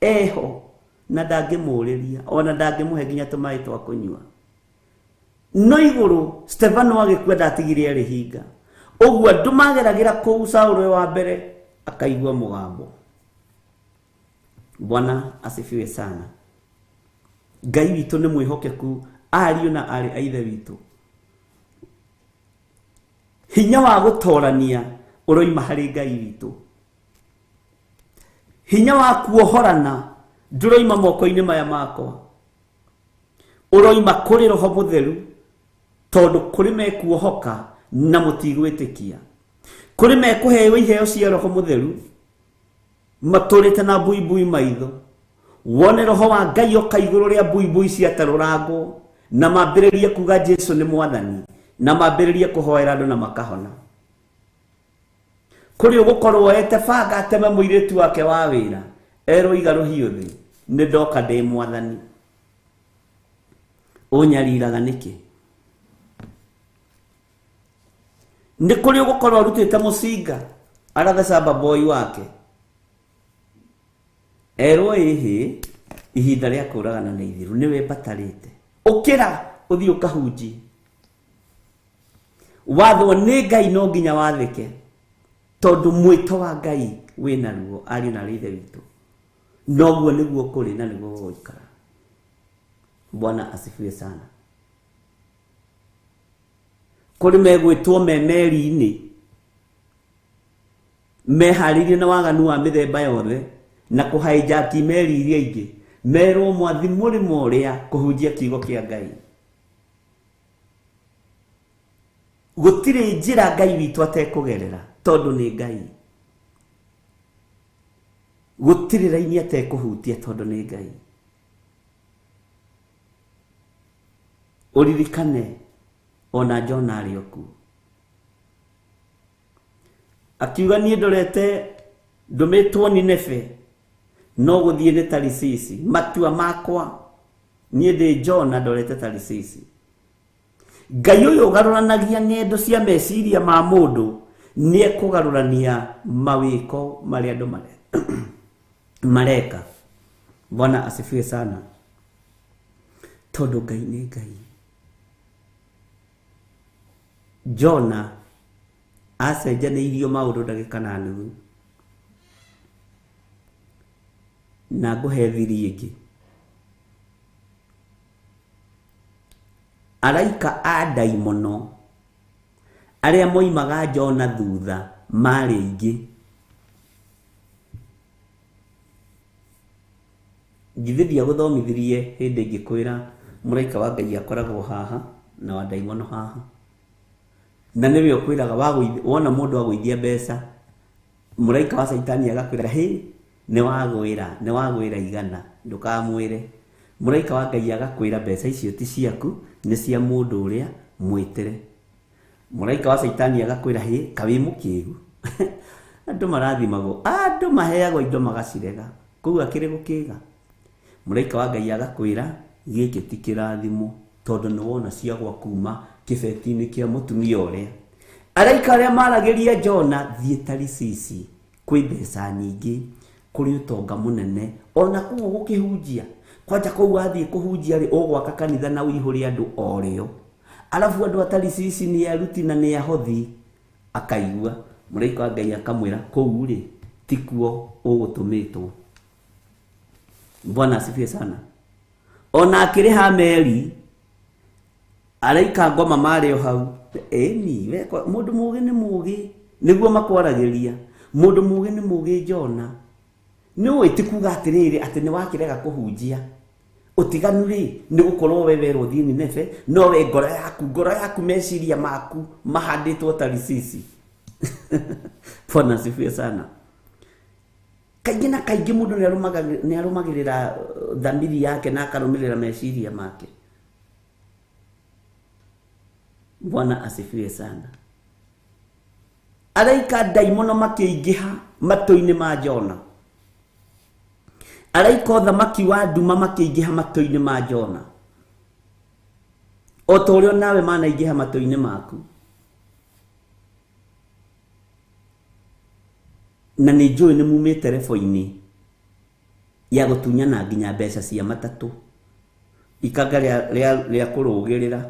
S5: eho na ndangĩmũrĩria ona ndangĩmũhe nginya tũmaĩ twa kũnyua. No igũrũ Stefano agĩkua ndatigire arĩ hinga. Ũguo andũ mageragĩra kũu Saũlũ wa mbere akaigua mũgambo. Bwana asifiwe sana. Ngai witũ nĩ mwĩhokeku ariũ na arĩ a ithe witũ. Hinya wa gũtorania ũroima harĩ Ngai witũ. Hinya wa kuohorana ndũroima moko-inĩ maya makwa. Ũroima kũrĩ Roho Mũtheru tondũ kũrĩ mekuohoka na mũtigwĩtĩkia. Kũrĩ mekũheo iheo cia Roho Mũtheru matũrĩte na mbuibui maitho. Wone Roho wa Ngai oka igũrũ rĩa mbuibui ciatarũrangwo na mambĩrĩrie kuga Jesu nĩ Mwathani na mambĩrĩrie kũhoera andũ na makahona. Kũrĩ ũgũkorwo oete banga ateme mũirĩtu wake wa wĩra Erwo iga rũhiũ thĩ, nĩ ndoka ndĩ mwathani. Ũnyariraga nĩkĩ? Nĩ kũrĩ ũgũkorwo arutĩte mũcinga aratheca baboi wake. Erwo ĩhĩ ihinda rĩa kũragana nĩ ithiru, nĩwe mbatarĩte. Ũkĩra ũthiĩ ũkahunjie. Wathwo nĩ Ngai no nginya wathĩke, tondũ mwĩto wa Ngai wĩna ruo, ariũ na ithe witũ. Noguo nĩguo kũrĩ na nĩguo gũgũikara. Bwana asifiwe sana. Kũrĩ megwĩtwo me meri-inĩ, meharĩirie na waganu wa mĩthemba yothe na kũhaijaki meri iria ingĩ, merwo mwathi mũrĩmo ũrĩa kũhunjia kiugo kĩa Ngai. Gũtirĩ njĩra Ngai witũ atekũgerera, tondũ nĩ Ngai. Gũtirĩ raini atekũhutia, tondũ nĩ Ngai. Ũririkane ona Jona arĩ o kuo. Akiuga niĩ ndorete ndũmĩtwo Nineve, no gũthiĩ nĩ Tarisisi. Matua makwa niĩ ndĩ Jona ndorete Tarisisi. Ngai ũyũ ũgarũranagia ng'endo cia meciria ma mũndũ nĩ ekũgarũrania mawĩko marĩa andũ mareka. Bwana asifiwe sana. Tondũ Ngai nĩ Ngai. Jona acenjanĩirio maũndũ ndagĩka na nuthu. Na ngũhe thiri ĩngĩ. Araika a ndaimono arĩa moimaga Jona thutha marĩ aingĩ. Githĩ ndiagũthomithirie hĩndĩ ĩngĩ kwĩra mũraika wa Ngai akoragwo haha na wa ndaimono haha. Na nĩwe ũkwĩraga wona mũndũ agũithia mbeca, mũraika wa Caitani agakwĩra hĩ, nĩ wagwĩra igana, ndũkamwĩre. Mũraika wa Ngai agakwĩra mbeca icio ti ciaku, nĩ cia mũndũ ũrĩa mwĩtĩre. Mũraika wa Caitani agakwĩra hĩ, ka wĩ mũkĩgu. Andũ marathimagwo, andũ maheagwo indo magacirega, kũu akĩrĩ gũkĩga. Mũraika wa Ngai agakwĩra gĩkĩ ti kĩrathimo, tondũ nĩ wona ciagwa kuma kĩbeti-inĩ kĩa mũtumia ũrĩa. Araika arĩa maragĩria Jona, thiĩ Tarisisi, kwĩ mbeca nyingĩ, kũrĩ ũtonga mũnene, ona kũu ũgũkĩhunjia. Kwanja kũu wathiĩ kũhunjia rĩ, ũgwaka kanitha na ũihũre andũ o rĩo. Arabu andũ a Tarisisi nĩ aruti na nĩ ahothi. Akaigua mũraika wa Ngai akamwĩra kũu rĩ, ti kuo ũgũtũmĩtwo. Bwana asifiwe sana. Ona akĩrĩha meri, araika ngoma marĩ o hau. Ĩni, we mũndũ mũũgĩ nĩ mũũgĩ, nĩguo makwaragĩria. Mũndũ mũũgĩ nĩ mũũgĩ Jona. Nĩ ũĩ ti kuga atĩrĩrĩ atĩ nĩ wakĩrega kũhunjia. Ũtiganu rĩ, nĩ gũkorwo we werwo ũthiĩ Nineve, no we ngoro yaku meciria maku mahandĩtwo Tarisisi. Bwana asifiwe sana. Kaingĩ na kaingĩ mũndũ nĩ arũmagĩrĩra thamiri yake na akarũmĩrĩra meciria make. Bwana asifiwe sana. Araika ndaimono makĩingĩha matũ-inĩ ma Jona. Araika ũthamaki wa nduma makĩingĩha matũ-inĩ ma Jona. O ta ũrĩa nawe manaingĩha matũ-inĩ maku. Na nĩ njũĩ nĩ mumĩte rebo-inĩ ya gũtunyana nginya mbeca cia matatũ. Ikanga rĩa kũrũgĩrĩra.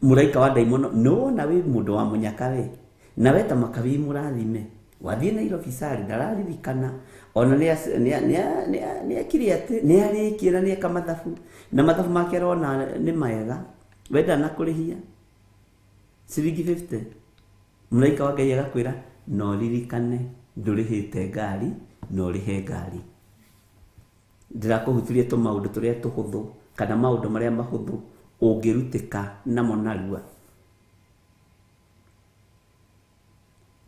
S5: Mũraika wa ndaimono, nĩ wona wĩ mũndũ wa mũnyaka we. Na we ta maka wĩ mũrathime. Wathiĩ Nairobi sari, ndararirikana. Ona nĩ ekire atĩ, nĩ arĩkie na nĩ eka mathabu. Na mathabu make arona nĩ mega. We ndanakũrĩhia ciringi 50. Mũraika wa Ngai agakwĩra, no ririkane ndũrĩhĩte ngari, no ũrĩhe ngari. Ndĩrakũhutirie tũmaũndũ tũrĩa tũhũthũ, kana maũndũ marĩa mahũthũ ũngĩrutĩka namo narua.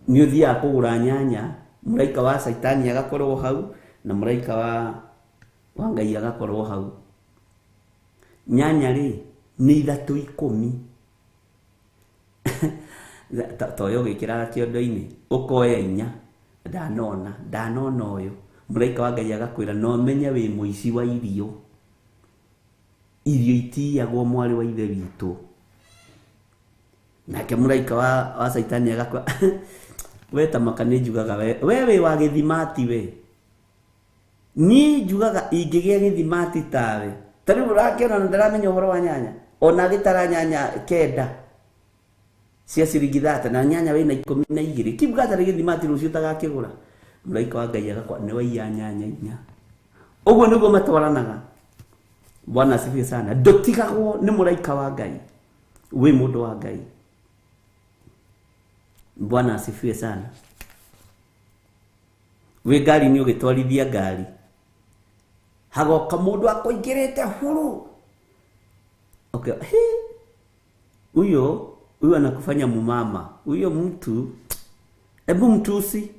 S5: Nĩ ũthiaga kũgũra nyanya, mũraika wa Caitani agakorwo hau, na mũraika wa Ngai agakorwo hau. Nyanya rĩ, nĩ 3.10. Ta ũyũ ũgĩkĩraga kĩondo-inĩ, ũkoya 4, ndanona ũyũ. Mũraika wa Ngai agakwĩra no menye wĩ mũici wa irio. Irio itiyagwo mwarĩ wa ithe witũ. Nake mũraika wa Caitani agakwĩra we ta maka nĩ njugaga we wĩ wa gĩthimati we. Niĩ njugaga ingĩgĩa gĩthimati tawe. Ta rĩu ũrakĩona na ndaramenya ũhoro wa nyanya. Ona gĩtara nyanya 9 cia ciringi 30 na nyanya wĩna 12. Kiuga atarĩ gĩthimati rũciũ ũtagakĩgũra. Mũraika wa Ngai agakwa nĩ waiya nyanya 4. Ũguo nĩguo matwaranaga. Bwana asifiwe sana. Ndũtigagwo nĩ mũraika wa Ngai. Wĩ mũndũ wa Ngai. Bwana asifiwe sana. Wĩ ngari-inĩ ũgĩtwarithia ngari. Hagoka mũndũ akũingĩrĩte huru. Okay. Huyo anakufanya mumama. Huyo mtu ebu mtusi.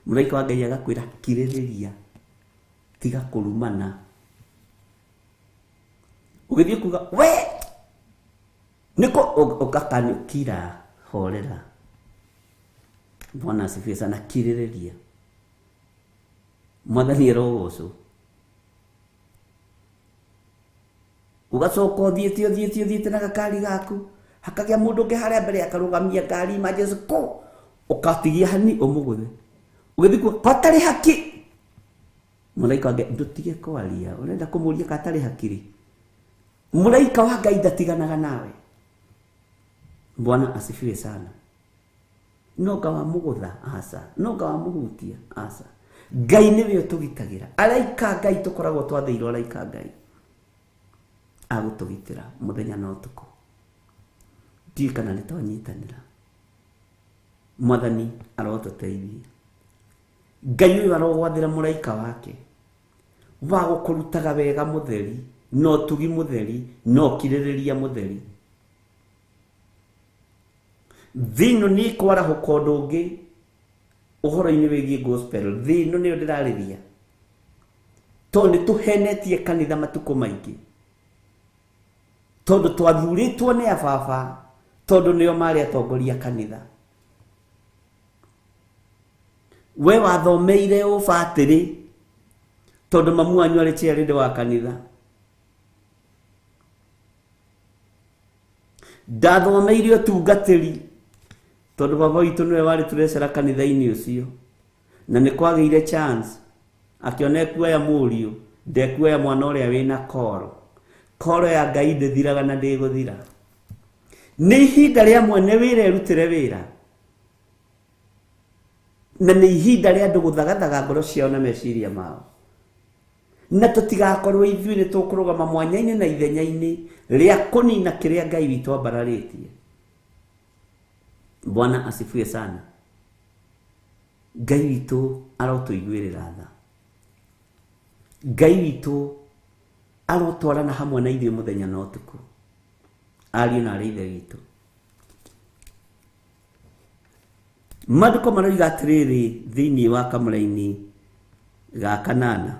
S5: Mũraika wa Ngai agakwĩra kirĩrĩria. Tiga kũrumana. Ũgĩthiĩ kuga we nĩko ũgakanukira horera. Bwana asifiwe sana. Kirĩrĩria. Mwathani arogocwo. Ũgacoka ũthiĩte na gakari gaku. Hakagĩa mũndũ ũngĩ harĩa mbere akarũgamia ngari emergency ko ũkatigia hani ũmũgũthe. Ũgĩthiĩ kuga katarĩ haki. Mũraika wa Ngai ndũtige kwaria. Ũrenda kũmũria katarĩ hakiri. Mũraika wa Ngai ndatiganaga nawe. Bwana asifiwe sana. No ngawamũgũtha aca, no ngawamũhutia aca. Ngai nĩwe ũtũgitagĩra. Araika Ngai tũkoragwo twathĩirwo araika Ngai agũtũgitĩra mũthenya na ũtukũ. Ndiũĩ kana nĩ twanyitanĩra. Mwathani arotũteithia. Ngai ũyũ arogwathĩra mũraika wake wa gũkũrutaga wega mũtheri na ũtugi mũtheri na ũkirĩrĩria mũtheri. Thĩ ĩno nĩ ĩkwarahũka ũndũ ũngĩ ũhoro-inĩ wĩgiĩ gospel. Thĩ ĩno nĩyo ndĩrarĩria. Tondũ nĩ tũhenetie kanitha matukũ maingĩ. Tondũ twathurĩtwo nĩ ababa, tondũ nĩo marĩ atongoria kanitha. We wathomeire ũbatĩrĩ tondũ mamu wanyu arĩ chairlady wa kanitha. Ndathomeire ũtungatĩri tondũ baba witũ nĩwe warĩ tũrecera kanitha-inĩ ũcio. Na nĩ kwagĩire chance akĩona ekuoya mũriũ ndekuoya mwana ũrĩa wĩna koro. Koro ya Ngai ndĩthiraga na ndĩgũthira. Nĩ ihinda rĩa mwene wĩra erutĩre wĩra. Na nĩ ihinda rĩa andũ gũthagathaga ngoro ciao na meciria mao. Na tũtigakorwo ithuĩ nĩ tũkũrũgama mwanya-inĩ na ithenya-inĩ rĩa kũnina kĩrĩa Ngai witũ ambararĩtie. Bwana asifiwe sana. Ngai witũ arotũiguĩrĩra tha. Ngai witũ arotwarana hamwe na ithuĩ mũthenya na ũtukũ. Ariũ na arĩ ithe witũ. Maandĩko maroiga atĩrĩrĩ thĩinĩ wa kamũraini ga 8.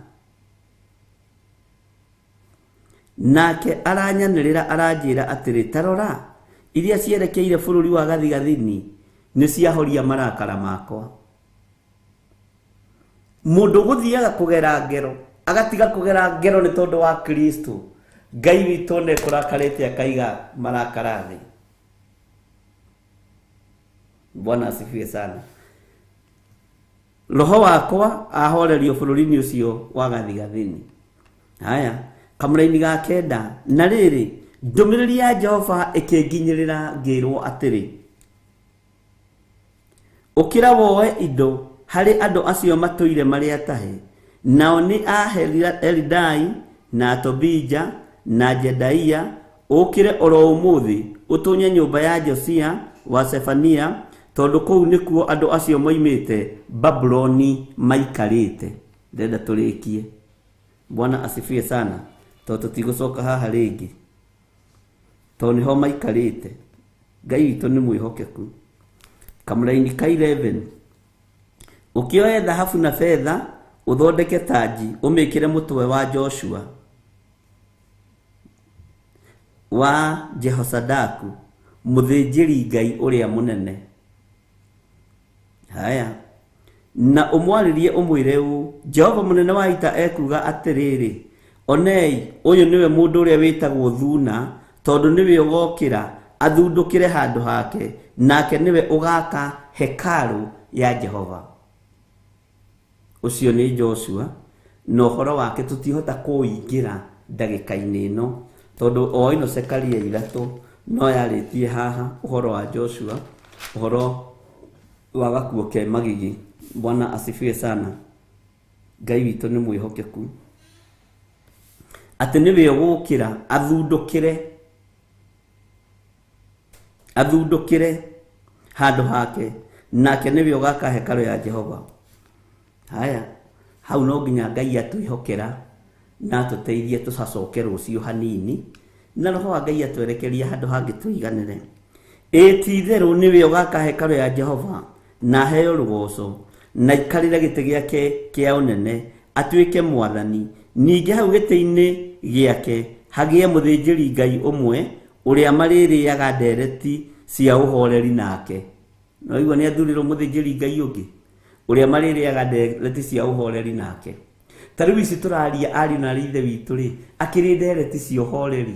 S5: Nake aranyanĩrĩra aranjĩra atĩrĩ, ta rora iria cierekeire bũrũri wa gathigathini nĩ ciahoria marakara makwa. Mũndũ gũthiaga kũgera ngero agatiga kũgera ngero nĩ tondũ wa Kristo. Ngai witũ nĩ kũrakarĩte akaiga marakara thĩ. Bwana asifiwe sana. Roho wakwa ahorerio bũrũri-inĩ ũcio wa gathigathini. Haya, kamũraini ga 9. Na rĩrĩ, ndũmĩrĩri ya Jehova ĩkĩnginyĩrĩra ngĩrwo atĩrĩ, ũkĩra woe indo harĩ andũ acio matũire marĩ atahe, nao nĩ a Elidai na Tobija na Jedaia. Ũkĩre oro ũmũthĩ ũtũnye nyũmba ya Josia wa Sefania, tondũ kũu nĩkuo andũ acio moimĩte Babuloni maikarĩte. Ndĩrenda tũrĩkie. Bwana asifiwe sana. Tondũ tũtigũcoka haha rĩngĩ, tondũ nĩho maikarĩte. Ngai witũ nĩ mwĩhokeku. Kamũraini ka 11. Ũkĩoe thahabu na betha ũthondeke tanji ũmĩkĩre mũtwe wa Joshua wa Jehosadaku mũthĩnjĩri Ngai ũrĩa mũnene. Haya, na ũmwarĩrie ũmwĩre ũũ, Jehova mũnene wa ita ekuuga atĩrĩrĩ, onei, ũyũ nĩwe mũndũ ũrĩa wĩtagwo Thuna, tondũ nĩwe ũgokĩra athundũkĩre handũ hake, nake nĩwe ũgaka hekarũ ya Jehova. Ũcio nĩ Joshua, na ũhoro wake tũtihota kũingĩra ndagĩka-inĩ ĩno, tondũ o ĩno Zekaria 3 no yarĩtie haha ũhoro wa Joshua, ũhoro wa gakuo ke magigi. Bwana asifiwe sana. Ngai witũ nĩ mwĩhokeku, atĩ nĩwe ũgũkĩra athundũkĩre handũ hake, nake nĩwe ũgaka hekarũ ya Jehova. Haya, hau no nginya Ngai atwĩhokera na atũteithie tũcacoke rũciũ hanini, na roho wa Ngai atwerekeria handũ hangĩ tũiganĩre. Ĩ ti-itherũ nĩwe ũgaka hekarũ ya Jehova, na aheo rũgoco, na aikarĩre gĩtĩ gĩake kĩa ũnene, atuĩke mwathani. Ningĩ hau gĩtĩ-inĩ gĩake hagĩe mũthĩnjĩri Ngai ũmwe ũrĩa marĩrĩaga ndereti cia ũhoreri nake. No igua nĩ athurirwo mũthĩnjĩri Ngai ũngĩ ũrĩa marĩrĩaga ndereti cia ũhoreri nake. Ta rĩu ici tũraria ariũ na ithe witũ rĩ, akĩrĩ ndereti cia ũhoreri.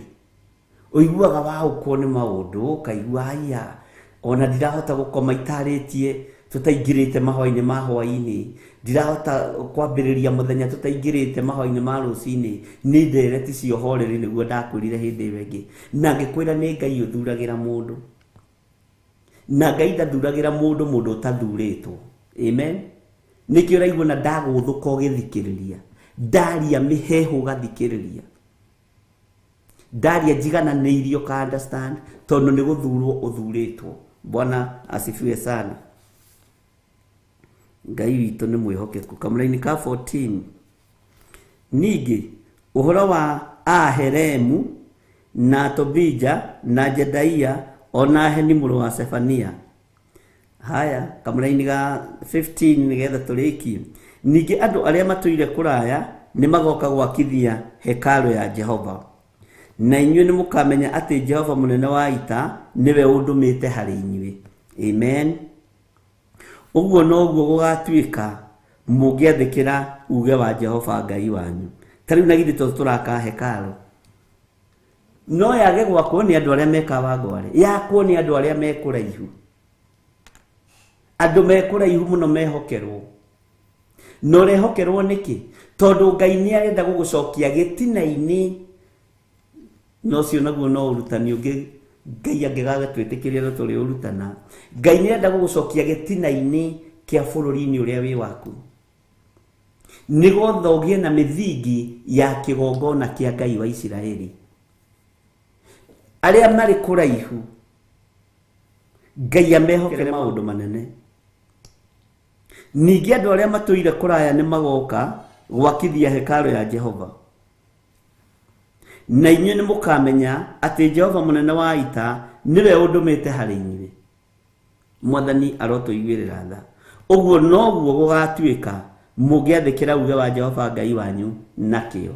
S5: Ũiguaga waũkwo nĩ maũndũ, ũkaigua haiya, ona ndirahota gũkoma itarĩtie tũtaingĩrĩte mahoya-inĩ ma hwaĩ-inĩ, ndirahota kwambĩrĩria mũthenya tũtaingĩrĩte mahoya-inĩ ma rũcinĩ. Nĩ ndereti cia ũhoreri, nĩguo ndakwĩrire hĩndĩ ĩyo ĩngĩ. Na ngĩkwĩra nĩ Ngai ũthuragĩra mũndũ, na Ngai ndathuragĩra mũndũ mũndũ ũtathurĩtwo. Amen. Nĩkĩo ũraigua na ndagũthũka ũgĩthikĩrĩria, ndaria mĩheehũ ũgathikĩrĩria, ndaria njigananĩirio ka understand, tondũ nĩ gũthurwo ũthurĩtwo. Bwana asifiwe sana. Ngai witũ nĩ mwĩhokeku. Kamũraini ka 14, ningĩ ũhoro wa Aheremu na Tobija na Jedaia ona Heni mũrũ wa Sefania. Haya, kamũraini ga 15 nĩgetha tũrĩkie. Ningĩ andũ arĩa matũire kũraya nĩ magoka gwakithia hekarũ ya Jehova, na inyuĩ nĩ mũkamenya atĩ Jehova mũnene wa ita nĩwe ũndũmĩte harĩ inyuĩ. Amen. Ũguo noguo gũgatuĩka mũngĩathĩkĩra uge wa Jehova Ngai wanyu. Ta rĩu na githĩ to tũraka hekarũ, no yage gwakwo nĩ andũ arĩa me Kawangware, yakwo nĩ andũ arĩa me kũraihu, andũ me kũraihu mũno mehokerwo. Na ũrehokerwo nĩkĩ? Tondũ Ngai nĩ arenda gũgũcokia gĩtina-inĩ. Na ũcio naguo no ũrutani ũngĩ Ngai angĩgagatwĩtĩkĩria no tũrĩ ũrutana. Ngai nĩ arenda gũgũcokia gĩtina-inĩ kĩa bũrũri-inĩ ũrĩa wĩ waku, nĩgetha ũgĩe na mĩthingi ya kĩgongona kĩa Ngai wa Isiraeli. Arĩa marĩ kũraihu Ngai amehokere maũndũ manene. Ningĩ andũ arĩa matũire kũraya nĩ magoka gwakithia hekarũ ya Jehova, na inyuĩ nĩ mũkamenya atĩ Jehova mũnene wa ita nĩwe ũndũmĩte harĩ inyuĩ. Mwathani arotũiguĩrĩra tha. Ũguo noguo gũgatuĩka mũngĩathĩkĩra uge wa Jehova Ngai wanyu na kĩyo.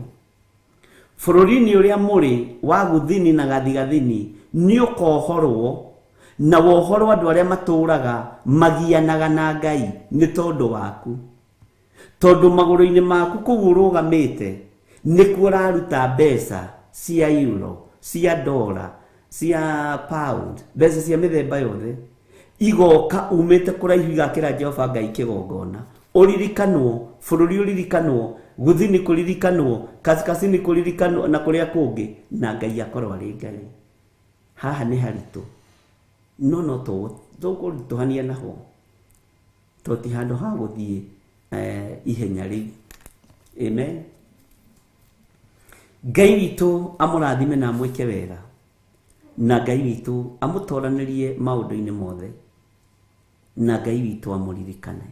S5: Bũrũri-inĩ ũrĩa mũrĩ wa gũthini na gathigathini nĩ ũkohorwo, na wohorwo andũ arĩa matũũraga magianaga na Ngai nĩ tondũ waku. Tondũ magũrũ-inĩ maku kũu ũrũgamĩte nĩkuo ũraruta mbeca cia euro, cia dola, cia pound, mbeca cia mĩthemba yothe igoka umĩte kũraihu igakĩra Jehova Ngai kĩgongona. Ũririkanwo, bũrũri ũririkanwo, gũthini kũririkanwo, kaskazini kũririkanwo, na kũrĩa kũngĩ, na Ngai akorwo arĩ Ngai. Haha nĩ haritũ, no no tũkũritũhania naho, tondũ ti handũ ha gũthiĩ ihenya rĩu. Amen. Ngai witũ amũrathime na amwĩke wega, na Ngai witũ amũtoranĩrie maũndũ-inĩ mothe, na Ngai witũ amũririkane.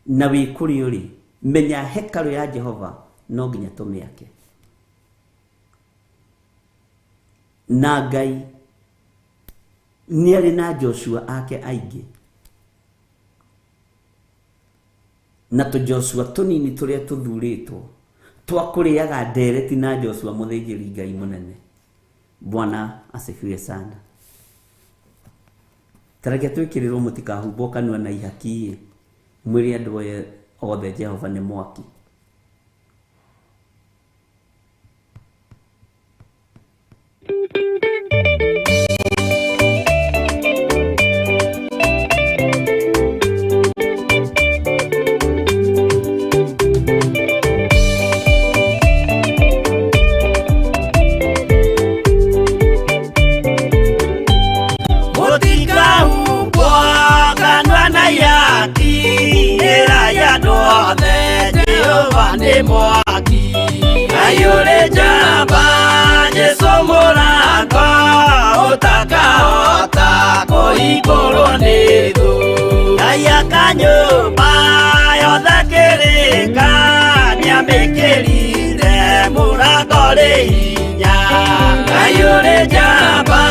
S5: Na wĩ kũrĩ ũrĩ, menya hekarũ ya Jehova no nginya tũmĩake. Na Ngai nĩ arĩ na Joshua ake aingĩ, na tũ Joshua tũnini tũrĩa tũthurĩtwo twakũrĩaga ndereti na Joshua mũthĩnjĩri Ngai mũnene. Bwana asifiwe sana. Tareke twĩkĩrĩrwo mũtikahumbwo kanua na ihaki mwĩre andũ Othe Jehova nĩ mwaki.
S3: Nĩ mwaki ayũrĩ njamba Jesũ mũrango ũtakahota kũhingũrwo nĩ thũ. Ngai akanyũmba yothe kĩrĩka nĩamĩkĩrire mũrango rĩ hinya. Ayũrĩ njamba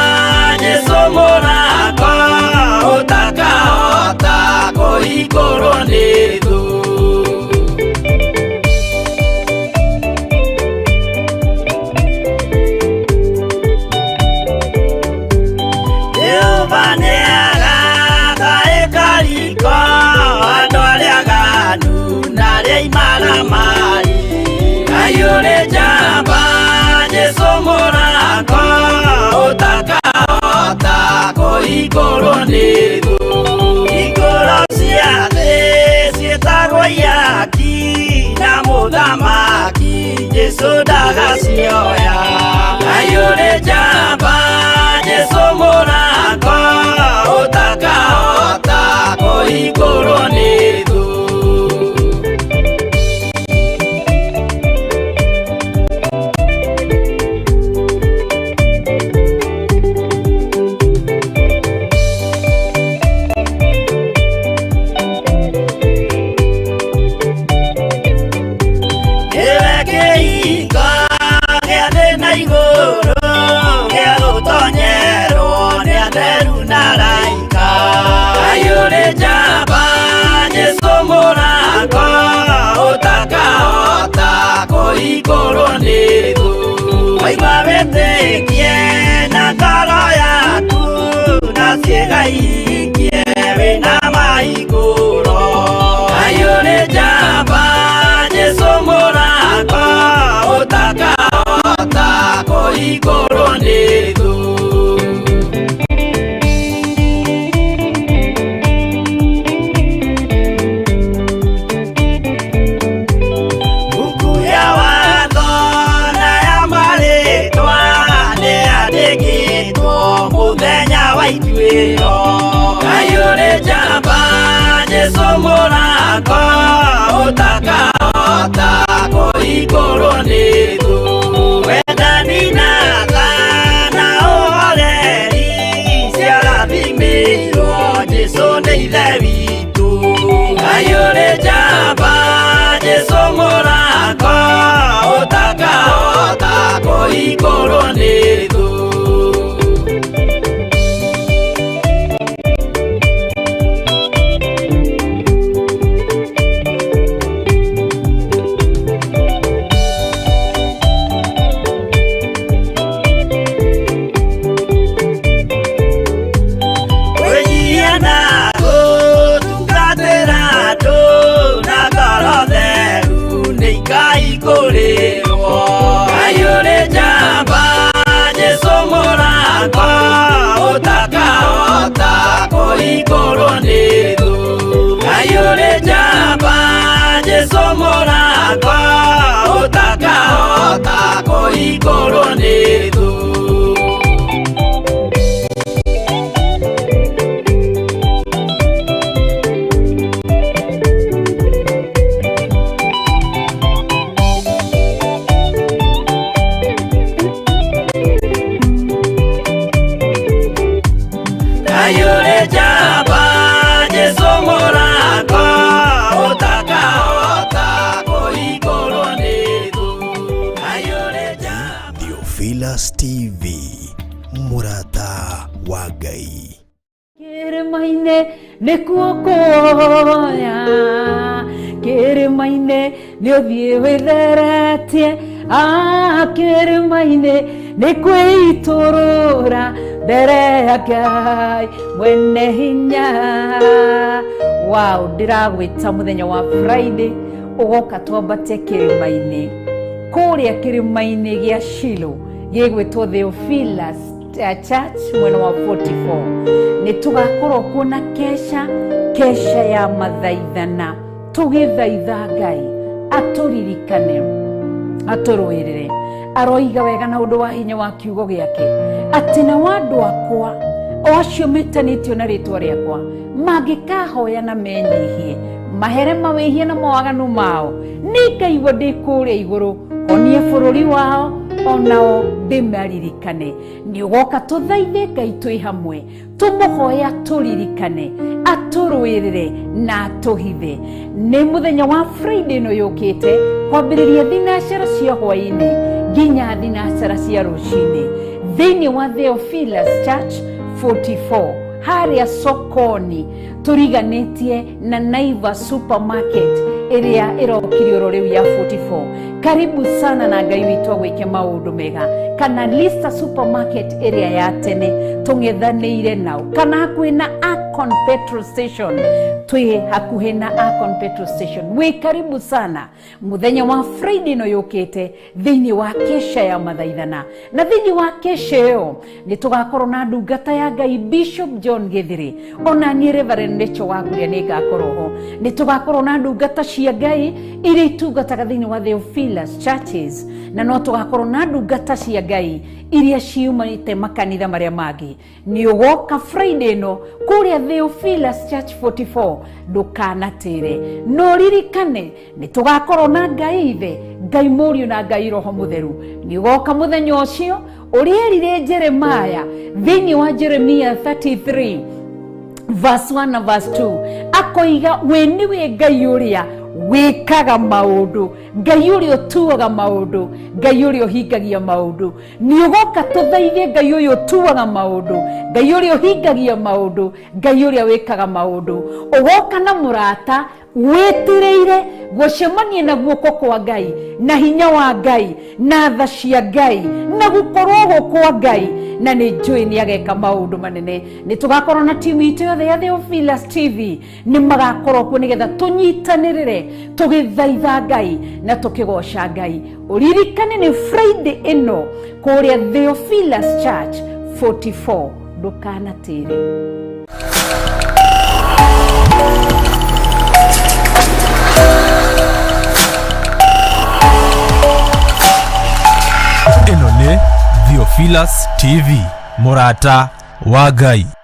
S3: Jesũ mũrango ũtakahota kũhingũrwo nĩ thũ. Ayũrĩ njamba Jesũ mũrango ũtakahota kũhingũrwo nĩ thũ. Hingũro cia thĩ ciĩtagwo ihaki na mũthamaki Jesũ ndagacioya. Ayũrĩ njamba Jesũ mũrango ũtakahota kũhingũrwo nĩ thũ. Kũhingũrwo nĩ thũ. Waigua wĩtĩkie na ngoro yaku na ciĩga ihingie wĩna mahingũro. Ayũrĩ njamba Jesũ mũrango ũtakahota kũhingũrwo nĩ thũ. Ayũrĩ njamba Jesũ mũrango ũtakahota kũhingũrwo nĩ thũ. Wendani na tha na ũhoreri ciarathimĩirwo Jesũ nĩ Ithe witũ. Ayũrĩ njamba Jesũ mũrango ũtakahota kũhingũrwo nĩ thũ. Ayũrĩ njamba Jesũ mũrango ũtakahota kũhingũrwo nĩ thũ. Ayũrĩ njamba Jesũ mũrango ũtakahota kũhingũrwo nĩ thũ. Ayũrĩ njamba Jesũ mũrango ũtakahota kũhingũrwo nĩ thũ. Ayũrĩ njamba.
S4: Theophilus TV, mũrata wa Ngai.
S2: Kĩrĩma-inĩ nĩkuo kuoya, kĩrĩma-inĩ nĩ ũthiĩ wĩtheretie, kĩrĩma-inĩ nĩ kwĩitũrũra mbere ya Ngai mwene hinya. Wow, ndĩragwĩta mũthenya wa Friday ũgoka twambate kĩrĩma-inĩ kũrĩa kĩrĩma-inĩ gĩa Shilo gĩgwĩtwo Theophilus Church mwena wa 44. Nĩ tũgakorwo kuo na kesha kesha ya mathaithana, tũgĩthaitha Ngai atũririkane, atũrũĩrĩre. Aroiga wega na ũndũ wa hinya wa kiugo gĩake atĩ nao andũ akwa o acio metanĩtio na rĩtwa rĩakwa mangĩkahoya na menyihie, mahere mawĩhia na mawaganu mao, nĩ ngaigua ndĩ kũrĩa igũrũ, honie bũrũri wao, onao ndĩmaririkane. Nĩ ũgoka tũthaithe Ngai twĩ hamwe, tũmũhoya tũririkane, atũrũĩrĩre na atũhithe. Nĩ mũthenya wa Friday ĩno yũkĩte, kwambĩrĩria thinacara cia hwaĩ-inĩ nginya thinacara cia rũcinĩ, thĩinĩ wa Theophilus Church 44 harĩa sokoni, tũriganĩtie na Naivas supermarket ĩrĩa ĩrokire oro rĩu ya 44. Karibu sana na Ngai witũ agwĩke maũndũ mega. Kana Lista supermarket ĩrĩa ya tene tũng'ethanĩire nao, kana hakuhĩ na Akon petrol station, twĩ hakuhĩ na Akon petrol station. Wĩ karibu sana mũthenya wa Friday ĩno yũkĩte thĩinĩ wa kesha ya mathaithana. Na thĩinĩ wa kesha ĩyo nĩ tũgakorwo na ndungata ya Ngai Bishop John Githiri, ona niĩ Reverend Rachel Wakuria nĩ ngakorwo ho. Nĩ tũgakorwo na ndungata cia Ngai iria itungataga thĩinĩ wa Theophilus Churches, na no tũgakorwo na ndungata cia Ngai iria ciumanĩte makanitha marĩa mangĩ. Nĩ ũgoka Friday ĩno kũrĩa Theophilus Church 44, ndũkanatĩre. No ririkane nĩ tũgakorwo na Ngai Ithe, Ngai Mũriũ na Ngai Roho Mũtheru. Nĩ ũgoka mũthenya ũcio ũrĩa erire Jeremiah thĩinĩ wa Jeremiah 33 verse 1 na verse 2, akoiga we nĩwe Ngai ũrĩa wĩkaga maũndũ, Ngai ũrĩa ũtuaga maũndũ, Ngai ũrĩa ũhingagia maũndũ. Nĩ ũgoka tũthaithe Ngai ũyũ ũtuaga maũndũ, Ngai ũrĩa ũhingagia maũndũ, Ngai ũrĩa wĩkaga maũndũ. Ũgoka na mũrata wĩtĩrĩire gũcemania na guoko kwa Ngai na hinya wa Ngai na tha cia Ngai na gũkorwo kwa Ngai, na nĩ njũĩ nĩ ageka maũndũ manene. Nĩ tũgakorwo na timu itũ yothe ya Theophilus TV, nĩ magakorwo kuo nĩgetha tũnyitanĩrĩre tũgĩthaitha Ngai na tũkĩgoca Ngai. Ũririkane nĩ Friday ĩno kũrĩa Theophilus Church 44, ndũkanatĩre.
S1: Ĩno nĩ Theophilus TV, mũrata wa Ngai.